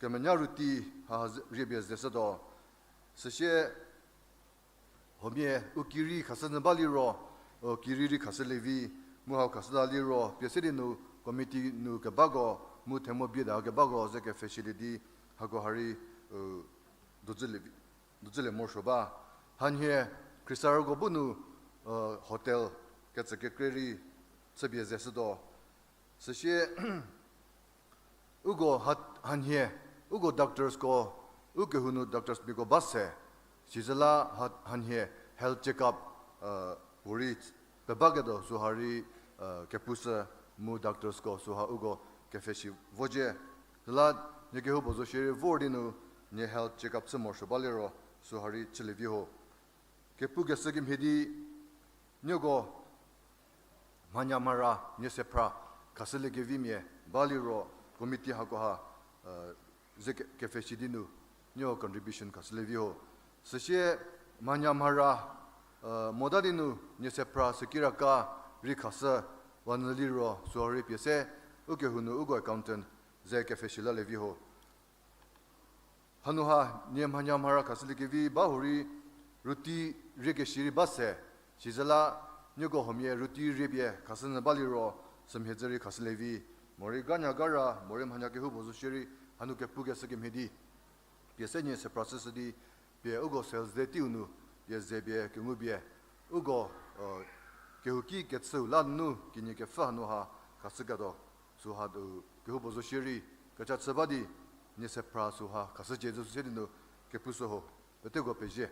Kemenya roti ha rie pie zeshütuo. Süsie huomia u kiri khashü nyü ba liro, u kiri rei khashülie vi, mu hau khashüta liro pie se di nu committee nu kebako mu themo bie da kebako ze kepfheshilie di hako ha rei dudzülie morosuo ba. Hanhie Khrista rüko bu nu hotel kecü kekrie rei chüpie zeshütuo. Süsie uko hanhie uko doctorsko, u kehou nu doctors miako ba se, sizü la hanhie health check up puorei pebaketuo süha rei kepushü mu doctorsko süha uko kepfheshi vocie. Süla nie kehoupuo zo shierei vor di nu nie health check up chü morosuo ba liro süha rei chülie vi ho. Kepukeshü kemhie di nieko mhanya mhara nie sephra khashülie kevimia ba liro committee hakoha ze kepfheshi di nu nieko contribution khashülie vi ho. Süsie mhanya mhara mota di nu nie sephra sükiraka rei khashü wa nyü liro süha rei pie se u kehou nu uko accountant ze kepfheshi lalie vi ho. Hanuha nie mhanya mhara khashülie kevi ba hurei roti riekeshi rei ba se, sizü la nieko huomia roti rie pie khashü nyü ba liro sümhie dzü rei khashülie vi, morei ganya gara morei mhanya kehoupuo zo shierei hanu kepukeshü kemhie di pie se nie sephra chüshü di pie uko sales day teiu nu pie ze pie kengu pie uko kehouki kechüu la nunu kinyi kepfü hanuha khashüketuo süha kehoupuo zo shierei kecha chü ba di nie sephra süha khashücie zo shierei nu kepushü ho. Peteko pezie.